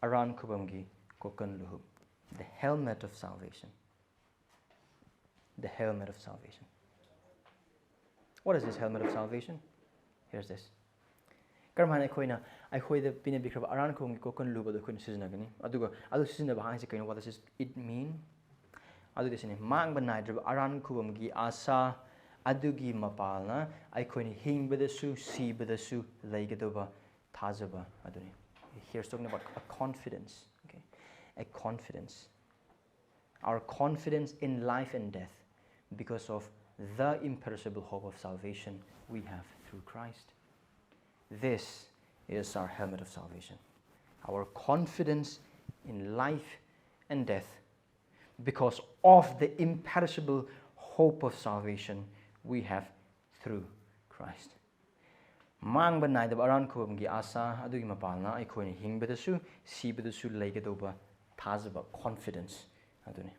ꯑꯔꯥꯟ ꯈꯨꯕꯝꯒꯤ ꯀꯣꯀꯟ ꯂꯨꯍꯨꯞ, the helmet of salvation. The helmet of salvation. What is this helmet of salvation? Here's this. ꯀꯔꯝ ꯍꯥꯏꯅ ꯑꯩꯈꯣꯏꯅ, ꯑꯩꯈꯣꯏꯗ ꯄꯤꯅꯕꯤꯈ꯭ꯔꯕ ꯑꯔꯥꯟ ꯈꯨꯕꯝꯒꯤ ꯀꯣꯀꯟ ꯂꯨꯍꯨꯞ ꯑꯗꯨ ꯑꯩꯈꯣꯏꯅ ꯁꯤꯖꯤꯟꯅꯒꯅꯤ? ꯑꯗꯨꯒ ꯑꯗꯨ ꯁꯤꯖꯤꯟꯅꯕ ꯍꯥꯏꯁꯦ ꯀꯩꯅꯣ? What does it mean? ꯑꯗꯨꯗꯤ ꯁꯤꯅꯤ, ꯃꯥꯡꯕ ꯅꯥꯏꯗ꯭ꯔꯕ ꯑꯔꯥꯟ ꯈꯨꯕꯝꯒꯤ ꯑꯥꯁꯥ ꯑꯗꯨꯒꯤ ꯃꯄꯥꯜꯅ ꯑꯩꯈꯣꯏꯅ ꯍꯤꯡꯕꯗꯁꯨ ꯁꯤꯕꯗꯁꯨ ꯂꯩꯒꯗꯧꯕ ꯊꯥꯖꯕ ꯑꯗꯨꯅꯤ. Here's talking about a confidence, okay? A confidence. Our confidence in life and death because of the imperishable hope of salvation we have through Christ. This is our helmet of salvation. Our confidence in life and death because of the imperishable hope of salvation we have through Christ. ꯃꯥꯡꯕ ꯅꯥꯏꯗꯕ ꯑꯔꯥꯟ ꯈꯨꯕꯝꯒꯤ ꯑꯥꯁꯥ ꯑꯗꯨꯒꯤ ꯃꯄꯥꯜꯅ ꯑꯩꯈꯣꯏꯅ ꯍꯤꯡꯕꯗꯁꯨ ꯁꯤꯕꯗꯁꯨ ꯂꯩꯒꯗꯧꯕ ꯊꯥꯖꯕ, confidence ꯑꯗꯨꯅꯤ.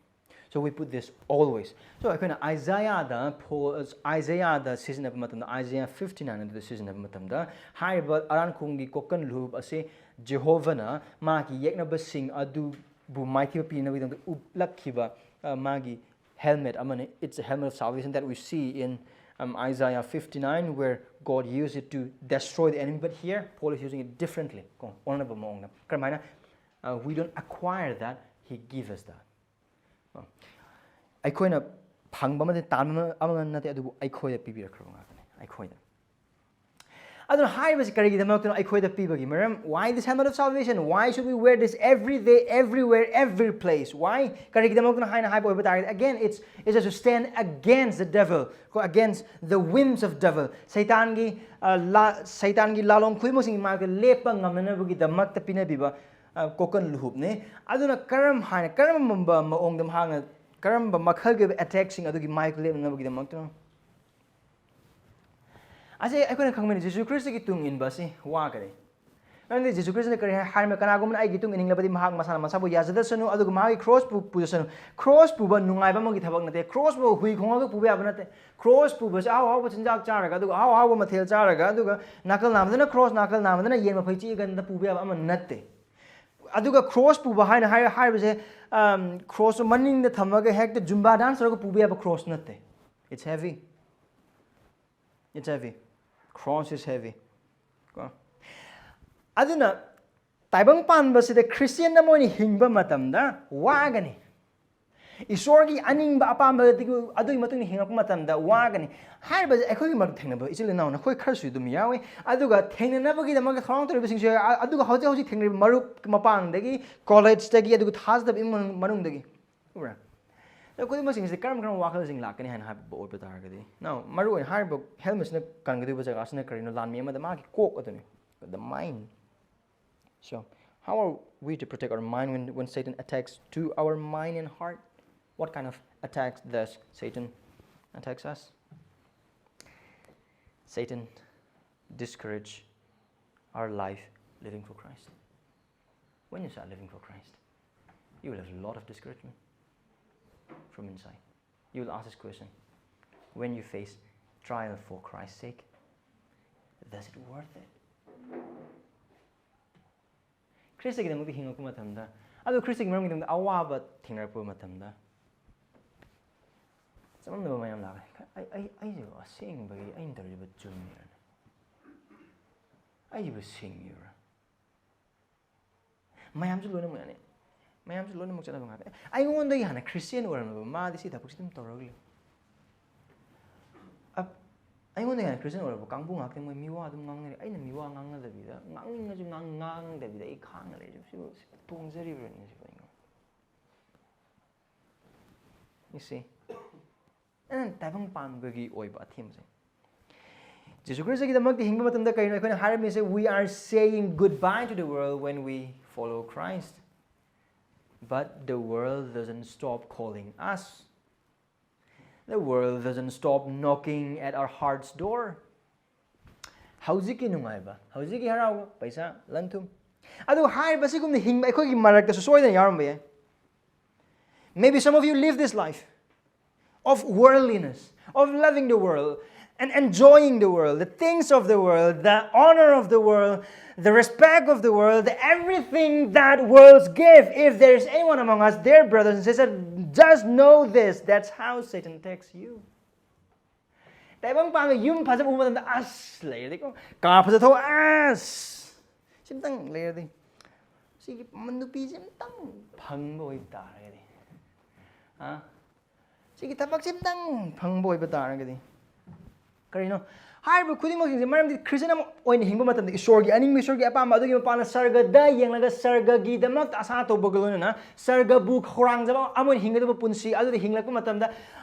So we put this always. So ꯑꯩꯈꯣꯏꯅ ꯑꯥꯏꯖꯥꯌꯥꯗ, ꯏꯁꯥꯌꯥꯗ ꯁꯤꯖꯤꯟꯅꯕ ꯃꯇꯝꯗ, ꯑꯥꯏꯖꯥꯌꯥ fifty nine ꯑꯗꯨꯗ ꯁꯤꯖꯤꯟꯅꯕ ꯃꯇꯝꯗ, ꯍꯥꯏꯔꯤꯕ ꯑꯔꯥꯟ ꯈꯨꯕꯝꯒꯤ ꯀꯣꯀꯟ ꯂꯨꯍꯨꯞ ꯑꯁꯤ ꯖꯦꯍꯣꯚꯅ ꯃꯥꯒꯤ ꯌꯦꯛꯅꯕꯁꯤꯡ ꯑꯗꯨꯕꯨ ꯃꯥꯏꯊꯤꯕ ꯄꯤꯅꯕꯒꯤꯗꯃꯛꯇ ꯎꯠꯂꯛꯈꯤꯕ, ꯑ, ꯃꯥꯒꯤ helmet ꯑꯃꯅꯤ. It's a helmet of salvation that we see in, um, Isaiah fifty nine, where God used it to destroy the enemy. But here, Paul is using it differently. ꯀꯣ, ꯑꯣꯟꯅꯕ ꯃꯑꯣꯡꯗ꯫ ꯀꯔꯝꯍꯥꯏꯅ? Uh, we don't acquire that, He gives us that. ꯀꯣ, ꯑꯩꯈꯣꯏꯅ ꯐꯪꯕ ꯑꯃꯗꯤ ꯇꯥꯟꯕ ꯑꯃ ꯅꯠꯇꯦ, ꯑꯗꯨꯕꯨ ꯑꯩꯈꯣꯏꯗ ꯄꯤꯕꯤꯔꯛꯈ꯭ꯔꯕ ꯉꯥꯛꯇꯅꯤ, ꯑꯩꯈꯣꯏꯗ꯫ ꯑꯗꯨꯅ ꯍꯥꯏꯔꯤꯕꯁꯤ ꯀꯔꯤꯒꯤꯗꯃꯛꯇꯅꯣ ꯑꯩꯈꯣꯏꯗ ꯄꯤꯕꯒꯤ ꯃꯔꯝ? Why this helmet of salvation? Why should we wear this every day, everywhere, every place? Why? ꯀꯔꯤꯒꯤꯗꯃꯛꯇꯅꯣ ꯍꯥꯏꯅ ꯍꯥꯏꯕ ꯑꯣꯏꯕ ꯇꯥꯔꯒꯗꯤ, again, it's, it's to stand against the devil, ꯀꯣ, against the whims of devil. ꯁꯩꯇꯥꯟꯒꯤ, ꯑ, ꯂꯥ-, ꯁꯩꯇꯥꯟꯒꯤ ꯂꯥꯂꯣꯡ ꯈꯨꯗꯤꯡꯃꯛꯁꯤꯡꯒꯤ ꯃꯥꯌꯣꯛꯇ ꯂꯦꯞꯄ ꯉꯝꯅꯅꯕꯒꯤꯗꯃꯛꯇ ꯄꯤꯅꯕꯤꯕ, ꯑ, ꯀꯣꯀꯟ ꯂꯨꯍꯨꯞꯅꯤ꯫ ꯑꯗꯨꯅ ꯀꯔꯝ ꯍꯥꯏꯅ, ꯀꯔꯝꯕ ꯃꯑꯣꯡꯗ ꯃꯍꯥꯛꯅ, ꯀꯔꯝꯕ ꯃꯈꯜꯒꯤ ꯑꯣꯏꯕ attackꯁꯤꯡ ꯑꯗꯨꯒꯤ ꯃꯥꯌꯣꯛꯇ ꯂꯦꯞꯅꯅꯕꯒꯤꯗꯃꯛꯇꯅꯣ? ꯑꯁꯤ ꯑꯩꯈꯣꯏꯅ ꯈꯪꯕꯅꯤ, ꯖꯤꯁꯨ ꯈ꯭ꯔꯤꯁꯇꯒꯤ ꯇꯨꯡ ꯏꯟꯕ ꯑꯁꯤ ꯋꯥꯒꯅꯤ꯫ ꯅꯪꯗꯤ ꯖꯤꯁꯨ ꯈ꯭ꯔꯤꯁꯇꯅ ꯀꯔꯤ ꯍꯥꯏ- ꯍꯥꯏꯔꯝꯃꯤ? "ꯀꯅꯥꯒꯨꯝꯕꯅ ꯑꯩꯒꯤ ꯇꯨꯡ ꯏꯅꯤꯡꯂꯕꯗꯤ ꯃꯍꯥꯛ ꯃꯁꯥꯅ ꯃꯁꯥꯕꯨ ꯌꯥꯖꯗꯁꯅꯨ, ꯑꯗꯨꯒ ꯃꯍꯥꯛꯀꯤ ꯀ꯭ꯔꯣꯁꯄꯨ ꯄꯨꯖꯁꯅꯨ꯫" ꯀ꯭ꯔꯣꯁ ꯄꯨꯕ ꯅꯨꯡꯉꯥꯏꯕ ꯑꯃꯒꯤ ꯊꯕꯛ ꯅꯠꯇꯦ꯫ ꯀ꯭ꯔꯣꯁ ꯄꯨꯕ ꯍꯨꯏ ꯈꯣꯡꯉꯒ ꯄꯨꯕ ꯌꯥꯕ ꯅꯠꯇꯦ꯫ ꯀ꯭ꯔꯣꯁ ꯄꯨꯕꯁꯦ ꯑꯍꯥꯎ ꯑꯍꯥꯎꯕ ꯆꯤꯟꯖꯥꯛ ꯆꯥꯔꯒ, ꯑꯗꯨꯒ ꯑꯍꯥꯎ ꯑꯍꯥꯎꯕ ꯃꯊꯦꯜ ꯆꯥꯔꯒ, ꯑꯗꯨꯒ ꯅꯥꯀꯜ ꯅꯥꯝꯃꯗꯅ ꯀ꯭ꯔꯣꯁ, ꯅꯥꯀꯜ ꯅꯥꯝꯃꯗꯅ ꯌꯦꯟ ꯃꯐꯩ ꯆꯤꯛꯑꯒ ꯄꯨꯕ ꯌꯥꯕ ꯑꯃ ꯅꯠꯇꯦ꯫ ꯑꯗꯨꯒ ꯀ꯭ꯔꯣꯁ ꯄꯨꯕ ꯍꯥꯏꯅ ꯍꯥꯏ- ꯍꯥꯏꯕꯁꯦ, ꯑꯝ, ꯀ꯭ꯔꯣꯁꯇꯣ ꯃꯅꯤꯡꯗ ꯊꯝꯃꯒ ꯍꯦꯛꯇ ꯖꯨꯝꯕꯥ ꯗꯥꯟꯁ ꯇꯧꯔꯒ ꯄꯨꯕ ꯌꯥꯕ ꯀ꯭ꯔꯣꯁ ꯅꯠꯇꯦ꯫ It's heavy. It's heavy. Cross is heavy. ꯀꯣ? ꯑꯗꯨꯅ ꯇꯥꯏꯕꯪ ꯄꯥꯟꯕꯁꯤꯗ ꯈ꯭ꯔꯤꯁꯇꯤꯌꯟ ꯑꯃ ꯑꯣꯏꯅ ꯍꯤꯡꯕ ꯃꯇꯝꯗ ꯋꯥꯒꯅꯤ꯫ ꯏꯁꯣꯔꯒꯤ ꯑꯅꯤꯡꯕ ꯑꯄꯥꯝꯕ ꯑꯗꯨꯒꯤ, ꯑꯗꯨꯒꯤ ꯃꯇꯨꯡ ꯏꯟꯅ ꯍꯤꯡꯉꯛꯄ ꯃꯇꯝꯗ ꯋꯥꯒꯅꯤ꯫ ꯍꯥꯏꯔꯤꯕꯁꯦ ꯑꯩꯈꯣꯏꯒꯤ ꯃꯔꯛ ꯊꯦꯡꯅꯕ ꯏꯆꯤꯜ ꯏꯅꯥꯎ ꯅꯈꯣꯏ ꯈꯔꯁꯨ ꯑꯗꯨꯝ ꯌꯥꯎꯏ꯫ ꯑꯗꯨꯒ ꯊꯦꯡꯅꯅꯕꯒꯤꯗꯃꯛꯇ ꯊꯧꯔꯥꯡ ꯇꯧꯔꯤꯕꯁꯤꯡꯁꯨ ꯌꯥꯎꯏ꯫ ꯑꯗꯨꯒ ꯍꯧꯖꯤꯛ ꯍꯧꯖꯤꯛ ꯊꯦꯡꯅꯔꯤꯕ ꯃꯔꯨꯞ ꯃꯄꯥꯡꯗꯒꯤ, ꯀꯣꯂꯦꯖꯇꯒꯤ, ꯑꯗꯨꯒ ꯊꯥꯖꯗꯕ ꯏꯃꯨꯡ ꯃꯅꯨꯡ-, ꯃꯅꯨꯡꯗꯒꯤ꯫ ꯎꯕ꯭ꯔꯥ? ꯑꯗꯣ ꯈꯨꯗꯤꯡꯃꯛꯁꯤꯡꯁꯤ ꯀꯔꯝ ꯀꯔꯝꯕ ꯋꯥꯈꯜꯁꯤꯡ ꯂꯥꯛꯀꯅꯤ ꯍꯥꯏꯅ ꯍꯥꯏꯕ ꯑꯣꯏꯕ ꯇꯥꯔꯒꯗꯤ, now, ꯃꯔꯨ ꯑꯣꯏꯅ ꯍꯥꯏꯔꯤꯕ ꯍꯦꯜꯃꯦꯠꯁꯤꯅ ꯀꯟꯒꯗꯧꯕ ꯖꯒꯥꯁꯤꯅ ꯀꯔꯤꯅꯣ? ꯂꯥꯟꯃꯤ ꯑꯃꯗ ꯃꯥꯒꯤ ꯀꯣꯛ ꯑꯗꯨꯅꯤ, the mind. So, how are we to protect our mind when, when Satan attacks to our mind and heart? What kind of attacks does Satan attacks us? Satan discourage our life living for Christ. When you start living for Christ, you will have a lot of discouragement from inside. You will ask this question: when you face trial for Christ's sake, does it worth it? ꯈ꯭ꯔꯤꯁꯇꯒꯤꯗꯃꯛꯇ ꯍꯤꯡꯉꯛꯄ ꯃꯇꯝꯗ, ꯑꯗꯨ ꯈ꯭ꯔꯤꯁꯇꯒꯤ ꯃꯔꯝꯒꯤꯗꯃꯛꯇ ꯑꯋꯥꯕ ꯊꯦꯡꯅꯔꯛꯄ ꯃꯇꯝꯗ, ꯆꯃꯝꯅꯕ ꯃꯌꯥꯝ ꯂꯥꯛꯀꯅꯤ꯫ "ꯑꯩ, ꯑꯩ, ꯑꯩꯁꯤꯕꯨ ꯑꯁꯦꯡꯕꯒꯤ ꯑꯩꯅ ꯇꯧꯔꯤꯕ ꯆꯨꯝꯃꯤꯕ꯭ꯔꯥ? ꯑꯩꯁꯤꯕꯨ ꯁꯦꯡꯉꯤꯕ꯭ꯔꯥ?" ꯃꯌꯥꯝꯁꯨ ꯂꯣꯏꯅꯃꯛ ꯌꯥꯅꯤ꯫ ꯃꯌꯥꯝꯁꯨ ꯂꯣꯏꯅꯃꯛ ꯆꯠꯅꯕ ꯉꯥꯛꯇ꯫ ꯑꯩꯉꯣꯟꯗꯒꯤ ꯍꯥꯟꯅ ꯈ꯭ꯔꯤꯁꯇꯤꯌꯟ ꯑꯣꯏꯔꯝꯃꯕ ꯃꯥꯗꯤ ꯁꯤ ꯊꯕꯛꯁꯤ ꯑꯗꯨꯝ ꯇꯧꯔꯒ ꯂꯩ꯫ ꯑꯞ-, ꯑꯩꯉꯣꯟꯗꯒꯤ ꯍꯥꯟꯅ ꯈ꯭ꯔꯤꯁꯇꯤꯌꯟ ꯑꯣꯏꯔꯕ ꯀꯥꯡꯕꯨ ꯉꯥꯛꯇ ꯃꯣꯏ ꯃꯤꯋꯥ ꯑꯗꯨꯝ ꯉꯥꯡꯅꯔꯤ꯫ ꯑꯩꯅ ꯃꯤꯋꯥ ꯉꯥꯡꯅꯗꯕꯤꯗ, ꯉꯥꯡꯅꯤꯡꯉꯁꯨ ꯉꯥꯡ-, ꯉꯥꯡꯗꯕꯤꯗ ꯑꯩ ꯈꯥꯡꯉ ꯂꯩꯔꯤꯁꯤꯕꯨ, ꯁꯤꯕꯨ, ꯁꯤꯕꯨ ꯇꯣꯡꯖꯔꯤꯕ꯭ꯔꯅꯦ ꯁꯤꯕꯨ ꯑꯩꯉꯣꯟꯗ? You see? And ꯇꯥꯏꯕꯪ ꯄꯥꯟꯕꯒꯤ ꯑꯣꯏꯕ ꯑꯊꯦꯝꯕꯁꯦ꯫ ꯖꯤꯁꯨ ꯈ꯭ꯔꯤꯁꯇꯒꯤꯗꯃꯛꯇ ꯍꯤꯡꯕ ꯃꯇꯝꯗ ꯀꯔꯤꯅꯣ ꯑꯩꯈꯣꯏꯅ ꯍꯥꯏꯔꯝꯃꯤꯁꯦ? We are saying goodbye to the world when we follow Christ. But the world doesn't stop calling us. The world doesn't stop knocking at our heart's door. ꯍꯧꯖꯤꯛꯀꯤ ꯅꯨꯡꯉꯥꯏꯕ, ꯍꯧꯖꯤꯛꯀꯤ ꯍꯔꯥꯎꯕ, ꯄꯩꯁꯥ, ꯂꯟ ꯊꯨꯝ꯫ ꯑꯗꯨ ꯍꯥꯏꯔꯤꯕ ꯁꯤꯒꯨꯝꯅ ꯍꯤꯡꯕ ꯑꯩꯈꯣꯏꯒꯤ ꯃꯔꯛꯇꯁꯨ ꯁꯣꯏꯗꯅ ꯌꯥꯎꯔꯝꯕ ꯌꯥꯏ. Maybe some of you live this life of worldliness, of loving the world and enjoying the world, the things of the world, the honor of the world, the respect of the world, the everything that worlds give. If there is anyone among us, dear brothers and sisters, just know this. That's how Satan takes you. ꯇꯥꯏꯕꯪ ꯄꯥꯟꯕ ꯌꯨꯝ ꯐꯖꯕ ꯎꯕ ꯃꯇꯝꯗ ꯑꯁ ꯂꯩꯔꯗꯤꯀꯣ, ꯀꯥ ꯐꯖ ꯊꯧ ꯑꯁ ꯁꯤꯝꯇꯪ ꯂꯩꯔꯗꯤ, ꯁꯤꯒꯤ ꯅꯨꯄꯤꯁꯤ ꯑꯝꯇꯪ ꯐꯪꯕ ꯑꯣꯏꯕ ꯇꯥꯔꯒꯗꯤ, ꯑ? ꯁꯤꯒꯤ ꯊꯕꯛꯁꯤ ꯑꯝꯇꯪ ꯐꯪꯕ ꯑꯣꯏꯕ ꯇꯥꯔꯒꯗꯤ, ꯀꯔꯤꯅꯣ? ꯍꯥꯏꯔꯤꯕ ꯈꯨꯗꯤꯡꯃꯛꯁꯤꯡꯁꯦ, ꯃꯔꯝꯗꯤ ꯈ꯭ꯔꯤꯁꯇꯤꯌꯟ ꯑꯃ ꯑꯣꯏꯅ ꯍꯤꯡꯕ ꯃꯇꯝꯗ ꯏꯁꯣꯔꯒꯤ ꯑꯅꯤꯡꯕ, ꯏꯁꯣꯔꯒꯤ ꯑꯄꯥꯝꯕ, ꯑꯗꯨꯒꯤ ꯃꯄꯥꯟꯗ ꯁꯔꯒꯗ ꯌꯦꯡꯂꯒ ꯁꯔꯒꯒꯤꯗꯃꯛꯇ ꯑꯁꯥ ꯇꯧꯕꯒ ꯂꯣꯏꯅꯅ ꯁꯔꯒꯕꯨ ꯈꯧꯔꯥꯡꯖꯕ ꯑꯃ ꯑꯣꯏꯅ ꯍꯤꯡꯒꯗꯕ ꯄꯨꯟꯁꯤ ꯑꯗꯨꯗ ꯍꯤꯡꯂꯛꯄ ꯃꯇꯝꯗ,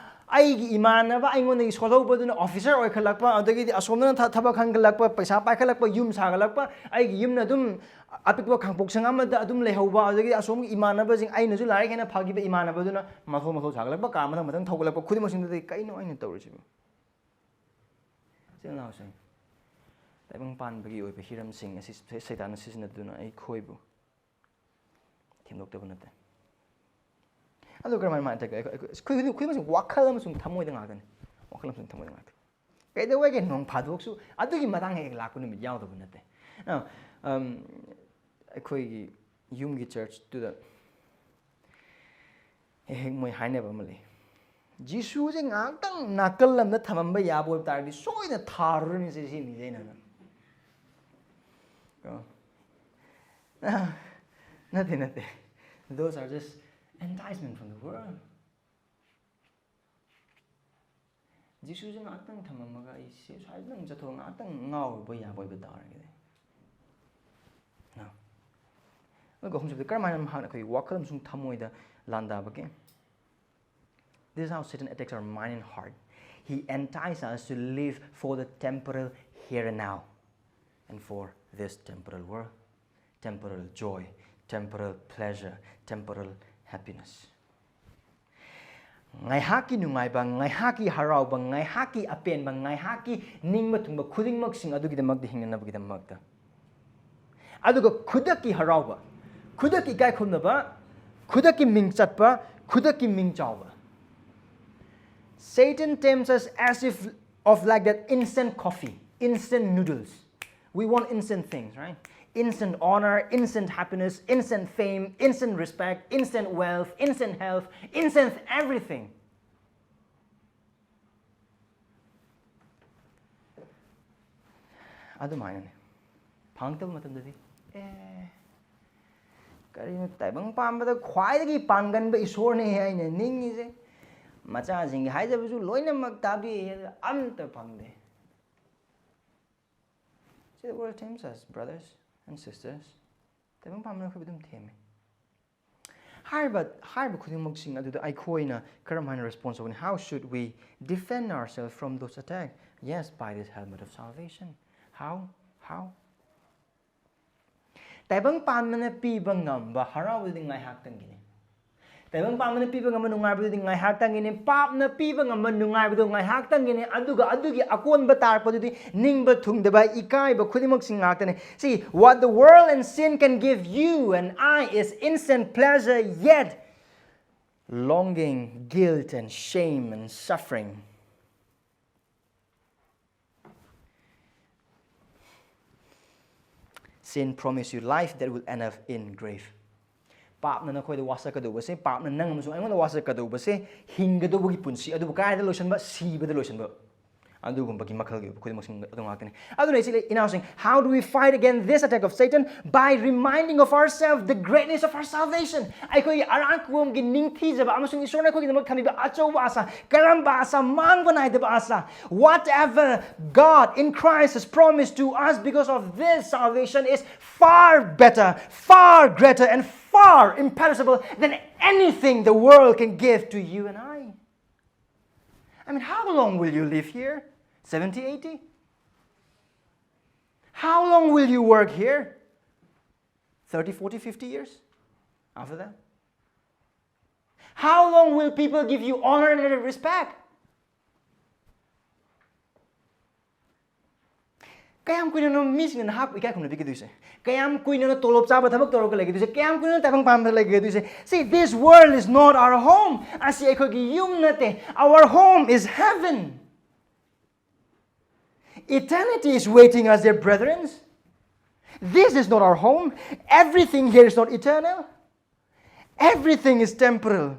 ꯑꯩꯒꯤ ꯏꯃꯥꯟꯅꯕ ꯑꯩꯉꯣꯟꯗꯒꯤ ꯁꯣꯜꯍꯧꯕꯗꯨꯅ ꯑꯣꯐꯤꯁꯔ ꯑꯣꯏꯈꯠꯂꯛꯄ, ꯑꯗꯒꯤꯗꯤ ꯑꯁꯣꯝꯗꯅ ꯊ-, ꯊꯕꯛ ꯈꯟꯒꯠꯂꯛꯄ, ꯄꯩꯁꯥ ꯄꯥꯏꯈꯠꯂꯛꯄ, ꯌꯨꯝ ꯁꯥꯒꯠꯂꯛꯄ, ꯑꯩꯒꯤ ꯌꯨꯝꯅ ꯑꯗꯨꯝ ꯑꯄꯤꯛꯄ ꯈꯥꯡꯄꯣꯛꯁꯪ ꯑꯃꯗ ꯑꯗꯨꯝ ꯂꯩꯍꯧꯕ, ꯑꯗꯒꯤꯗꯤ ꯑꯁꯣꯝꯒꯤ ꯏꯃꯥꯟꯅꯕꯁꯤꯡ, ꯑꯩꯅꯁꯨ ꯂꯥꯏꯔꯤꯛ ꯍꯦꯟꯅ ꯐꯈꯤꯕ ꯏꯃꯥꯟꯅꯕꯗꯨꯅ ꯃꯊꯣꯟ ꯃꯊꯣꯟ ꯁꯥꯒꯠꯂꯛꯄ, ꯀꯥ ꯃꯊꯪ ꯃꯊꯪ ꯊꯧꯒꯠꯂꯛꯄ, ꯈꯨꯗꯤꯡꯃꯛꯁꯤꯡꯗꯨꯗꯤ ꯀꯩꯅꯣ ꯑꯩꯅ ꯇꯧꯔꯤꯁꯤꯕꯨ? ꯏꯆꯤꯜ ꯏꯅꯥꯎꯁꯤꯡ, ꯇꯥꯏꯕꯪ ꯄꯥꯟꯕꯒꯤ ꯑꯣꯏꯕ ꯍꯤꯔꯝꯁꯤꯡ ꯑꯁꯤ ꯁꯩꯇꯥꯟꯅ ꯁꯤꯖꯤꯟꯅꯗꯨꯅ ꯑꯩꯈꯣꯏꯕꯨ ꯊꯦꯝꯗꯣꯛꯇꯕ ꯅꯠꯇꯦ꯫ ꯑꯗꯨ ꯀꯔꯝꯍꯥꯏꯅ ꯃꯥꯏ ꯇꯧꯒꯦ? ꯑꯩꯈꯣꯏ, ꯑꯩꯈꯣꯏ, ꯑꯩꯈꯣꯏ, ꯑꯩꯈꯣꯏ ꯈꯨꯗꯤꯡꯃꯛꯁꯦ ꯋꯥꯈꯜ ꯑꯃꯁꯨꯡ ꯊꯃꯣꯏꯗ ꯉꯥꯛꯇꯅꯤ꯫ ꯋꯥꯈꯜ ꯑꯃꯁꯨꯡ ꯊꯃꯣꯏꯗ ꯉꯥꯛꯇꯅꯤ꯫ ꯀꯩꯗꯧꯋꯦꯒꯦ ꯅꯣꯡ ꯐꯥꯗꯣꯛꯁꯨ ꯑꯗꯨꯒꯤ ꯃꯇꯥꯡ ꯍꯦꯛ ꯂꯥꯛꯄ ꯅꯨꯃꯤꯠ ꯌꯥꯎꯗꯕ ꯅꯠꯇꯦ꯫ ꯑ, ꯑꯝ, ꯑꯩꯈꯣꯏꯒꯤ ꯌꯨꯝꯒꯤ ꯆꯔꯆꯇꯨꯗ ꯍꯦꯛ ꯍꯦꯛ ꯃꯣꯏ ꯍꯥꯏꯅꯕ ꯑꯃ ꯂꯩ꯫ "ꯖꯤꯁꯨꯁꯦ ꯉꯥꯏꯍꯥꯛꯇꯪ ꯅꯥꯀꯜ ꯑꯃꯗ ꯊꯝꯃꯝꯕ ꯌꯥꯕ ꯑꯣꯏꯕ ꯇꯥꯔꯗꯤ ꯁꯣꯏꯗꯅ ꯊꯥꯔꯨꯔꯅꯤ ꯁꯤ", ꯁꯤ ꯃꯤꯁꯦ ꯑꯩꯅ꯫ ꯀꯣ? ꯅꯠꯇꯦ, ꯅꯠꯇꯦ. Those are just enticement from the world. ꯖꯤꯁꯨꯁꯦ ꯉꯥꯏꯍꯥꯛꯇꯪ ꯊꯝꯃꯝꯃꯒ ꯑꯩ ꯁꯤ ꯁ꯭ꯋꯥꯏꯗ ꯅꯪ ꯆꯠꯊꯣꯛ ꯉꯥꯏꯍꯥꯛꯇꯪ ꯉꯥꯎꯔꯨꯕ ꯌꯥꯕ ꯑꯣꯏꯕ ꯇꯥꯔꯒꯗꯤ꯫ No. ꯑꯗꯨꯒ ꯑꯍꯨꯝꯁꯨꯕꯗ ꯀꯔꯝꯍꯥꯏꯅ ꯃꯍꯥꯛꯅ ꯑꯩꯈꯣꯏꯒꯤ ꯋꯥꯈꯜ ꯑꯃꯁꯨꯡ ꯊꯃꯣꯏꯗ ꯂꯥꯟꯗꯥꯕꯒꯦ? This is how Satan attacks our mind and heart. He entices us to live for the temporal here and now and for this temporal world, temporal joy, temporal pleasure, temporal happiness. ꯉꯥꯏꯍꯥꯛꯀꯤ ꯅꯨꯡꯉꯥꯏꯕ, ꯉꯥꯏꯍꯥꯛꯀꯤ ꯍꯔꯥꯎꯕ, ꯉꯥꯏꯍꯥꯛꯀꯤ ꯑꯄꯦꯟꯕ, ꯉꯥꯏꯍꯥꯛꯀꯤ ꯅꯤꯡꯕ ꯊꯨꯡꯕ ꯈꯨꯗꯤꯡꯃꯛꯁꯤꯡ ꯑꯗꯨꯒꯤꯗꯃꯛꯇ ꯍꯤꯡꯅꯅꯕꯒꯤꯗꯃꯛꯇ꯫ ꯑꯗꯨꯒ ꯈꯨꯗꯛꯀꯤ ꯍꯔꯥꯎꯕ, ꯈꯨꯗꯛꯀꯤ ꯏꯀꯥꯏ ꯈꯨꯝꯅꯕ, ꯈꯨꯗꯛꯀꯤ ꯃꯤꯡ ꯆꯠꯄ, ꯈꯨꯗꯛꯀꯤ ꯃꯤꯡ ꯆꯥꯎꯕ. Satan tempts us as if of like that instant coffee, instant noodles. We want instant things, right? Instant honor, instant happiness, instant fame, instant respect, instant wealth, instant health, instant everything. ꯑꯗꯨꯃꯥꯏꯅꯅꯦ. ꯐꯪꯉꯛꯇꯕ ꯃꯇꯝꯗꯗꯤ ꯑꯦ, ꯀꯔꯤꯅꯣ, ꯇꯥꯏꯕꯪ ꯄꯥꯟꯕꯗ ꯈ꯭ꯋꯥꯏꯗꯒꯤ ꯄꯥꯡꯒꯟꯕ ꯏꯁꯣꯔꯅꯦ ꯑꯩꯅ ꯅꯤꯡꯉꯤꯁꯦ. ꯃꯆꯥꯁꯤꯡꯒꯤ ꯍꯥꯏꯖꯕꯁꯨ ꯂꯣꯏꯅꯃꯛ ꯇꯥꯕꯤ, ꯑꯝꯇ ꯐꯪꯗꯦ. See, the world tempts us, brothers and sisters. ꯇꯥꯏꯕꯪ ꯄꯥꯟꯕꯅ ꯑꯩꯈꯣꯏꯕꯨ ꯑꯗꯨꯝ ꯊꯦꯝꯃꯦ. ꯍꯥꯏꯔꯤꯕ ꯍꯥꯏꯔꯤꯕ ꯈꯨꯗꯤꯡꯃꯛꯁꯤꯡ ꯑꯗꯨꯗ ꯑꯩꯈꯣꯏꯅ ꯀꯔꯝ ꯍꯥꯏꯅ ꯔꯦꯁꯄꯣꯟꯁ ꯇꯧꯒꯅꯤ? How should we defend ourselves from those attacks? Yes, by this helmet of salvation. How? How? ꯇꯥꯏꯕꯪ ꯄꯥꯟꯕꯅ ꯄꯤꯕ ꯉꯝꯕ ꯍꯔꯥꯎꯕꯗꯨꯗꯤ ꯉꯥꯏꯍꯥꯛꯇꯪꯒꯤꯅꯤ. ꯇꯥꯏꯕꯪ ꯄꯥꯟꯕꯅ ꯄꯤꯕ ꯉꯝꯕ ꯅꯨꯡꯉꯥꯏꯕꯗꯨꯗꯤ ꯉꯥꯏꯍꯥꯛꯇꯪꯒꯤꯅꯤ. ꯄꯥꯞꯅ ꯄꯤꯕ ꯉꯝꯕ ꯅꯨꯡꯉꯥꯏꯕꯗꯨ ꯉꯥꯏꯍꯥꯛꯇꯪꯒꯤꯅꯤ. ꯑꯗꯨꯒ ꯑꯗꯨꯒꯤ ꯑꯀꯣꯟꯕ ꯇꯥꯔꯛꯄꯗꯨꯗꯤ ꯅꯤꯡꯕ ꯊꯨꯡꯗꯕ, ꯏꯀꯥꯏꯕ ꯈꯨꯗꯤꯡꯃꯛꯁꯤ ꯉꯥꯛꯇꯅꯤ. See, what the world and sin can give you and I is instant pleasure, yet longing, guilt, and shame and suffering. Sin promise you life that will end up in grave. ꯄꯥꯞꯅ ꯅꯈꯣꯏꯗ ꯋꯥꯁꯛꯀꯗꯧꯕꯁꯦ, ꯄꯥꯞꯅ ꯅꯪ ꯑꯃꯁꯨꯡ ꯑꯩꯉꯣꯟꯗ ꯋꯥꯁꯛꯀꯗꯧꯕꯁꯦ, ꯍꯤꯡꯒꯗꯧꯕꯒꯤ ꯄꯨꯟꯁꯤ ꯑꯗꯨꯕꯨ ꯀꯗꯥꯏꯗ ꯂꯣꯏꯁꯤꯟꯕ? ꯁꯤꯕꯗ ꯂꯣꯏꯁꯤꯟꯕ꯫ ꯑꯗꯨꯒꯨꯝꯕꯒꯤ ꯃꯈꯜꯒꯤ ꯑꯣꯏꯕ ꯈꯨꯗꯤꯡꯃꯛꯁꯤꯡ ꯑꯗꯨ ꯉꯥꯛꯇꯅꯤ꯫ ꯑꯗꯨꯅ ꯏꯆꯤꯜ ꯏꯅꯥꯎꯁꯤꯡ, how do we fight against this attack of Satan? By reminding of ourselves the greatness of our salvation. ꯑꯩꯈꯣꯏꯒꯤ ꯑꯔꯥꯟ ꯈꯨꯕꯝꯒꯤ ꯅꯤꯡꯊꯤꯖꯕ ꯑꯃꯁꯨꯡ ꯏꯁꯣꯔꯅ ꯑꯩꯈꯣꯏꯒꯤꯗꯃꯛ ꯊꯝꯕꯤꯕ ꯑꯆꯧꯕ ꯑꯥꯁꯥ, ꯀꯔꯝꯕ ꯑꯥꯁꯥ? ꯃꯥꯡꯕ ꯅꯥꯏꯗꯕ ꯑꯥꯁꯥ. Whatever God in Christ has promised to us because of this salvation is far better, far greater, and far imperishable than anything the world can give to you and I. I mean, how long will you live here? Seventy, eighty? How long will you work here? Thirty, forty, fifty years? After that? How long will people give you honor and respect? ꯀꯌꯥꯝ ꯀꯨꯏꯅꯅꯣ ꯃꯤꯁꯤꯡꯅ ꯅꯍꯥꯛꯄꯨ ꯏꯀꯥꯏ ꯈꯨꯝꯅꯕꯤꯒꯗꯣꯏꯁꯦ? ꯀꯌꯥꯝ ꯀꯨꯏꯅꯅꯣ ꯇꯣꯂꯣꯞ ꯆꯥꯕ ꯊꯕꯛ ꯇꯧꯔꯒ ꯂꯩꯒꯗꯣꯏꯁꯦ? ꯀꯌꯥꯝ ꯀꯨꯏꯅꯅꯣ ꯇꯥꯏꯕꯪ ꯄꯥꯟꯕꯗ ꯂꯩꯒꯗꯣꯏꯁꯦ? See, this world is not our home. ꯑꯁꯤ ꯑꯩꯈꯣꯏꯒꯤ ꯌꯨꯝ ꯅꯠꯇꯦ. Our home is heaven. Eternity is waiting us, dear brethren. This is not our home. Everything here is not eternal. Everything is temporal.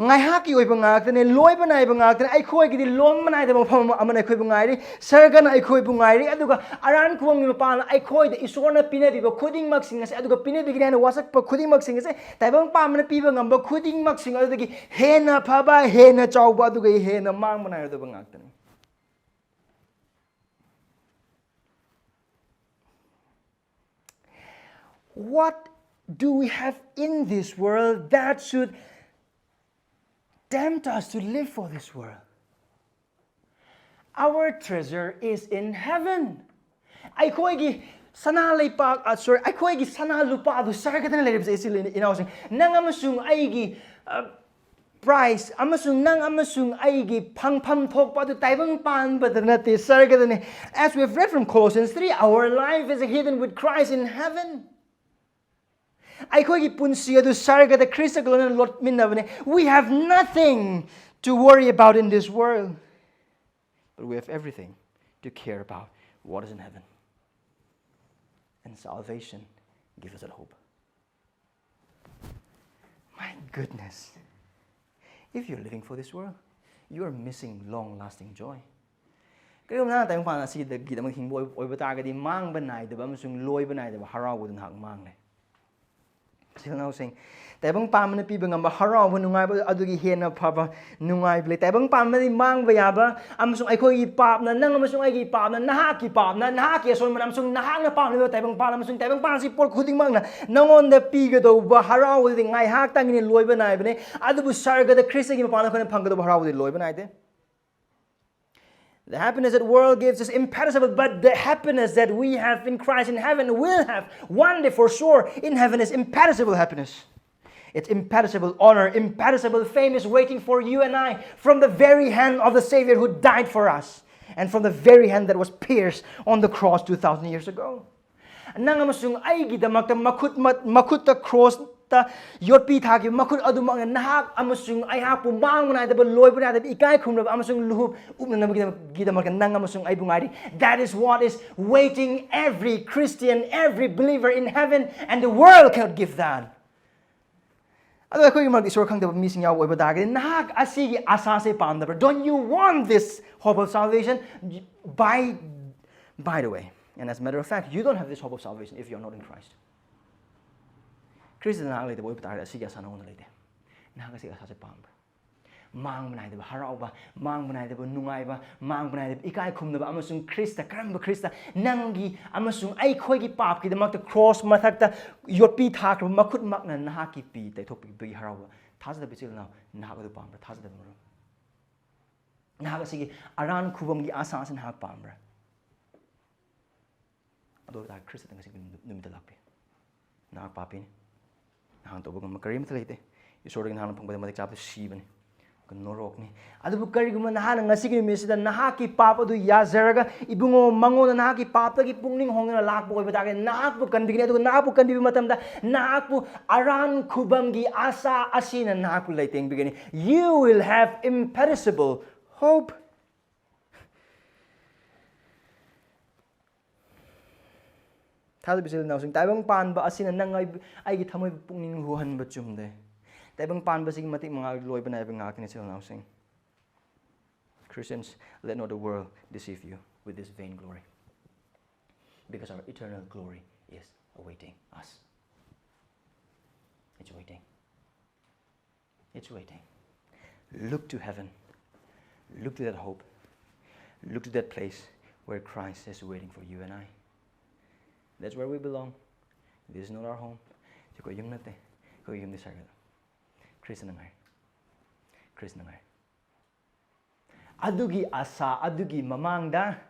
ꯉꯥꯏꯍꯥꯛꯀꯤ ꯑꯣꯏꯕ ꯉꯥꯛꯇꯅꯦ, ꯂꯣꯏꯕ ꯅꯥꯏꯕ ꯉꯥꯛꯇꯅꯦ. ꯑꯩꯈꯣꯏꯒꯤꯗꯤ ꯂꯣꯟꯕ ꯅꯥꯏꯗꯕ ꯃꯐꯝ ꯑꯃꯅ ꯑꯩꯈꯣꯏꯕꯨ ꯉꯥꯏꯔꯤ, ꯁꯔꯒꯅ ꯑꯩꯈꯣꯏꯕꯨ ꯉꯥꯏꯔꯤ, ꯑꯗꯨꯒ ꯑꯔꯥꯟ ꯈꯨꯕꯝꯒꯤ ꯃꯄꯥꯟꯅ ꯑꯩꯈꯣꯏꯗ ꯏꯁꯣꯔꯅ ꯄꯤꯅꯕꯤꯕ ꯈꯨꯗꯤꯡꯃꯛꯁꯤꯡ ꯑꯁꯦ, ꯑꯗꯨꯒ ꯄꯤꯅꯕꯤꯒꯅꯤ ꯍꯥꯏꯅ ꯋꯥꯁꯛꯄ ꯈꯨꯗꯤꯡꯃꯛꯁꯤꯡ ꯑꯁꯦ, ꯇꯥꯏꯕꯪ ꯄꯥꯟꯕꯅ ꯄꯤꯕ ꯉꯝꯕ ꯈꯨꯗꯤꯡꯃꯛꯁꯤꯡ ꯑꯗꯨꯗꯒꯤ ꯍꯦꯟꯅ ꯐꯕ, ꯍꯦꯟꯅ ꯆꯥꯎꯕ, ꯑꯗꯨꯒ ꯍꯦꯟꯅ ꯃꯥꯡꯕ ꯅꯥꯏꯔꯣꯏꯗꯕ ꯉꯥꯛꯇꯅꯤ. What do we have in this world that should tempt us to live for this world? Our treasure is in heaven. ꯑꯩꯈꯣꯏꯒꯤ ꯁꯅꯥ ꯂꯩꯄꯥꯛ, ꯑ, sorry, ꯑꯩꯈꯣꯏꯒꯤ ꯁꯅꯥ ꯂꯨꯄꯥ ꯑꯗꯨ ꯁꯔꯒꯗꯅ ꯂꯩꯔꯤꯕꯁꯦ, ꯏꯆꯤꯜ ꯏꯅꯥꯎꯁꯤꯡ, ꯅꯪ ꯑꯃꯁꯨꯡ ꯑꯩꯒꯤ, ꯑ, prize ꯑꯃꯁꯨꯡ ꯅꯪ ꯑꯃꯁꯨꯡ ꯑꯩꯒꯤ ꯐꯪꯐꯝ ꯊꯣꯛꯄ ꯑꯗꯨ ꯇꯥꯏꯕꯪ ꯄꯥꯟꯕꯗ ꯅꯠꯇꯦ, ꯁꯔꯒꯗꯅꯦ. As we have read from Colossians three, our life is hidden with Christ in heaven. ꯑꯩꯈꯣꯏꯒꯤ ꯄꯨꯟꯁꯤ ꯑꯗꯨ ꯁꯔꯒꯗ ꯈ꯭ꯔꯤꯁꯇꯒ ꯂꯣꯏꯅꯅ ꯂꯣꯠꯃꯤꯟꯅꯕꯅꯦ. We have nothing to worry about in this world, but we have everything to care about what is in heaven. And salvation gives us that hope. My goodness. If you're living for this world, you are missing long-lasting joy. ꯀꯔꯤꯒꯨꯝꯕ ꯅꯍꯥꯛ ꯇꯥꯏꯕꯪ ꯄꯥꯟ ꯑꯁꯤꯗꯒꯤꯗꯃꯛ ꯍꯤꯡꯕ ꯑꯣꯏ-, ꯑꯣꯏꯕ ꯇꯥꯔꯒꯗꯤ, ꯃꯥꯡꯕ ꯅꯥꯏꯗꯕ ꯑꯃꯁꯨꯡ ꯂꯣꯏꯕ ꯅꯥꯏꯗꯕ ꯍꯔꯥꯎꯕꯗꯨ ꯅꯍꯥꯛ ꯃꯥꯡꯂꯦ꯫ ꯏꯆꯤꯜ ꯏꯅꯥꯎꯁꯤꯡ, ꯇꯥꯏꯕꯪ ꯄꯥꯟꯕꯅ ꯄꯤꯕ ꯉꯝꯕ ꯍꯔꯥꯎꯕ ꯅꯨꯡꯉꯥꯏꯕ ꯑꯗꯨꯒꯤ ꯍꯦꯟꯅ ꯐꯕ ꯅꯨꯡꯉꯥꯏꯕ ꯂꯩ꯫ ꯇꯥꯏꯕꯪ ꯄꯥꯟꯕꯗꯤ ꯃꯥꯡꯕ ꯌꯥꯕ ꯑꯃꯁꯨꯡ ꯑꯩꯈꯣꯏꯒꯤ ꯄꯥꯞꯅ, ꯅꯪ ꯑꯃꯁꯨꯡ ꯑꯩꯒꯤ ꯄꯥꯞꯅ, ꯅꯍꯥꯛꯀꯤ ꯄꯥꯞꯅ, ꯅꯍꯥꯛꯀꯤ ꯑꯁꯣꯏꯕꯅ ꯑꯃꯁꯨꯡ ꯅꯍꯥꯛꯅ ꯄꯥꯝꯂꯤꯕ ꯇꯥꯏꯕꯪ ꯄꯥꯟ ꯑꯃꯁꯨꯡ ꯇꯥꯏꯕꯪ ꯄꯥꯟ ꯑꯁꯤ ꯄꯣꯠ ꯈꯨꯗꯤꯡꯃꯛꯅ ꯅꯉꯣꯟꯗ ꯄꯤꯒꯗꯧꯕ ꯍꯔꯥꯎꯕꯗꯨꯗꯤ ꯉꯥꯏꯍꯥꯛꯇꯪꯒꯤꯅꯤ, ꯂꯣꯏꯕ ꯅꯥꯏꯕꯅꯦ꯫ ꯑꯗꯨꯕꯨ ꯁꯔꯒꯗ ꯈ꯭ꯔꯤꯁꯇꯒꯤ ꯃꯄꯥꯟꯗ ꯑꯩꯈꯣꯏꯅ ꯐꯪꯒꯗꯧꯕ ꯍꯔꯥꯎꯕꯗꯤ ꯂꯣꯏꯕ ꯅꯥꯏꯗꯦ꯫ The happiness that world gives is imperishable, but the happiness that we have in Christ in heaven will have one day for sure in heaven is imperishable happiness. It's imperishable honor, imperishable fame is waiting for you and I from the very hand of the Savior who died for us and from the very hand that was pierced on the cross two thousand years ago. ꯅꯪ ꯑꯃꯁꯨꯡ ꯑꯩꯒꯤꯗꯃꯛꯇ ꯃꯈꯨꯠ ꯃꯈꯨꯠꯇ ꯀ꯭ꯔꯣꯁꯇ ꯌꯣꯠꯄꯤ ꯊꯥꯈꯤꯕ ꯃꯈꯨꯠ ꯑꯗꯨꯃꯛꯅ ꯅꯍꯥꯛ ꯑꯃꯁꯨꯡ ꯑꯩꯍꯥꯛꯄꯨ ꯃꯥꯡꯕ ꯅꯥꯏꯗꯕ, ꯂꯣꯏꯕ ꯅꯥꯏꯗꯕ, ꯏꯀꯥꯏ ꯈꯨꯝꯅꯕ ꯑꯃꯁꯨꯡ ꯂꯨꯍꯨꯞ ꯎꯞꯅꯅꯕꯒꯤꯗꯃꯛꯇ ꯅꯪ ꯑꯃꯁꯨꯡ ꯑꯩꯕꯨ ꯉꯥꯏꯔꯤ. That is what is waiting every Christian, every believer in heaven, and the world cannot give that. ꯑꯗꯣ ꯑꯩꯈꯣꯏꯒꯤ ꯃꯔꯛꯇ ꯏꯁꯣꯔ ꯈꯪꯗꯕ ꯃꯤꯁꯤꯡ ꯌꯥꯎꯕ ꯑꯣꯏꯕ ꯇꯥꯔꯒꯗꯤ, ꯅꯍꯥꯛ ꯑꯁꯤꯒꯤ ꯑꯁꯥꯁꯦ ꯄꯥꯝꯗꯕ꯭ꯔꯥ? Don't you want this hope of salvation? By, by the way, and as a matter of fact, you don't have this hope of salvation if you are not in Christ. Christ ꯅꯍꯥꯛ ꯂꯩꯇꯕ ꯑꯣꯏꯕ ꯇꯥꯔꯒꯗꯤ ꯑꯁꯤꯒꯤ ꯑꯁꯥ ꯅꯉꯣꯟꯗ ꯂꯩꯇꯦ. ꯅꯍꯥꯛ ꯑꯁꯤꯒꯤ ꯑꯁꯥꯁꯦ ꯄꯥꯝꯕ꯭ꯔꯥ? ꯃꯥꯡꯕ ꯅꯥꯏꯗꯕ ꯍꯔꯥꯎꯕ, ꯃꯥꯡꯕ ꯅꯥꯏꯗꯕ ꯅꯨꯡꯉꯥꯏꯕ, ꯃꯥꯡꯕ ꯅꯥꯏꯗꯕ ꯏꯀꯥꯏ ꯈꯨꯝꯅꯕ, ꯑꯃꯁꯨꯡ ꯈ꯭ꯔꯤꯁꯇ, ꯀꯔꯝꯕ ꯈ꯭ꯔꯤꯁꯇ? ꯅꯪꯒꯤ ꯑꯃꯁꯨꯡ ꯑꯩꯈꯣꯏꯒꯤ ꯄꯥꯞꯀꯤꯗꯃꯛꯇ ꯀ꯭ꯔꯣꯁ ꯃꯊꯛꯇ ꯌꯣꯠꯄꯤ ꯊꯥꯈ꯭ꯔꯕ ꯃꯈꯨꯠꯃꯛꯅ ꯅꯍꯥꯛꯀꯤ ꯄꯤ ꯇꯩꯊꯣꯛꯄꯤꯕꯒꯤ ꯍꯔꯥꯎꯕ꯫ ꯊꯥꯖꯗꯕ ꯏꯆꯤꯜ ꯏꯅꯥꯎ, ꯅꯍꯥꯛ ꯑꯗꯨ ꯄꯥꯝꯕ꯭ꯔꯥ? ꯊꯥꯖꯗꯕ ꯃꯔꯨꯞ, ꯅꯍꯥꯛ ꯑꯁꯤꯒꯤ ꯑꯔꯥꯟ ꯈꯨꯕꯝꯒꯤ ꯑꯁꯥ ꯑꯁꯤ ꯅꯍꯥꯛ ꯄꯥꯝꯕ꯭ꯔꯥ? ꯑꯗꯨ ꯑꯣꯏꯕ ꯇꯥꯔꯗꯤ ꯈ꯭ꯔꯤꯁꯇ ꯉꯁꯤ ꯅꯨꯃꯤꯠꯇ ꯂꯥꯛꯄꯤꯌꯨ꯫ ꯅꯍꯥꯛ ꯄꯥꯄꯤꯅꯤ꯫ ꯅꯍꯥꯛ ꯇꯧꯕ ꯉꯝꯕ ꯀꯔꯤꯃꯠꯇ ꯂꯩꯇꯦ꯫ ꯏꯁꯣꯔꯗꯒꯤ ꯅꯍꯥꯛꯅ ꯐꯪꯕꯗ ꯃꯇꯤꯛ ꯆꯥꯕꯗꯨ ꯁꯤꯕꯅꯤ, ꯅꯣꯔꯣꯛꯅꯤ꯫ ꯑꯗꯨꯕꯨ ꯀꯔꯤꯒꯨꯝꯕ ꯅꯍꯥꯛꯅ ꯉꯁꯤꯒꯤ ꯅꯨꯃꯤꯠꯁꯤꯗ ꯅꯍꯥꯛꯀꯤ ꯄꯥꯞ ꯑꯗꯨ ꯌꯥꯖꯔꯒ ꯏꯕꯨꯡꯉꯣ ꯃꯉꯣꯟꯗ ꯅꯍꯥꯛꯀꯤ ꯄꯥꯞꯇꯒꯤ ꯄꯨꯛꯅꯤꯡ ꯍꯣꯡꯗꯨꯅ ꯂꯥꯛꯄ ꯑꯣꯏꯕ ꯇꯥꯔꯒꯗꯤ, ꯅꯍꯥꯛꯄꯨ ꯀꯟꯕꯤꯒꯅꯤ꯫ ꯑꯗꯨꯒ ꯅꯍꯥꯛꯄꯨ ꯀꯟꯕꯤꯕ ꯃꯇꯝꯗ ꯅꯍꯥꯛꯄꯨ ꯑꯔꯥꯟ ꯈꯨꯕꯝꯒꯤ ꯑꯁꯥ ꯑꯁꯤꯅ ꯅꯍꯥꯛꯄꯨ ꯂꯩꯇꯦꯡꯕꯤꯒꯅꯤ꯫ You will have imperishable hope. ꯊꯥꯖꯕ ꯏꯆꯤꯜ ꯏꯅꯥꯎꯁꯤꯡ, ꯇꯥꯏꯕꯪ ꯄꯥꯟꯕ ꯑꯁꯤꯅ ꯅꯪ ꯑꯩ, ꯑꯩꯒꯤ ꯊꯃꯣꯏꯕꯨ ꯄꯨꯛꯅꯤꯡ ꯍꯨꯍꯟꯕ ꯆꯨꯝꯗꯦ꯫ ꯇꯥꯏꯕꯪ ꯄꯥꯟꯕꯁꯤꯒꯤ ꯃꯇꯤꯛ ꯃꯉꯥꯜ ꯂꯣꯏꯕ ꯅꯥꯏꯕ ꯉꯥꯛꯇꯅꯤ, ꯏꯆꯤꯜ ꯏꯅꯥꯎꯁꯤꯡ꯫ Christians, let not the world deceive you with this vain glory, because our eternal glory is awaiting us. It's waiting. It's waiting. Look to heaven. Look to that hope. Look to that place where Christ is waiting for you and I. That's where we belong. This is not our home. ꯑꯩꯈꯣꯏ ꯌꯨꯝ ꯅꯠꯇꯦ꯫ ꯑꯩꯈꯣꯏ ꯌꯨꯝꯗꯤ ꯁꯔꯒꯗ꯫ ꯈ꯭ꯔꯤꯁꯇꯅ ꯉꯥꯏ꯫ ꯈ꯭ꯔꯤꯁꯇꯅ ꯉꯥꯏ꯫ ꯑꯗꯨꯒꯤ ꯑꯁꯥ ꯑꯗꯨꯒꯤ ꯃꯃꯥꯡꯗ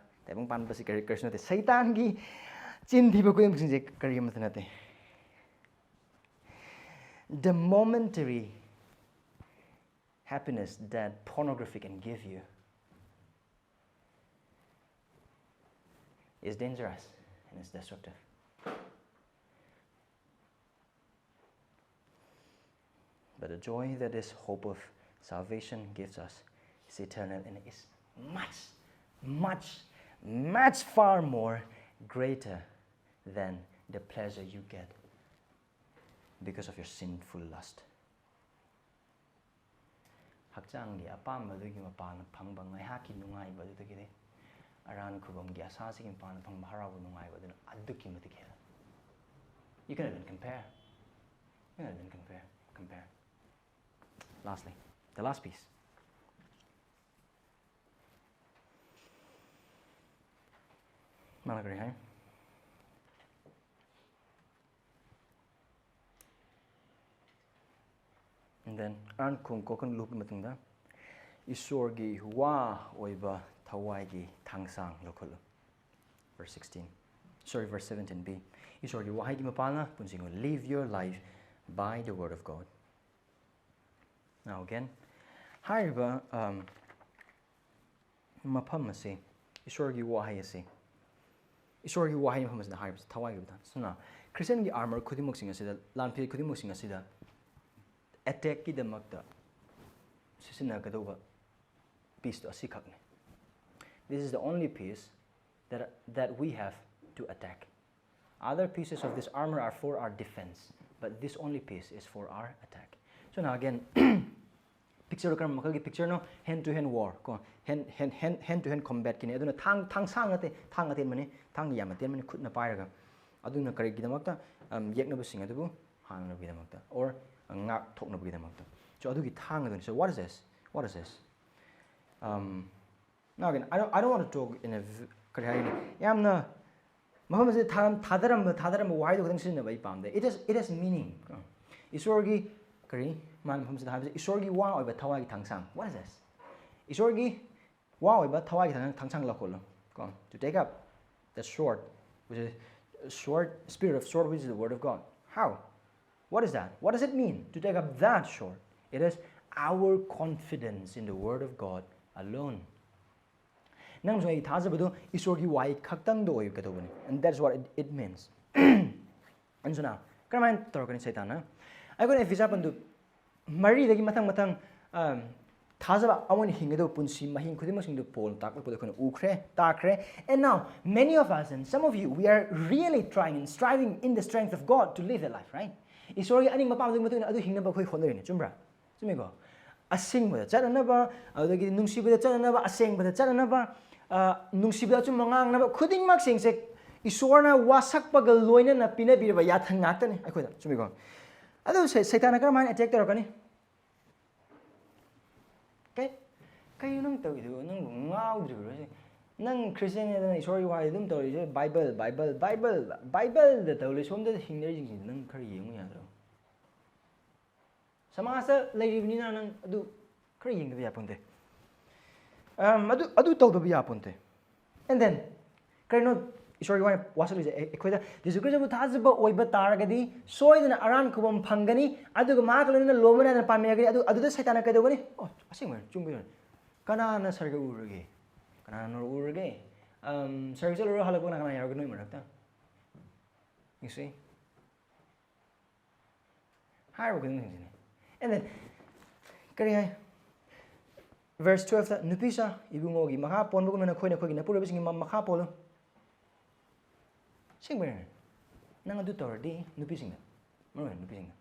ꯇꯥꯏꯕꯪ ꯄꯥꯟꯕꯁꯤ ꯀꯔꯤ, ꯀꯔꯤꯁꯨ ꯅꯠꯇꯦ꯫ ꯁꯩꯇꯥꯟꯒꯤ ꯆꯤꯟ ꯊꯤꯕ ꯈꯨꯗꯤꯡꯃꯛꯁꯤꯡꯁꯦ ꯀꯔꯤ ꯑꯃꯠꯇ ꯅꯠꯇꯦ꯫ The momentary happiness that pornography can give you is dangerous and it's destructive. But the joy that this hope of salvation gives us is eternal and is much, much, much far more greater than the pleasure you get because of your sinful lust. ꯍꯛꯆꯥꯡꯒꯤ ꯑꯄꯥꯝꯕꯗꯨꯒꯤ ꯃꯄꯥꯟꯅ ꯐꯪꯕ ꯉꯥꯏꯍꯥꯛꯀꯤ ꯅꯨꯡꯉꯥꯏꯕ ꯑꯗꯨꯗꯒꯤꯗꯤ ꯑꯔꯥꯟ ꯈꯨꯕꯝꯒꯤ ꯑꯁꯥꯁꯤꯒꯤ ꯃꯄꯥꯟꯅ ꯐꯪꯕ ꯍꯔꯥꯎꯕ ꯅꯨꯡꯉꯥꯏꯕ ꯑꯗꯨꯅ ꯑꯗꯨꯛꯀꯤ ꯃꯇꯤꯛ ꯍꯦꯜꯂꯤ. You cannot even compare. You cannot even compare. Compare. Lastly, the last piece. ꯃꯥꯅ ꯀꯔꯤ ꯍꯥꯏ? And then ꯑꯔꯥꯟ ꯈꯨꯕꯝ ꯀꯣꯛꯍꯟꯂꯨꯕ ꯃꯇꯨꯡꯗ ꯏꯁꯣꯔꯒꯤ ꯋꯥ ꯑꯣꯏꯕ ꯊꯋꯥꯏꯒꯤ ꯊꯥꯡꯁꯥꯡ ꯂꯧꯈꯠꯂꯨ. Verse sixteen. Sorry, verse seventeen B. ꯏꯁꯣꯔꯒꯤ ꯋꯥꯍꯩꯒꯤ ꯃꯄꯥꯟꯅ ꯄꯨꯟꯁꯤꯡꯕꯨ. Live your life by the word of God. Now again, ꯍꯥꯏꯔꯤꯕ, um, ꯃꯐꯝ ꯑꯁꯤ, ꯏꯁꯣꯔꯒꯤ ꯋꯥꯍꯩ ꯑꯁꯤ, ꯏꯁꯣꯔꯒꯤ ꯋꯥꯍꯩ ꯃꯐꯝ ꯑꯁꯤꯗ ꯍꯥꯏꯔꯤꯕꯁꯤ ꯊꯋꯥꯏꯒꯤ ꯃꯇꯥꯡ꯫ ꯁꯨꯝꯅ ꯈ꯭ꯔꯤꯁꯇꯤꯌꯟꯒꯤ armor ꯈꯨꯗꯤꯡꯃꯛꯁꯤꯡ ꯑꯁꯤꯗ, ꯂꯥꯟꯐꯤ ꯈꯨꯗꯤꯡꯃꯛꯁꯤꯡ ꯑꯁꯤꯗ attackꯀꯤꯗꯃꯛꯇ ꯁꯤꯖꯤꯟꯅꯒꯗꯧꯕ pieceꯇꯣ ꯑꯁꯤꯈꯛꯅꯤ. This is the only piece that, that we have to attack. Other pieces of this armor are for our defense, but this only piece is for our attack. So now again, picture ꯀꯔꯝꯕ ꯃꯈꯜꯒꯤ pictureꯅꯣ? Hand to hand war ꯀꯣ, hand, hand, hand, hand to hand combatꯀꯤꯅꯤ꯫ ꯑꯗꯨꯅ ꯊꯥꯡ, ꯊꯥꯡ ꯁꯥꯡ ꯅꯠꯇꯦ, ꯊꯥꯡ ꯑꯇꯦꯟꯕꯅꯤ, ꯊꯥꯡ ꯌꯥꯝ ꯑꯇꯦꯟꯕꯅꯤ, ꯈꯨꯠꯅ ꯄꯥꯏꯔꯒ꯫ ꯑꯗꯨꯅ ꯀꯔꯤꯒꯤꯗꯃꯛꯇ? Um, ꯌꯦꯛꯅꯕꯁꯤꯡ ꯑꯗꯨꯕꯨ ꯍꯥꯡꯅꯕꯒꯤꯗꯃꯛꯇ, or ꯉꯥꯛꯊꯣꯛꯅꯕꯒꯤꯗꯃꯛꯇ꯫ So ꯑꯗꯨꯒꯤ ꯊꯥꯡ ꯑꯗꯨꯅꯤ꯫ So what is this? What is this? Um, now again, I don't, I don't want to talk in a v-, ꯀꯔꯤ ꯍꯥꯏꯒꯅꯤ, ꯌꯥꯝꯅ ꯃꯐꯝ ꯑꯁꯤꯗ ꯊꯥꯔꯝ-, ꯊꯥꯗꯔꯝꯕ, ꯊꯥꯗꯔꯝꯕ ꯋꯥꯍꯩꯗꯣ ꯈꯛꯇꯪ ꯁꯤꯖꯤꯟꯅꯕ ꯑꯩ ꯄꯥꯝꯗꯦ꯫ It has, it has meaning. ꯏꯁꯣꯔꯒꯤ ꯀꯔꯤ, ꯃꯥꯅ ꯃꯐꯝꯁꯤꯗ ꯍꯥꯏꯕꯁꯦ ꯏꯁꯣꯔꯒꯤ ꯋꯥ ꯑꯣꯏꯕ ꯊꯋꯥꯏꯒꯤ ꯊꯥꯡꯁꯥꯡ꯫ What is this? ꯏꯁꯣꯔꯒꯤ ꯋꯥ ꯑꯣꯏꯕ ꯊꯋꯥꯏꯒꯤ ꯊꯥꯡ-, ꯊꯥꯡꯁꯥꯡ ꯂꯧꯈꯠꯂꯨ ꯀꯣ, to take up the sword, which is sword, spirit of sword, which is the word of God. How? What is that? What does it mean to take up that sword? It is our confidence in the word of God alone. ꯅꯪꯁꯨ ꯑꯩ ꯊꯥꯖꯕꯗꯨ ꯏꯁꯣꯔꯒꯤ ꯋꯥꯍꯩ ꯈꯛꯇꯪꯗ ꯑꯣꯏꯒꯗꯧꯕꯅꯤ꯫ And that's what it, it means. ꯑꯗꯨꯅ ꯀꯔꯝꯍꯥꯏꯅ ꯇꯧꯔꯛꯀꯅꯤ ꯁꯩꯇꯥꯟꯅ? ꯑꯩꯈꯣꯏꯅ ꯑꯦꯐꯤꯁꯥ ꯄꯟꯗꯨ ꯃꯔꯤꯗꯒꯤ ꯃꯊꯪ ꯃꯊꯪ, ꯑꯝ, ꯊꯥꯖꯕ ꯑꯃꯅ ꯍꯤꯡꯒꯗꯧꯕ ꯄꯨꯟꯁꯤ ꯃꯍꯤꯡ ꯈꯨꯗꯤꯡꯃꯛꯁꯤꯡꯗꯨ ꯄꯣꯜ ꯇꯥꯛꯂꯛꯄꯗ ꯑꯩꯈꯣꯏꯅ ꯎꯈ꯭ꯔꯦ, ꯇꯥꯈ꯭ꯔꯦ꯫ And now, many of us and some of you, we are really trying and striving in the strength of God to live that life, right? ꯏꯁꯣꯔꯒꯤ ꯑꯅꯤꯡꯕ ꯑꯄꯥꯝꯕꯗꯨꯒꯤ ꯃꯇꯨꯡ ꯏꯟꯅ ꯑꯗꯨ ꯍꯤꯡꯅꯕ ꯑꯩꯈꯣꯏ ꯍꯣꯠꯅꯔꯤꯅꯦ, ꯆꯨꯝꯕ꯭ꯔꯥ? ꯆꯨꯝꯃꯤꯀꯣ? ꯑꯁꯤꯡꯕꯗ ꯆꯠꯅꯅꯕ, ꯑꯗꯨꯗꯒꯤꯗꯤ ꯅꯨꯡꯁꯤꯕꯗ ꯆꯠꯅꯅꯕ, ꯑꯁꯦꯡꯕꯗ ꯆꯠꯅꯅꯕ, ꯑ, ꯅꯨꯡꯁꯤꯕꯗ ꯑꯆꯨꯝꯕ ꯉꯥꯡꯅꯕ, ꯈꯨꯗꯤꯡꯃꯛꯁꯤꯡꯁꯦ ꯏꯁꯣꯔꯅ ꯋꯥꯁꯛꯄꯒ ꯂꯣꯏꯅꯅ ꯄꯤꯅꯕꯤꯔꯕ ꯌꯥꯊꯪ ꯉꯥꯛꯇꯅꯤ ꯑꯩꯈꯣꯏꯗ, ꯆꯨꯝꯃꯤꯀꯣ? ꯑꯗꯨ ꯁꯩ-, ꯁꯩꯇꯥꯟꯅ ꯀꯔꯝꯍꯥꯏꯅ ꯑꯦꯇꯦꯛ ꯇꯧꯔꯛꯀꯅꯤ? ꯀꯩ, ꯀꯩꯅꯣ ꯅꯪ ꯇꯧꯔꯤꯗꯨꯕꯨ? ꯅꯪꯕꯨ ꯉꯥꯎꯗ꯭ꯔꯤꯕ꯭ꯔꯣ ꯁꯤ? ꯅꯪ ꯈ꯭ꯔꯤꯁꯇꯤꯌꯥꯟꯅꯦꯗꯅ ꯏꯁꯣꯔꯒꯤ ꯋꯥꯍꯩ ꯑꯗꯨꯝ ꯇꯧꯔꯤꯁꯦ, ꯕꯥꯏꯕꯜ, ꯕꯥꯏꯕꯜ, ꯕꯥꯏꯕꯜ, ꯕꯥꯏꯕꯜꯗ ꯇꯧ ꯂꯩ꯫ ꯁꯣꯝꯗ ꯍꯤꯡꯅꯔꯤꯁꯤꯡꯁꯤꯗꯤ ꯅꯪ ꯈꯔ ꯌꯦꯡꯉꯨ ꯌꯥꯗ꯭ꯔꯣ? ꯁꯃꯥꯖꯇ ꯂꯩꯔꯤꯕꯅꯤꯅ ꯅꯪ ꯑꯗꯨ ꯈꯔ ꯌꯦꯡꯗꯕ ꯌꯥꯄꯣꯟꯇꯦ꯫ ꯑꯝ, ꯑꯗꯨ, ꯑꯗꯨ ꯇꯧꯗꯕ ꯌꯥꯄꯣꯟꯇꯦ꯫ And then, ꯀꯔꯤꯅꯣ ꯏꯁꯣꯔꯒꯤ ꯋꯥꯍꯩ ꯋꯥꯁꯛꯂꯤꯁꯦ? ꯑꯩ-, ꯑꯩꯈꯣꯏꯗ ꯖꯤꯁꯨ ꯈ꯭ꯔꯤꯁꯇꯕꯨ ꯊꯥꯖꯕ ꯑꯣꯏꯕ ꯇꯥꯔꯒꯗꯤ ꯁꯣꯏꯗꯅ ꯑꯔꯥꯟ ꯈꯨꯕꯝ ꯐꯪꯒꯅꯤ, ꯑꯗꯨꯒ ꯃꯍꯥꯛꯀ ꯂꯣꯏꯅꯅ ꯂꯣꯝꯕ ꯅꯥꯏꯗꯅ ꯄꯥꯟꯕ ꯌꯥꯒꯅꯤ꯫ ꯑꯗꯨ, ꯑꯗꯨꯗ ꯁꯩꯇꯥꯟꯅ ꯀꯩꯗꯧꯒꯅꯤ? ꯑꯣ, ꯑꯁꯦꯡꯕ ꯆꯨꯝꯕ ꯌꯥꯔꯣꯏ꯫ ꯀꯅꯥꯅ ꯁꯔꯒ ꯎꯔꯒꯦ? ꯀꯅꯥꯅ ꯅꯣꯔ ꯎꯔꯒꯦ? ꯑꯝ, ꯁꯔꯒ ꯆꯠꯂꯨꯔ ꯍꯜꯂꯛꯄ ꯀꯅꯥ ꯀꯅꯥ ꯌꯥꯎꯔꯒꯦ ꯅꯣꯏ ꯃꯔꯛꯇ? You see? ꯍꯥꯏꯔꯤꯕ ꯈꯨꯗꯤꯡꯁꯤꯡꯁꯤꯅꯤ꯫ And then, ꯀꯔꯤ ꯍꯥꯏ? Verse twelve ꯇ, "ꯅꯨꯄꯤꯁꯨ ꯏꯕꯨꯡꯉꯣꯒꯤ ꯃꯈꯥ ꯄꯣꯟꯕꯒꯨꯝꯅ ꯅꯈꯣꯏ ꯅꯈꯣꯏꯒꯤ ꯅꯄꯨꯔꯣꯏꯕꯁꯤꯡꯒꯤ ꯃ-, ꯃꯈꯥ ꯄꯣꯜꯂꯨ꯫" ꯑꯁꯦꯡꯕꯩꯅꯦ꯫ ꯅꯪ ꯑꯗꯨ ꯇꯧꯔꯗꯤ ꯅꯨꯄꯤꯁꯤꯡꯗ, ꯃꯔꯨ ꯑꯣꯏꯅ ꯅꯨꯄꯤꯁꯤꯡꯗ,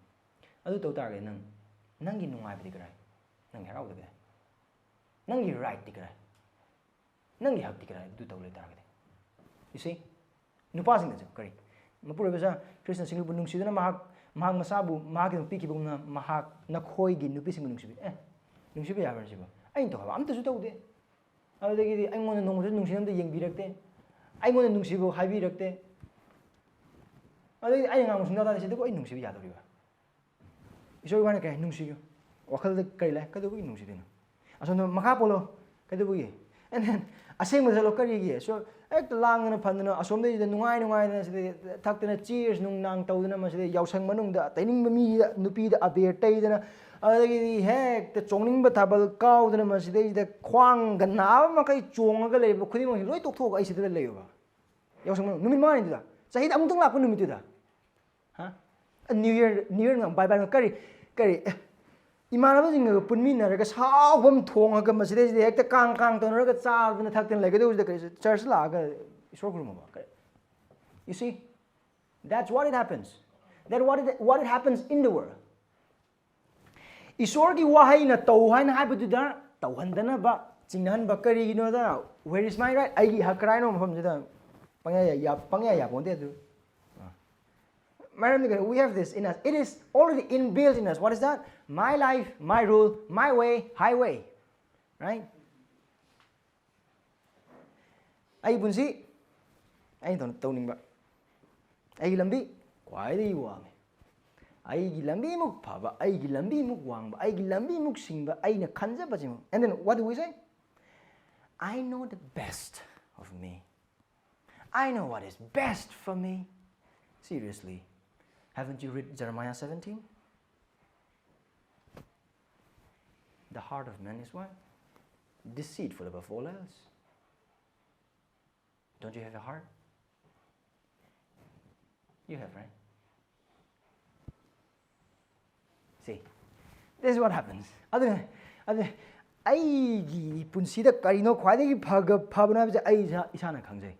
ꯑꯗꯨ ꯇꯧ ꯇꯥꯔꯒꯗꯤ ꯅꯪ, ꯅꯪꯒꯤ ꯅꯨꯡꯉꯥꯏꯕꯗꯤ ꯀꯔꯥꯏ? ꯅꯪꯒꯤ ꯍꯔꯥꯎꯕꯗꯤ ꯀꯔꯥꯏ? ꯅꯪꯒꯤ right ꯇꯤ ꯀꯔꯥꯏ? ꯅꯪꯒꯤ ꯍꯛꯇꯤ ꯀꯔꯥꯏ? ꯑꯗꯨ ꯇꯧ ꯂꯩ ꯇꯥꯔꯒꯗꯤ꯫ You see? ꯅꯨꯄꯥꯁꯤꯡꯅꯁꯨ ꯀꯔꯤ? "ꯃꯄꯨꯔꯣꯏꯕꯁꯨ ꯈ꯭ꯔꯤꯁꯅ ꯁꯤꯡꯂꯨꯕꯨ ꯅꯨꯡꯁꯤꯗꯨꯅ ꯃꯍꯥꯛ, ꯃꯍꯥꯛ ꯃꯁꯥꯕꯨ ꯃꯍꯥꯛꯀꯤꯗꯃꯛ ꯄꯤꯈꯤꯕꯒꯨꯝꯅ ꯃꯍꯥꯛ ꯅꯈꯣꯏꯒꯤ ꯅꯨꯄꯤꯁꯤꯡꯕꯨ ꯅꯨꯡꯁꯤꯕꯤ꯫" ꯑꯦ, ꯅꯨꯡꯁꯤꯕ ꯌꯥꯕ꯭ꯔꯥ ꯁꯤꯕꯣ? ꯑꯩꯅ ꯇꯧ ꯍꯥꯏꯕ ꯑꯝꯇꯁꯨ ꯇꯧꯗꯦ꯫ ꯑꯗꯨꯗꯒꯤꯗꯤ ꯑꯩꯉꯣꯟꯗ ꯅꯣꯡꯃꯇꯁꯨ ꯅꯨꯡꯁꯤꯅꯕꯗ ꯌꯦꯡꯕꯤꯔꯛꯇꯦ꯫ ꯑꯩꯉꯣꯟꯗ ꯅꯨꯡꯁꯤꯕ ꯍꯥꯏꯕꯤꯔꯛꯇꯦ꯫ ꯑꯗꯨꯗꯒꯤꯗꯤ ꯑꯩꯅ ꯉꯥꯡꯕ ꯁꯨꯡꯇꯥ ꯇꯥꯗꯦ꯫ ꯁꯤꯗꯕꯨ ꯑꯩ ꯅꯨꯡꯁꯤꯕ ꯌꯥꯗꯧꯔꯤꯕ? ꯏꯁꯣꯔꯒꯤ ꯋꯥꯅ ꯀꯩ ꯍꯥꯏ? ꯅꯨꯡꯁꯤꯌꯨ꯫ ꯋꯥꯈꯜꯗ ꯀꯔꯤ ꯂꯩ? ꯀꯩꯗꯧꯕꯒꯤ ꯅꯨꯡꯁꯤꯗꯣꯏꯅꯣ? ꯑꯁꯣꯝꯗ ꯃꯈꯥ ꯄꯣꯜꯂꯣ꯫ ꯀꯩꯗꯧꯕꯒꯤ? And then, ꯑꯁꯦꯡꯕꯗ ꯆꯠꯂꯣ꯫ ꯀꯔꯤꯒꯤ? So, ꯍꯦꯛꯇ ꯂꯥꯡꯗꯅ ꯐꯟꯗꯅ ꯑꯁꯣꯝꯗꯩꯁꯤꯗ ꯅꯨꯡꯉꯥꯏ ꯅꯨꯡꯉꯥꯏꯗꯅ ꯁꯤꯗ ꯊꯛꯇꯅ cheers ꯅꯨꯡꯅꯥꯡ ꯇꯧꯗꯅ ꯃꯁꯤꯗ ꯌꯥꯎꯁꯪ ꯃꯅꯨꯡꯗ ꯇꯩꯅꯤꯡꯕ ꯃꯤꯗ ꯅꯨꯄꯤꯗ ꯑꯕꯦꯔ ꯇꯩꯗꯅ ꯑꯗꯒꯤꯗꯤ ꯍꯦꯛꯇ ꯆꯣꯡꯅꯤꯡꯕ ꯊꯥꯕꯜ ꯀꯥꯎꯗꯅ ꯃꯁꯤꯗꯩꯁꯤꯗ ꯈ꯭ꯋꯥꯡꯒ ꯅꯥꯕ ꯃꯈꯩ ꯆꯣꯡꯉꯒ ꯂꯩꯔꯤꯕ ꯈꯨꯗꯤꯡꯃꯛꯁꯤ ꯂꯣꯏ ꯇꯣꯛꯊꯣꯛꯑꯒ ꯑꯩ ꯁꯤꯗ ꯂꯩꯌꯣꯕ꯫ ꯌꯥꯎꯁꯪ ꯃꯅꯨꯡ ꯅꯨꯃꯤꯠ ꯃꯉꯥꯅꯤꯗꯨꯗ ꯆꯍꯤꯗ ꯑꯃꯨꯛꯇꯪ ꯂꯥꯛꯄ ꯅꯨꯃꯤꯠꯇꯨꯗ꯫ ꯍꯥ? New Year, New Year ꯉꯥꯡ, bye bye ꯉꯥꯡ, ꯀꯔꯤ, ꯀꯔꯤ, ꯑꯦ, ꯏꯃꯥꯟꯅꯕꯁꯤꯡꯒ ꯄꯨꯟꯃꯤꯟꯅꯔꯒ ꯁꯥꯎꯕ ꯑꯃ ꯊꯣꯡꯉꯒ ꯃꯁꯤꯗꯩꯁꯤꯗ ꯍꯦꯛꯇ ꯀꯥꯡ ꯀꯥꯡ ꯇꯧꯅꯔꯒ ꯆꯥꯗꯅ ꯊꯛꯇꯅ ꯂꯩꯒꯗꯧꯕꯁꯤꯗ ꯀꯔꯤ church ꯂꯥꯛꯑꯒ ꯏꯁꯣꯔ ꯈꯨꯔꯨꯝꯃꯕ? ꯀꯔꯤ? You see? That's what it happens. That what it, what it happens in the world. ꯏꯁꯣꯔꯒꯤ ꯋꯥꯍꯩꯅ ꯇꯧ ꯍꯥꯏꯅ ꯍꯥꯏꯕꯗꯨꯗ ꯇꯧꯍꯟꯗꯅꯕ, ꯆꯤꯡꯅꯍꯟꯕ꯫ ꯀꯔꯤꯒꯤꯅꯣꯗ, where is my right? ꯑꯩꯒꯤ ꯍꯛ ꯀꯗꯥꯏꯅꯣ ꯃꯐꯝꯁꯤꯗ ꯄꯪꯌꯥ ꯌꯥ-, ꯄꯪꯌꯥ ꯌꯥꯄꯣꯟꯇꯦ ꯑꯗꯨ꯫ ꯃꯔꯝꯗꯤ ꯀꯩꯅꯣ? We have this in us. It is already inbuilt in us. What is that? My life, my rule, my way, highway. Right? ꯑꯩ ꯄꯨꯟꯁꯤ ꯑꯩꯅ ꯇꯧ-, ꯇꯧꯅꯤꯡꯕ꯫ ꯑꯩꯒꯤ ꯂꯝꯕꯤ ꯈ꯭ꯋꯥꯏꯗꯒꯤ ꯋꯥꯡꯉꯤ꯫ ꯑꯩꯒꯤ ꯂꯝꯕꯤꯃꯨꯛ ꯐꯕ, ꯑꯩꯒꯤ ꯂꯝꯕꯤꯃꯨꯛ ꯋꯥꯡꯕ, ꯑꯩꯒꯤ ꯂꯝꯕꯤꯃꯨꯛ ꯁꯤꯡꯕ, ꯑꯩꯅ ꯈꯟꯖꯕꯁꯤꯃꯨꯛ꯫ And then what do we say? I know the best of me. I know what is best for me. Seriously, haven't you read Jeremiah seventeen? The heart of man is what? Deceitful above all else. Don't you have a heart? You have, right? See, this is what happens. ꯑꯗꯨꯅ, ꯑꯗꯨꯅ ꯑꯩꯒꯤ ꯄꯨꯟꯁꯤꯗ ꯀꯔꯤꯅꯣ ꯈ꯭ꯋꯥꯏꯗꯒꯤ ꯐꯒ-, ꯐꯕꯅꯣ ꯍꯥꯏꯕꯁꯦ ꯑꯩ ꯏꯁꯥ, ꯏꯁꯥꯅ ꯈꯪꯖꯩ꯫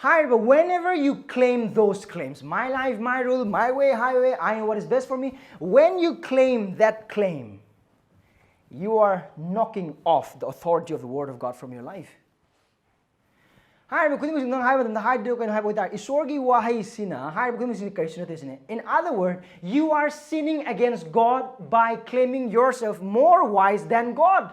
ꯍꯥꯏꯔꯤꯕ, whenever you claim those claims, my life, my rule, my way, highway, I know what is best for me, when you claim that claim, you are knocking off the authority of the word of God from your life. ꯍꯥꯏꯔꯤꯕ ꯈꯨꯗꯤꯡꯃꯛꯁꯤ ꯅꯪ ꯍꯥꯏꯕ ꯃꯇꯝꯗ ꯍꯥꯏꯗꯣꯏ ꯀꯩꯅꯣ ꯍꯥꯏꯕ ꯑꯣꯏꯇꯥꯔꯗꯤ, ꯏꯁꯣꯔꯒꯤ ꯋꯥꯍꯩꯁꯤꯅ ꯍꯥꯏꯔꯤꯕ ꯈꯨꯗꯤꯡꯃꯛꯁꯤ ꯀꯔꯤꯁꯨ ꯅꯠꯇꯦ ꯁꯤꯅꯤ꯫ In other words, you are sinning against God by claiming yourself more wise than God.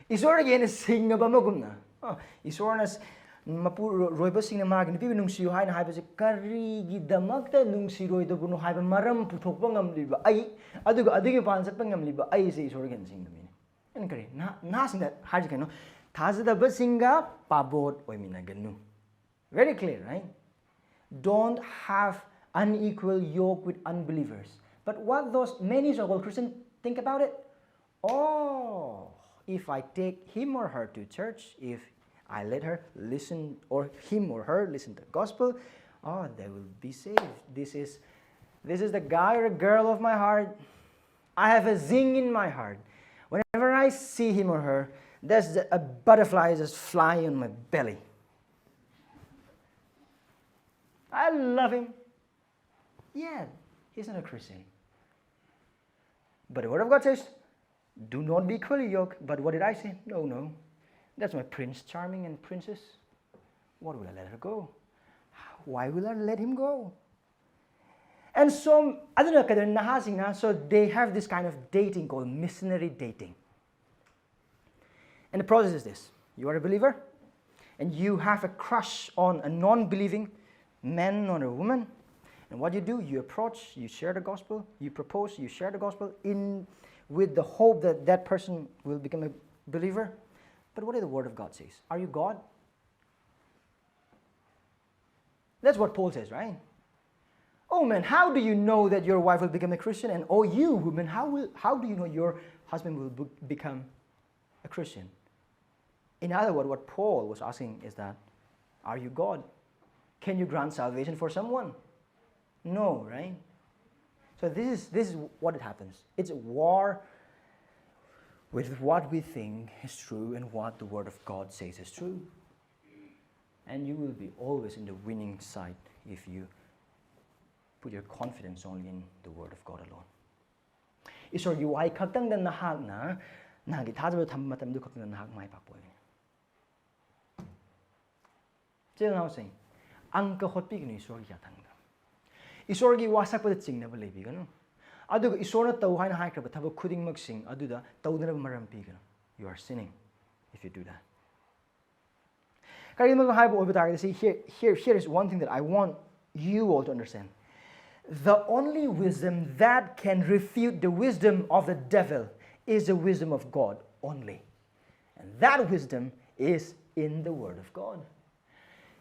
ꯏꯁꯣꯔꯗꯒꯤ ꯍꯦꯟꯅ ꯁꯤꯡꯉꯕ ꯑꯃꯒꯨꯝꯅ꯫ ꯑ, ꯏꯁꯣꯔꯅ ꯁ-, ꯃꯄꯨꯔꯣꯏꯕꯁꯤꯡꯅ ꯃꯥꯒꯤ ꯅꯨꯄꯤꯕꯨ ꯅꯨꯡꯁꯤꯌꯨ ꯍꯥꯏꯅ ꯍꯥꯏꯕꯁꯦ ꯀꯔꯤꯒꯤꯗꯃꯛꯇ ꯅꯨꯡꯁꯤꯔꯣꯏꯗꯕꯅꯣ ꯍꯥꯏꯕ ꯃꯔꯝ ꯄꯨꯊꯣꯛꯄ ꯉꯝꯂꯤꯕ ꯑꯩ, ꯑꯗꯨꯒ ꯑꯗꯨꯒꯤ ꯃꯄꯥꯟ ꯆꯠꯄ ꯉꯝꯂꯤꯕ ꯑꯩꯁꯦ ꯏꯁꯣꯔꯒꯤ ꯍꯦꯟꯅ ꯁꯤꯡꯗꯕ ꯃꯤꯅꯤ꯫ ꯑꯩꯅ ꯀꯔꯤ? ꯅꯍꯥ-, ꯅꯍꯥꯁꯤꯡꯗ ꯍꯥꯏꯔꯤꯁꯦ ꯀꯩꯅꯣ? ꯊꯥꯖꯗꯕꯁꯤꯡꯒ ꯄꯥꯕꯣꯠ ꯑꯣꯏꯃꯤꯟꯅꯒꯅꯨ. Very clear, right? Don't have unequal yoke with unbelievers. But what those many so-called Christians think about it? Oh, if I take him or her to church, if I let her listen, or him or her listen to the gospel, oh, they will be saved. This is this is the guy or girl of my heart. I have a zing in my heart. Whenever I see him or her, there's a butterfly just fly on my belly. I love him. Yeah, he's not a Christian. But the Word of God says, do not be equally yoked. But what did I say? No, no. That's my Prince Charming and Princess. What will I let her go? Why will I let him go? And so, ꯑꯗꯨꯅ ꯀꯩꯗꯧꯔꯦ ꯅꯍꯥꯁꯤꯡꯅ, so they have this kind of dating called missionary dating. And the process is this. You are a believer, and you have a crush on a non-believing man or a woman. And what you do, you approach, you share the gospel, you propose, you share the gospel in with the hope that that person will become a believer. But what did the Word of God says? Are you God? That's what Paul says, right? Oh man, how do you know that your wife will become a Christian? And oh, you woman, how will how do you know your husband will be- become a Christian? In other words, what Paul was asking is that, are you God? Can you grant salvation for someone? No, right? So this is this is what it happens. It's a war with what we think is true and what the Word of God says is true. And you will be always in the winning side if you put your confidence only in the Word of God alone. ꯏꯁꯣꯔꯒꯤ ꯋꯥꯍꯩ ꯈꯛꯇꯪꯗ ꯅꯍꯥꯛꯅ ꯅꯍꯥꯛꯀꯤ ꯊꯥꯖꯕ ꯊꯝꯕ ꯃꯇꯝꯗꯨ ꯈꯛꯇꯪꯗ ꯅꯍꯥꯛ ꯃꯥꯏ ꯄꯥꯛꯄ ꯑꯣꯏꯒꯅꯤ꯫ ꯏꯆꯤꯜ ꯏꯅꯥꯎꯁꯤꯡ, ꯑꯪꯀ ꯍꯣꯠꯄꯤꯒꯅꯨ ꯏꯁꯣꯔꯒꯤ ꯌꯥꯊꯪꯗ꯫ ꯏꯁꯣꯔꯒꯤ ꯋꯥꯁꯛꯄꯗ ꯆꯤꯡꯅꯕ ꯂꯩꯕꯤꯒꯅꯨ꯫ ꯑꯗꯨꯒ ꯏꯁꯣꯔꯅ ꯇꯧ ꯍꯥꯏꯅ ꯍꯥꯏꯈ꯭ꯔꯕ ꯊꯕꯛ ꯈꯨꯗꯤꯡꯃꯛꯁꯤꯡ ꯑꯗꯨꯗ ꯇꯧꯗꯅꯕ ꯃꯔꯝ ꯄꯤꯒꯅꯨ. You are sinning if you do that. ꯀꯔꯤꯒꯨꯝꯕ ꯍꯥꯏꯕ ꯑꯣꯏꯕ ꯇꯥꯔꯒꯗꯤ, see, here, here, here is one thing that I want you all to understand. The only wisdom that can refute the wisdom of the devil is the wisdom of God only. That wisdom is in the Word of God.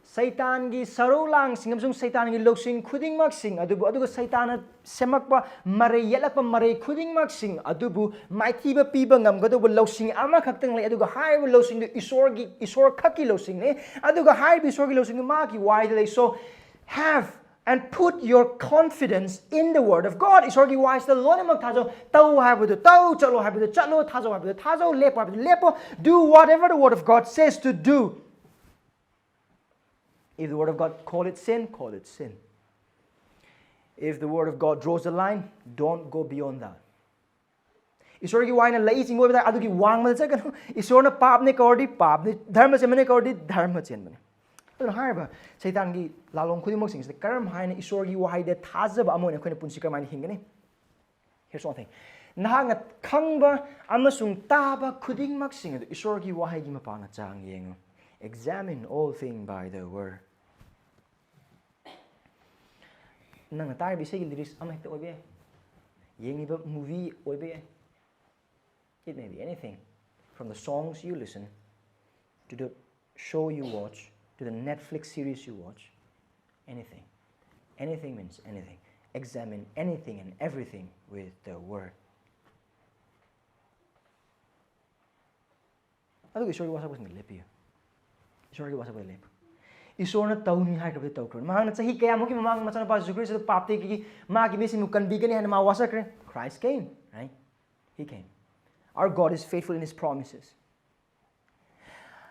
ꯁꯩꯇꯥꯟꯒꯤ ꯁꯔꯧ ꯂꯥꯡꯁꯤꯡ ꯑꯃꯁꯨꯡ ꯁꯩꯇꯥꯟꯒꯤ ꯂꯧꯁꯤꯡ ꯈꯨꯗꯤꯡꯃꯛꯁꯤꯡ ꯑꯗꯨꯕꯨ, ꯑꯗꯨꯒ ꯁꯩꯇꯥꯟꯅ ꯁꯦꯝꯃꯛꯄ ꯃꯔꯩ ꯌꯦꯠꯂꯛꯄ ꯃꯔꯩ ꯈꯨꯗꯤꯡꯃꯛꯁꯤꯡ ꯑꯗꯨꯕꯨ ꯃꯥꯏꯊꯤꯕ ꯄꯤꯕ ꯉꯝꯒꯗꯧꯕ ꯂꯧꯁꯤꯡ ꯑꯃꯈꯛꯇꯪ ꯂꯩ, ꯑꯗꯨꯒ ꯍꯥꯏꯔꯤꯕ ꯂꯧꯁꯤꯡꯗꯨ ꯏꯁꯣꯔꯒꯤ, ꯏꯁꯣꯔ ꯈꯛꯀꯤ ꯂꯧꯁꯤꯡꯅꯤ꯫ ꯑꯗꯨꯒ ꯍꯥꯏꯔꯤꯕ ꯏꯁꯣꯔꯒꯤ ꯂꯧꯁꯤꯡꯗꯨ ꯃꯥꯒꯤ ꯋꯥꯍꯩꯗ ꯂꯩ꯫ So have and put your confidence in the Word of God. ꯏꯁꯣꯔꯒꯤ ꯋꯥꯍꯩꯁꯤꯗ ꯂꯣꯏꯅꯃꯛ ꯊꯥꯖꯧ꯫ ꯇꯧ ꯍꯥꯏꯕꯗꯨ ꯇꯧ, ꯆꯠꯂꯣ ꯍꯥꯏꯕꯗꯨ ꯆꯠꯂꯣ, ꯊꯥꯖꯧ ꯍꯥꯏꯕꯗꯨ ꯊꯥꯖꯧ, ꯂꯦꯞꯄꯣ ꯍꯥꯏꯕꯗꯨ ꯂꯦꯞꯄꯣ. Do whatever the Word of God says to do. If the Word of God call it sin, call it sin. If the Word of God draws a line, don't go beyond that. ꯏꯁꯣꯔꯒꯤ ꯋꯥꯍꯩꯅ ꯂꯩ ꯆꯤꯡꯕ ꯑꯣꯏꯕ ꯇꯥꯔꯦ, ꯑꯗꯨꯒꯤ ꯋꯥꯡꯃꯗ ꯆꯠꯀꯅꯨ꯫ ꯏꯁꯣꯔꯅ ꯄꯥꯞꯅꯤ ꯀꯧꯔꯗꯤ ꯄꯥꯞꯅꯤ, ꯙꯔꯃ ꯆꯦꯟꯕꯅꯤ ꯀꯧꯔꯗꯤ ꯙꯔꯃ ꯆꯦꯟꯕꯅꯤ꯫ ꯑꯗꯨꯅ ꯍꯥꯏꯔꯤꯕ ꯁꯩꯇꯥꯟꯒꯤ ꯂꯥꯂꯣꯡ ꯈꯨꯗꯤꯡꯃꯛꯁꯤꯡꯁꯤꯗ ꯀꯔꯝ ꯍꯥꯏꯅ ꯏꯁꯣꯔꯒꯤ ꯋꯥꯍꯩꯗ ꯊꯥꯖꯕ ꯑꯃ ꯑꯣꯏꯅ ꯑꯩꯈꯣꯏꯅ ꯄꯨꯟꯁꯤ ꯀꯔꯝꯍꯥꯏꯅ ꯍꯤꯡꯒꯅꯤ? Here's one thing. ꯅꯍꯥꯛꯅ ꯈꯪꯕ ꯑꯃꯁꯨꯡ ꯇꯥꯕ ꯈꯨꯗꯤꯡꯃꯛꯁꯤꯡ ꯑꯗꯨ ꯏꯁꯣꯔꯒꯤ ꯋꯥꯍꯩꯒꯤ ꯃꯄꯥꯟꯅ ꯆꯥꯡ ꯌꯦꯡꯉꯨ. Examine all things by the word. ꯅꯪꯅ ꯇꯥꯔꯤꯕ ꯏꯁꯩꯒꯤ ꯂꯤꯔꯤꯛꯁ ꯑꯃ ꯍꯦꯛꯇ ꯑꯣꯏꯕ ꯌꯥꯏ꯫ ꯌꯦꯡꯉꯤꯕ movie ꯑꯣꯏꯕ ꯌꯥꯏ꯫ It may be anything, from the songs you listen to the show you watch to the Netflix series you watch. Anything. Anything means anything. Examine anything and everything with the word. ꯑꯗꯨꯒ ꯏꯁꯣꯔꯒꯤ ꯋꯥꯁꯛꯄꯁꯤꯡꯗ ꯂꯦꯞꯄꯤꯌꯨ꯫ ꯏꯁꯣꯔꯒꯤ ꯋꯥꯁꯛꯄꯗ ꯂꯦꯞꯄꯨ꯫ ꯏꯁꯣꯔꯅ ꯇꯧꯅꯤ ꯍꯥꯏꯈ꯭ꯔꯕꯗꯤ ꯇꯧꯈ꯭ꯔꯣ꯫ ꯃꯍꯥꯛꯅ ꯆꯍꯤ ꯀꯌꯥꯃꯨꯛꯀꯤ ꯃꯃꯥꯡꯗ ꯃꯆꯥꯅꯨꯄꯥ ꯖꯤꯁꯨ ꯈ꯭ꯔꯤꯁꯇ ꯄꯥꯞꯇꯒꯤ ꯃꯥꯒꯤ ꯃꯤꯁꯤꯡꯕꯨ ꯀꯟꯕꯤꯒꯅꯤ ꯍꯥꯏꯅ ꯃꯥ ꯋꯥꯁꯛꯈ꯭ꯔꯦ꯫ Christ came, right? He came. Our God is faithful in his promises.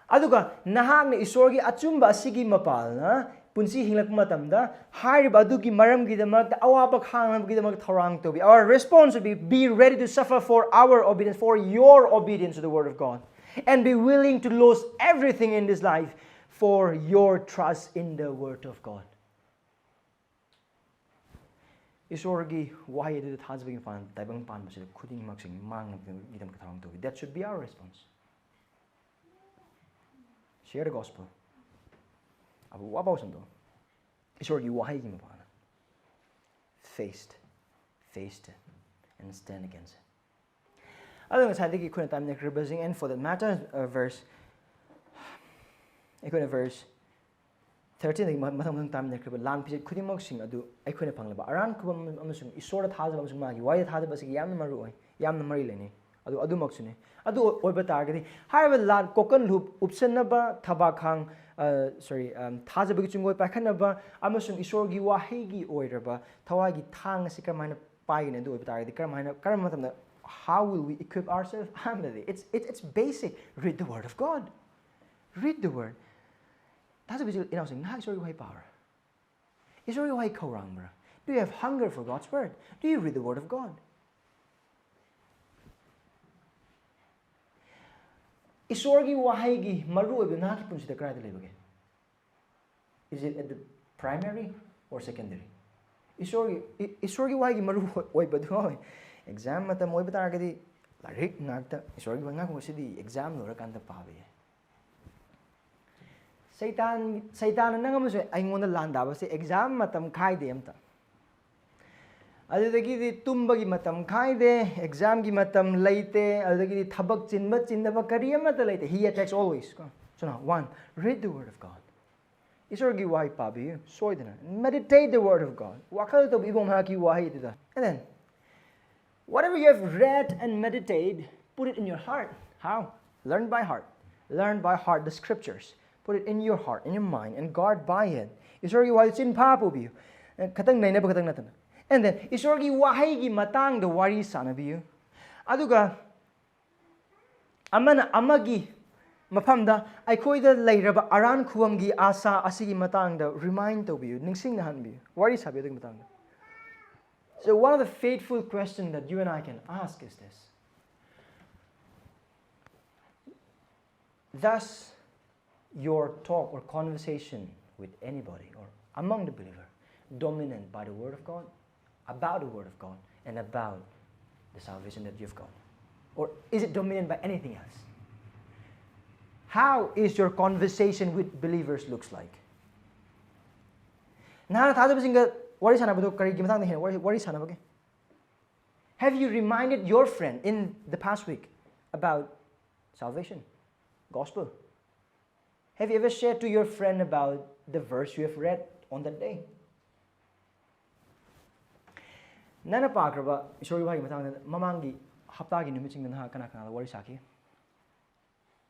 ꯑꯗꯨꯒ ꯅꯍꯥꯛꯅ ꯏꯁꯣꯔꯒꯤ ꯑꯆꯨꯝꯕ ꯑꯁꯤꯒꯤ ꯃꯄꯥꯜꯅ ꯄꯨꯟꯁꯤ ꯍꯤꯡꯂꯛꯄ ꯃꯇꯝꯗ ꯍꯥꯏꯔꯤꯕ ꯑꯗꯨꯒꯤ ꯃꯔꯝꯒꯤꯗꯃꯛꯇ ꯑꯋꯥꯕ ꯈꯥꯡꯅꯕꯒꯤꯗꯃꯛꯇ ꯊꯧꯔꯥꯡ ꯇꯧꯕꯤ. Our response would be, be ready to suffer for our obedience, for your obedience to the word of God. And be willing to lose everything in this life for your trust in the word of God. ꯏꯁꯣꯔꯒꯤ ꯋꯥꯍꯩ ꯑꯗꯨꯗ ꯊꯥꯖꯕꯒꯤ ꯃꯄꯥꯟ, ꯇꯥꯏꯕꯪ ꯄꯥꯟꯕꯁꯤꯗ ꯈꯨꯗꯤꯡꯃꯛꯁꯤꯡ ꯃꯥꯡꯅꯕꯒꯤꯗꯃꯛꯇ ꯊꯧꯔꯥꯡ ꯇꯧꯕꯤ. That should be our response. Share the gospel. ꯑꯕꯨ ꯋꯥꯕꯥꯎ ꯁꯟꯗꯣ. ꯏꯁꯣꯔꯒꯤ ꯋꯥꯍꯩꯒꯤ ꯃꯄꯥꯟꯗ. Faced. Faced. And stand against it. ꯑꯗꯣ ꯉꯁꯥꯏꯗꯒꯤ ꯑꯩꯈꯣꯏꯅ ꯇꯥꯃꯤꯟꯅꯈ꯭ꯔꯤꯕ verse and for that matter, verse ꯑꯩꯈꯣꯏꯅ verse thirteenꯗꯒꯤ ꯃꯊꯪ ꯃꯊꯪ ꯇꯥꯃꯤꯟꯅꯈ꯭ꯔꯤꯕ ꯂꯥꯟ ꯐꯤꯖꯦꯠ ꯈꯨꯗꯤꯡꯃꯛꯁꯤꯡ ꯑꯗꯨ ꯑꯩꯈꯣꯏꯅ ꯐꯪꯂꯕ ꯑꯔꯥꯟ ꯈꯨꯕꯝ ꯑꯃꯁꯨꯡ ꯏꯁꯣꯔꯗ ꯊꯥꯖꯕ ꯑꯃꯁꯨꯡ ꯃꯥꯒꯤ ꯋꯥꯔꯤꯗ ꯊꯥꯖꯕ ꯑꯁꯤꯒꯤ ꯌꯥꯝꯅ ꯃꯔꯨ ꯑꯣꯏ, ꯌꯥꯝꯅ ꯃꯔꯤ ꯂꯩꯅꯩ꯫ ꯑꯗꯨ ꯑꯗꯨꯃꯛꯁꯨꯅꯤ꯫ ꯑꯗꯨ ꯑꯣꯏꯕ ꯇꯥꯔꯒꯗꯤ ꯍꯥꯏꯔꯤꯕ ꯂꯥꯟ ꯀꯣꯀꯟ ꯂꯨꯞ ꯎꯞꯁꯟꯅꯕ ꯊꯕꯥꯛ ꯈꯥꯡ, sorry, ꯊꯥꯖꯕꯒꯤ ꯆꯨꯡꯒꯣꯏ ꯄꯥꯏꯈꯠꯅꯕ ꯑꯃꯁꯨꯡ ꯏꯁꯣꯔꯒꯤ ꯋꯥꯍꯩꯒꯤ ꯑꯣꯏꯔꯕ ꯊꯋꯥꯏꯒꯤ ꯊꯥꯡ ꯑꯁꯤ ꯀꯔꯝꯍꯥꯏꯅ ꯄꯥꯏꯒꯅꯤ? ꯑꯗꯨ ꯑꯣꯏꯕ ꯇꯥꯔꯒꯗꯤ ꯀꯔꯝꯍꯥꯏꯅ, ꯀꯔꯝꯕ ꯃꯇꯝꯗ, how will we equip ourselves? ꯑꯍꯥꯟꯕꯗꯤ it's, it's, it's basic. Read the word of God. Read the word. ꯊꯥꯖꯕ ꯏꯆꯤꯜ ꯏꯅꯥꯎꯁꯤꯡ, ꯅꯍꯥꯛ ꯏꯁꯣꯔꯒꯤ ꯋꯥꯍꯩ ꯄꯥꯕ꯭ꯔꯥ? ꯏꯁꯣꯔꯒꯤ ꯋꯥꯍꯩ ꯈꯧꯔꯥꯡꯕ꯭ꯔꯥ? Do you have hunger for God's word? Do you read the word of God? ꯏꯁꯣꯔꯒꯤ ꯋꯥꯍꯩꯒꯤ ꯃꯔꯨ ꯑꯣꯏꯕ ꯅꯍꯥꯛꯀꯤ ꯄꯨꯟꯁꯤꯗ ꯀꯗꯥꯏꯗ ꯂꯩꯕꯒꯦ? Is it at the primary or secondary? ꯏꯁꯣꯔꯒꯤ, ꯏ-, ꯏꯁꯣꯔꯒꯤ ꯋꯥꯍꯩꯒꯤ ꯃꯔꯨ ꯑꯣꯏꯕꯗꯨ ꯑꯦꯛꯖꯥꯝ ꯃꯇꯝ ꯑꯣꯏꯕ ꯇꯥꯔꯒꯗꯤ ꯂꯥꯏꯔꯤꯛ ꯉꯥꯛꯇ, ꯏꯁꯣꯔꯒꯤ ꯋꯥꯍꯩ ꯉꯥꯛꯇ ꯁꯤꯗꯤ ꯑꯦꯛꯖꯥꯝ ꯂꯣꯏꯔꯀꯥꯟꯗ ꯄꯥꯕ ꯌꯥꯏ꯫ ꯁꯩꯇꯥꯟ, ꯁꯩꯇꯥꯟꯅ ꯅꯪ ꯑꯃꯁꯨ ꯑꯩꯉꯣꯟꯗ ꯂꯥꯟꯗꯥꯕꯁꯦ ꯑꯦꯛꯖꯥꯝ ꯃꯇꯝ ꯈꯥꯏꯗꯦ ꯑꯝꯇ꯫ ꯑꯗꯨꯗꯒꯤꯗꯤ ꯇꯨꯝꯕꯒꯤ ꯃꯇꯝ ꯈꯥꯏꯗꯦ, ꯑꯦꯛꯖꯥꯝꯒꯤ ꯃꯇꯝ ꯂꯩꯇꯦ, ꯑꯗꯨꯗꯒꯤꯗꯤ ꯊꯕꯛ ꯆꯤꯟꯕ ꯆꯤꯟꯗꯕ ꯀꯔꯤ ꯑꯃꯠꯇ ꯂꯩꯇꯦ꯫ He attacks always. ꯀꯣ? So now, one, read the word of God. ꯏꯁꯣꯔꯒꯤ ꯋꯥꯍꯩ ꯄꯥꯕꯤꯌꯨ ꯁꯣꯏꯗꯅ꯫ Meditate the word of God. ꯋꯥꯈꯜ ꯇꯧꯕꯤꯌꯨ ꯃꯍꯥꯛꯀꯤ ꯋꯥꯍꯩꯗꯨꯗ꯫ And then, whatever you have read and meditate, put it in your heart. How? Learn by heart. Learn by heart the scriptures. Put it in your heart, in your mind, and guard by it. ꯏꯁꯣꯔꯒꯤ ꯋꯥꯍꯩ ꯆꯤꯟꯐꯥ ꯄꯨꯕꯤꯌꯨ꯫ ꯈꯇꯪ ꯅꯩꯅꯕ ꯈꯛꯇꯪ ꯅꯠꯇꯅ꯫ And then, ꯏꯁꯣꯔꯒꯤ ꯋꯥꯍꯩꯒꯤ ꯃꯇꯥꯡꯗ ꯋꯥꯔꯤ ꯁꯥꯟꯅꯕꯤꯌꯨ꯫ ꯑꯗꯨꯒ ꯑꯃꯅ ꯑꯃꯒꯤ ꯃꯐꯝꯗ ꯑꯩꯈꯣꯏꯗ ꯂꯩꯔꯕ ꯑꯔꯥꯟ ꯈꯨꯕꯝꯒꯤ ꯑꯥꯁꯥ ꯑꯁꯤꯒꯤ ꯃꯇꯥꯡꯗ remind ꯇꯧꯕꯤꯌꯨ, ꯅꯤꯡꯁꯤꯡꯅꯍꯟꯕꯤꯌꯨ, ꯋꯥꯔꯤ ꯁꯥꯕꯤꯌꯨ ꯑꯗꯨꯒꯤ ꯃꯇꯥꯡꯗ꯫ So one of the faithful questions that you and I can ask is this. Does your talk or conversation with anybody or among the believer dominant by the word of God, about the word of God, and about the salvation that you've got? Or is it dominated by anything else? How is your conversation with believers looks like? ꯅꯍꯥꯛꯅ ꯊꯥꯖꯕꯁꯤꯡꯒ ꯋꯥꯔꯤ ꯁꯥꯟꯅꯕꯗꯣ ꯀꯔꯤꯒꯤ ꯃꯇꯥꯡꯗ ꯍꯦꯟꯅ ꯋꯥꯔꯤ, ꯋꯥꯔꯤ ꯁꯥꯟꯅꯕꯒꯦ? Have you reminded your friend in the past week about salvation, gospel? Have you ever shared to your friend about the verse you have read on that day? ꯅꯪꯅ ꯄꯥꯈ꯭ꯔꯕ ꯏꯁꯣꯔꯒꯤ ꯋꯥꯍꯩꯒꯤ ꯃꯇꯥꯡꯗ ꯃꯃꯥꯡꯒꯤ ꯍꯞꯇꯥꯒꯤ ꯅꯨꯃꯤꯠꯁꯤꯡꯗ ꯅꯍꯥꯛ ꯀꯅꯥ ꯀꯅꯥꯗ ꯋꯥꯔꯤ ꯁꯥꯈꯤ?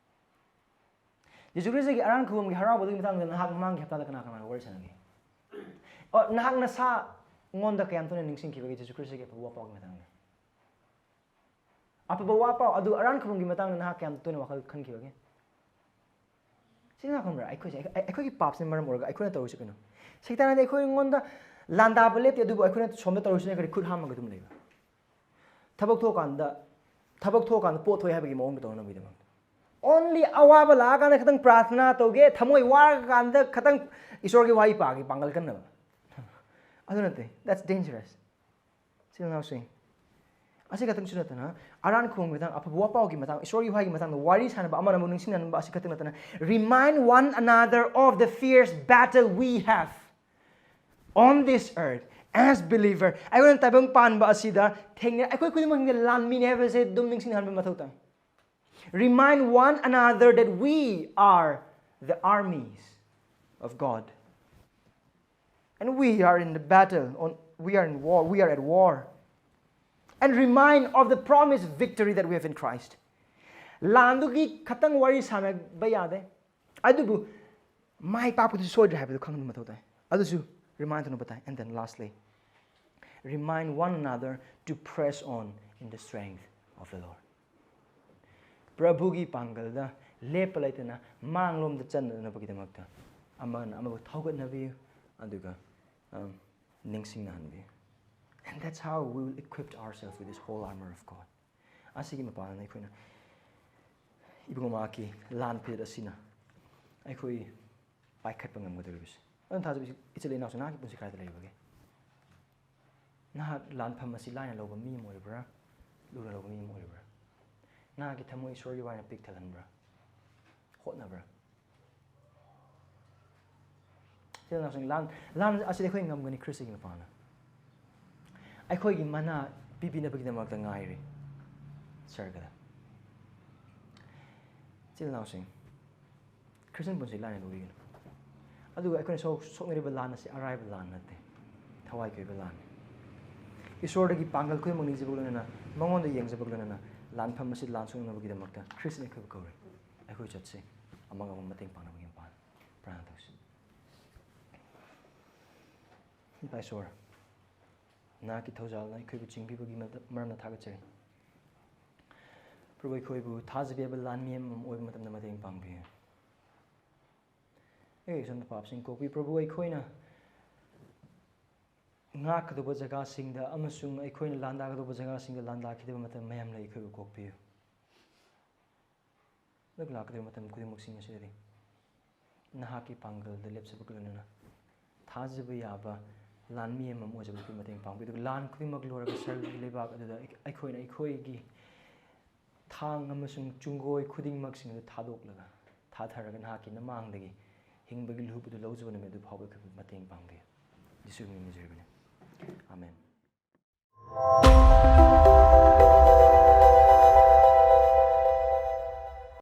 ꯖꯤꯁꯨ ꯈ꯭ꯔꯤꯁꯇꯒꯤ ꯑꯔꯥꯟ ꯈꯨꯕꯝꯒꯤ ꯍꯔꯥꯎꯕꯗꯨꯒꯤ ꯃꯇꯥꯡꯗ ꯅꯍꯥꯛ ꯃꯃꯥꯡꯒꯤ ꯍꯞꯇꯥꯗ ꯀꯅꯥ ꯀꯅꯥꯒ ꯋꯥꯔꯤ ꯁꯥꯟꯅꯒꯦ? ꯑꯣ, ꯅꯍꯥꯛ ꯅꯁꯥꯉꯣꯟꯗ ꯀꯌꯥꯝ ꯇꯣꯏꯅ ꯅꯤꯡꯁꯤꯡꯈꯤꯕꯒꯦ ꯖꯤꯁꯨ ꯈ꯭ꯔꯤꯁꯇꯒꯤ ꯑꯐꯕ ꯋꯥ ꯄꯥꯎꯒꯤ ꯃꯇꯥꯡꯗ? ꯑꯐꯕ ꯋꯥ ꯄꯥꯎ ꯑꯗꯨ ꯑꯔꯥꯟ ꯈꯨꯕꯝꯒꯤ ꯃꯇꯥꯡꯗ ꯅꯍꯥꯛ ꯀꯌꯥꯝ ꯇꯣꯏꯅ ꯋꯥꯈꯜ ꯈꯟꯈꯤꯕꯒꯦ? ꯁꯤ ꯅꯍꯥꯛ ꯈꯪꯕ꯭ꯔꯥ? ꯑꯩꯈꯣꯏꯁꯦ, ꯑꯩ-, ꯑꯩꯈꯣꯏꯒꯤ ꯄꯥꯞꯁꯤꯅ ꯃꯔꯝ ꯑꯣꯏꯔꯒ ꯑꯩꯈꯣꯏꯅ ꯇꯧꯔꯤꯁꯤ ꯀꯩꯅꯣ? ꯁꯩꯇꯥꯟꯅꯗꯤ ꯑꯩꯈꯣꯏꯉꯣꯟꯗ ꯂꯥꯟꯗꯥꯕ ꯂꯦꯞꯇꯦ, ꯑꯗꯨꯕꯨ ꯑꯩꯈꯣꯏꯅ ꯁꯣꯝꯗ ꯇꯧꯔꯤꯁꯤꯅ ꯀꯔꯤ? ꯈꯨꯠ ꯍꯥꯝꯃꯒ ꯑꯗꯨꯝ ꯂꯩꯕ꯫ ꯊꯕꯛ ꯊꯣꯛꯑꯀꯥꯟꯗ, ꯊꯕꯛ ꯊꯣꯛꯑꯀꯥꯟꯗ ꯄꯣꯠ ꯊꯣꯛꯑꯦ ꯍꯥꯏꯕꯒꯤ ꯃꯑꯣꯡꯗ ꯇꯧꯅꯕꯒꯤꯗꯃꯛꯇ꯫ Only ꯑꯋꯥꯕ ꯂꯥꯛꯑꯀꯥꯟꯗ ꯈꯤꯇꯪ ꯄ꯭ꯔꯥꯔꯊꯅꯥ ꯇꯧꯒꯦ, ꯊꯃꯣꯏ ꯋꯥꯔꯀꯥꯟꯗ ꯈꯤꯇꯪ ꯏꯁꯣꯔꯒꯤ ꯋꯥꯍꯩ ꯄꯥꯒꯦ, ꯄꯥꯡꯒꯜ ꯀꯟꯅꯕ꯫ ꯑꯗꯨ ꯅꯠꯇꯦ꯫ That's dangerous. ꯏꯆꯤꯜ ꯏꯅꯥꯎꯁꯤꯡ, ꯑꯁꯤ ꯈꯛꯇꯪꯁꯨ ꯅꯠꯇꯅ, ꯑꯔꯥꯟ ꯈꯨꯕꯝꯒꯤ ꯃꯇꯥꯡ, ꯑꯐꯕ ꯋꯥꯄꯥꯎꯒꯤ ꯃꯇꯥꯡ, ꯏꯁꯣꯔꯒꯤ ꯋꯥꯍꯩꯒꯤ ꯃꯇꯥꯡꯗ ꯋꯥꯔꯤ ꯁꯥꯟꯅꯕ, ꯑꯃꯅ ꯑꯃꯨꯛ ꯅꯤꯡꯁꯤꯡꯍꯟꯕ ꯑꯁꯤ ꯈꯛꯇꯪ ꯅꯠꯇꯅ, remind one another of the fierce battle we have on this earth as believer. ꯑꯩꯈꯣꯏꯅ ꯇꯥꯏꯕꯪ ꯄꯥꯟꯕ ꯑꯁꯤꯗ ꯊꯦꯡꯅ, ꯑꯩꯈꯣꯏ ꯈꯨꯗꯤꯡꯃꯛ ꯂꯥꯟꯃꯤꯅꯦ ꯍꯥꯏꯕꯁꯦ ꯑꯗꯨꯝ ꯅꯤꯡꯁꯤꯡꯍꯟꯕ ꯃꯊꯧ ꯇꯥꯏ꯫ Remind one another that we are the armies of God. And we are in the battle, on, we are in war, we are at war. And remind of the promised victory that we have in Christ. ꯂꯥꯟꯗꯨꯒꯤ ꯈꯛꯇꯪ ꯋꯥꯔꯤ ꯁꯥꯟꯅꯕ ꯌꯥꯗꯦ, ꯑꯗꯨꯕꯨ ꯃꯥꯏ ꯄꯥꯛꯄꯗꯨꯁꯨ ꯁꯣꯏꯗ꯭ꯔꯦ ꯍꯥꯏꯕꯗꯨ ꯈꯪꯕ ꯃꯊꯧ ꯇꯥꯏ꯫ ꯑꯗꯨꯁꯨ remind ꯇꯧꯅꯕ ꯇꯥꯏ꯫ And then lastly, remind one another to press on in the strength of the Lord. ꯄ꯭ꯔꯚꯨꯒꯤ ꯄꯥꯡꯒꯜꯗ ꯂꯦꯞꯄ ꯂꯩꯇꯅ ꯃꯥꯡꯂꯣꯝꯗ ꯆꯠꯅꯅꯕꯒꯤꯗꯃꯛꯇ ꯑꯃꯅ ꯑꯃꯕꯨ ꯊꯧꯒꯠꯅꯕꯤꯌꯨ, ꯑꯗꯨꯒ, um, ꯅꯤꯡꯁꯤꯡꯅꯍꯟꯕꯤꯌꯨ꯫ And that's how we will equip ourselves with this whole armor of God. ꯑꯁꯤꯒꯤ ꯃꯄꯥꯟꯗ ꯑꯩꯈꯣꯏꯅ ꯏꯕꯨꯡꯉꯣ ꯃꯍꯥꯛꯀꯤ ꯂꯥꯟ ꯐꯤꯖꯦꯠ ꯑꯁꯤꯅ ꯑꯩꯈꯣꯏ ꯄꯥꯏꯈꯠꯄ ꯉꯝꯒꯗꯧꯔꯤꯕꯁꯦ꯫ ꯑꯗꯨꯅ ꯊꯥꯖꯕ ꯏꯆꯤꯜ ꯏꯅꯥꯎꯁꯤꯡ, ꯅꯍꯥꯛꯀꯤ ꯄꯨꯟꯁꯤ ꯀꯗꯥꯏꯗ ꯂꯩꯕꯒꯦ? ꯅꯍꯥꯛ ꯂꯥꯟꯐꯝ ꯑꯁꯤ ꯂꯥꯏꯅ ꯂꯧꯕ ꯃꯤ ꯑꯃ ꯑꯣꯏꯔꯤꯕ꯭ꯔꯥ? ꯂꯨꯅ ꯂꯧꯕ ꯃꯤ ꯑꯃ ꯑꯣꯏꯔꯤꯕ꯭ꯔꯥ? ꯅꯍꯥꯛꯀꯤ ꯊꯃꯣꯏ ꯏꯁꯣꯔꯒꯤ ꯋꯥꯅ ꯄꯤꯛ ꯊꯜꯍꯟꯕ꯭ꯔꯥ? ꯍꯣꯠꯅꯕ꯭ꯔꯥ? ꯏꯆꯤꯜ ꯏꯅꯥꯎꯁꯤꯡ, ꯂꯥꯟ, ꯂꯥꯟ ꯑꯁꯤꯗꯤ ꯑꯩꯈꯣꯏ ꯉꯝꯒꯅꯤ, ꯈ꯭ꯔꯤꯁꯇꯒꯤ ꯃꯄꯥꯟꯅ꯫ ꯑꯩꯈꯣꯏꯒꯤ ꯃꯅꯥ ꯄꯤꯕꯤꯅꯕꯒꯤꯗꯃꯛꯇ ꯉꯥꯏꯔꯤ ꯁꯔꯒꯗ꯫ ꯏꯆꯤꯜ ꯏꯅꯥꯎꯁꯤꯡ, ꯈ꯭ꯔꯤꯁꯇꯤꯌꯟ ꯄꯨꯟꯁꯤ ꯂꯥꯏꯅ ꯂꯧꯕꯤꯒꯅꯨ꯫ ꯑꯗꯨꯒ ꯑꯩꯈꯣꯏꯅ ꯁꯣꯛ-, ꯁꯣꯛꯅꯔꯤꯕ ꯂꯥꯟ ꯑꯁꯤ ꯑꯔꯥꯏꯕ ꯂꯥꯟ ꯅꯠꯇꯦ, ꯊꯋꯥꯏ ꯀꯣꯏꯕ ꯂꯥꯟꯅꯤ꯫ ꯏꯁꯣꯔꯗꯒꯤ ꯄꯥꯡꯒꯜ ꯈꯨꯗꯤꯡꯃꯛ ꯅꯤꯖꯕꯒ ꯂꯣꯏꯅꯅ, ꯃꯉꯣꯟꯗ ꯌꯦꯡꯖꯕꯒ ꯂꯣꯏꯅꯅ ꯂꯥꯟꯐꯝ ꯑꯁꯤ ꯂꯥꯟ ꯁꯣꯛꯅꯕꯒꯤꯗꯃꯛꯇ ꯈ꯭ꯔꯤꯁꯇꯅ ꯑꯩꯈꯣꯏꯕꯨ ꯀꯧꯔꯤ꯫ ꯑꯩꯈꯣꯏ ꯆꯠꯁꯤ, ꯑꯃꯒ ꯑꯃꯒ ꯃꯇꯦꯡ ꯄꯥꯡꯅꯕꯒꯤ ꯃꯄꯥꯟ꯫ ꯄ꯭ꯔꯥꯔꯊꯅ ꯇꯧꯁꯤ꯫ ꯏꯄꯥ ꯏꯁꯣꯔ, ꯅꯍꯥꯛꯀꯤ ꯊꯧꯖꯥꯜꯅ ꯑꯩꯈꯣꯏꯕꯨ ꯆꯤꯡꯕꯤꯕꯒꯤ ꯃꯔꯝꯗ ꯊꯥꯒꯠꯆꯔꯤ꯫ ꯄ꯭ꯔꯚꯨ, ꯑꯩꯈꯣꯏꯕꯨ ꯊꯥꯖꯕ ꯌꯥꯕ ꯂꯥꯟꯃꯤ ꯑꯃꯃꯝ ꯑꯣꯏꯕ ꯃꯇꯝꯗ ꯃꯇꯦꯡ ꯄꯥꯡꯕꯤꯌꯨ꯫ ꯑꯩꯈꯣꯏ ꯏꯁꯣꯔꯅ ꯄꯥꯞꯁꯤꯡ ꯀꯣꯛꯄꯤ꯫ ꯄ꯭ꯔꯚꯨ, ꯑꯩꯈꯣꯏꯅ ꯉꯥꯛꯀꯗꯧꯕ ꯖꯒꯥꯁꯤꯡꯗ ꯑꯃꯁꯨꯡ ꯑꯩꯈꯣꯏꯅ ꯂꯥꯟꯗꯥꯒꯗꯧꯕ ꯖꯒꯥꯁꯤꯡꯗ ꯂꯥꯟꯗꯥꯈꯤꯗꯕ ꯃꯇꯝ ꯃꯌꯥꯝ ꯂꯩ, ꯑꯩꯈꯣꯏꯕꯨ ꯀꯣꯛꯄꯤꯌꯨ꯫ ꯑꯗꯨꯒ ꯂꯥꯛꯀꯗꯧꯔꯤꯕ ꯃꯇꯝ ꯈꯨꯗꯤꯡꯃꯛꯁꯤꯡ ꯑꯁꯤꯗꯗꯤ ꯅꯍꯥꯛꯀꯤ ꯄꯥꯡꯒꯜꯗ ꯂꯦꯞꯆꯕꯒ ꯂꯣꯏꯅꯅ ꯊꯥꯖꯕ ꯌꯥꯕ ꯂꯥꯟꯃꯤ ꯑꯃꯃꯝ ꯑꯣꯏꯖꯕꯗꯨꯒꯤ ꯃꯇꯦꯡ ꯄꯥꯡꯕꯤꯌꯨ꯫ ꯑꯗꯨꯒ ꯂꯥꯟ ꯈꯨꯗꯤꯡꯃꯛ ꯂꯣꯏꯔꯒ ꯁꯔꯒꯤ ꯂꯩꯕꯥꯛ ꯑꯗꯨꯗ ꯑꯩꯈꯣꯏꯅ ꯑꯩꯈꯣꯏꯒꯤ ꯊꯥꯡ ꯑꯃꯁꯨꯡ ꯆꯨꯡꯒꯣꯏ ꯈꯨꯗꯤꯡꯃꯛꯁꯤꯡ ꯑꯗꯨ ꯊꯥꯗꯣꯛꯂꯒ, ꯊꯥꯊꯔꯒ ꯅꯍꯥꯛꯀꯤ ꯅꯃꯥꯡꯗꯒꯤ ꯍꯤꯡꯕꯒꯤ ꯂꯨꯍꯨꯞ ꯑꯗꯨ ꯂꯧꯖꯕ ꯅꯨꯃꯤꯠ ꯑꯗꯨ ꯐꯥꯎꯕ ꯑꯩꯈꯣꯏꯕꯨ ꯃꯇꯦꯡ ꯄꯥꯡꯕꯤꯌꯨ꯫ ꯖꯤꯁꯨꯒꯤ ꯃꯤꯡ ꯅꯤꯖꯔꯤꯕꯅꯤ꯫ ꯑꯥꯃꯦꯟ꯫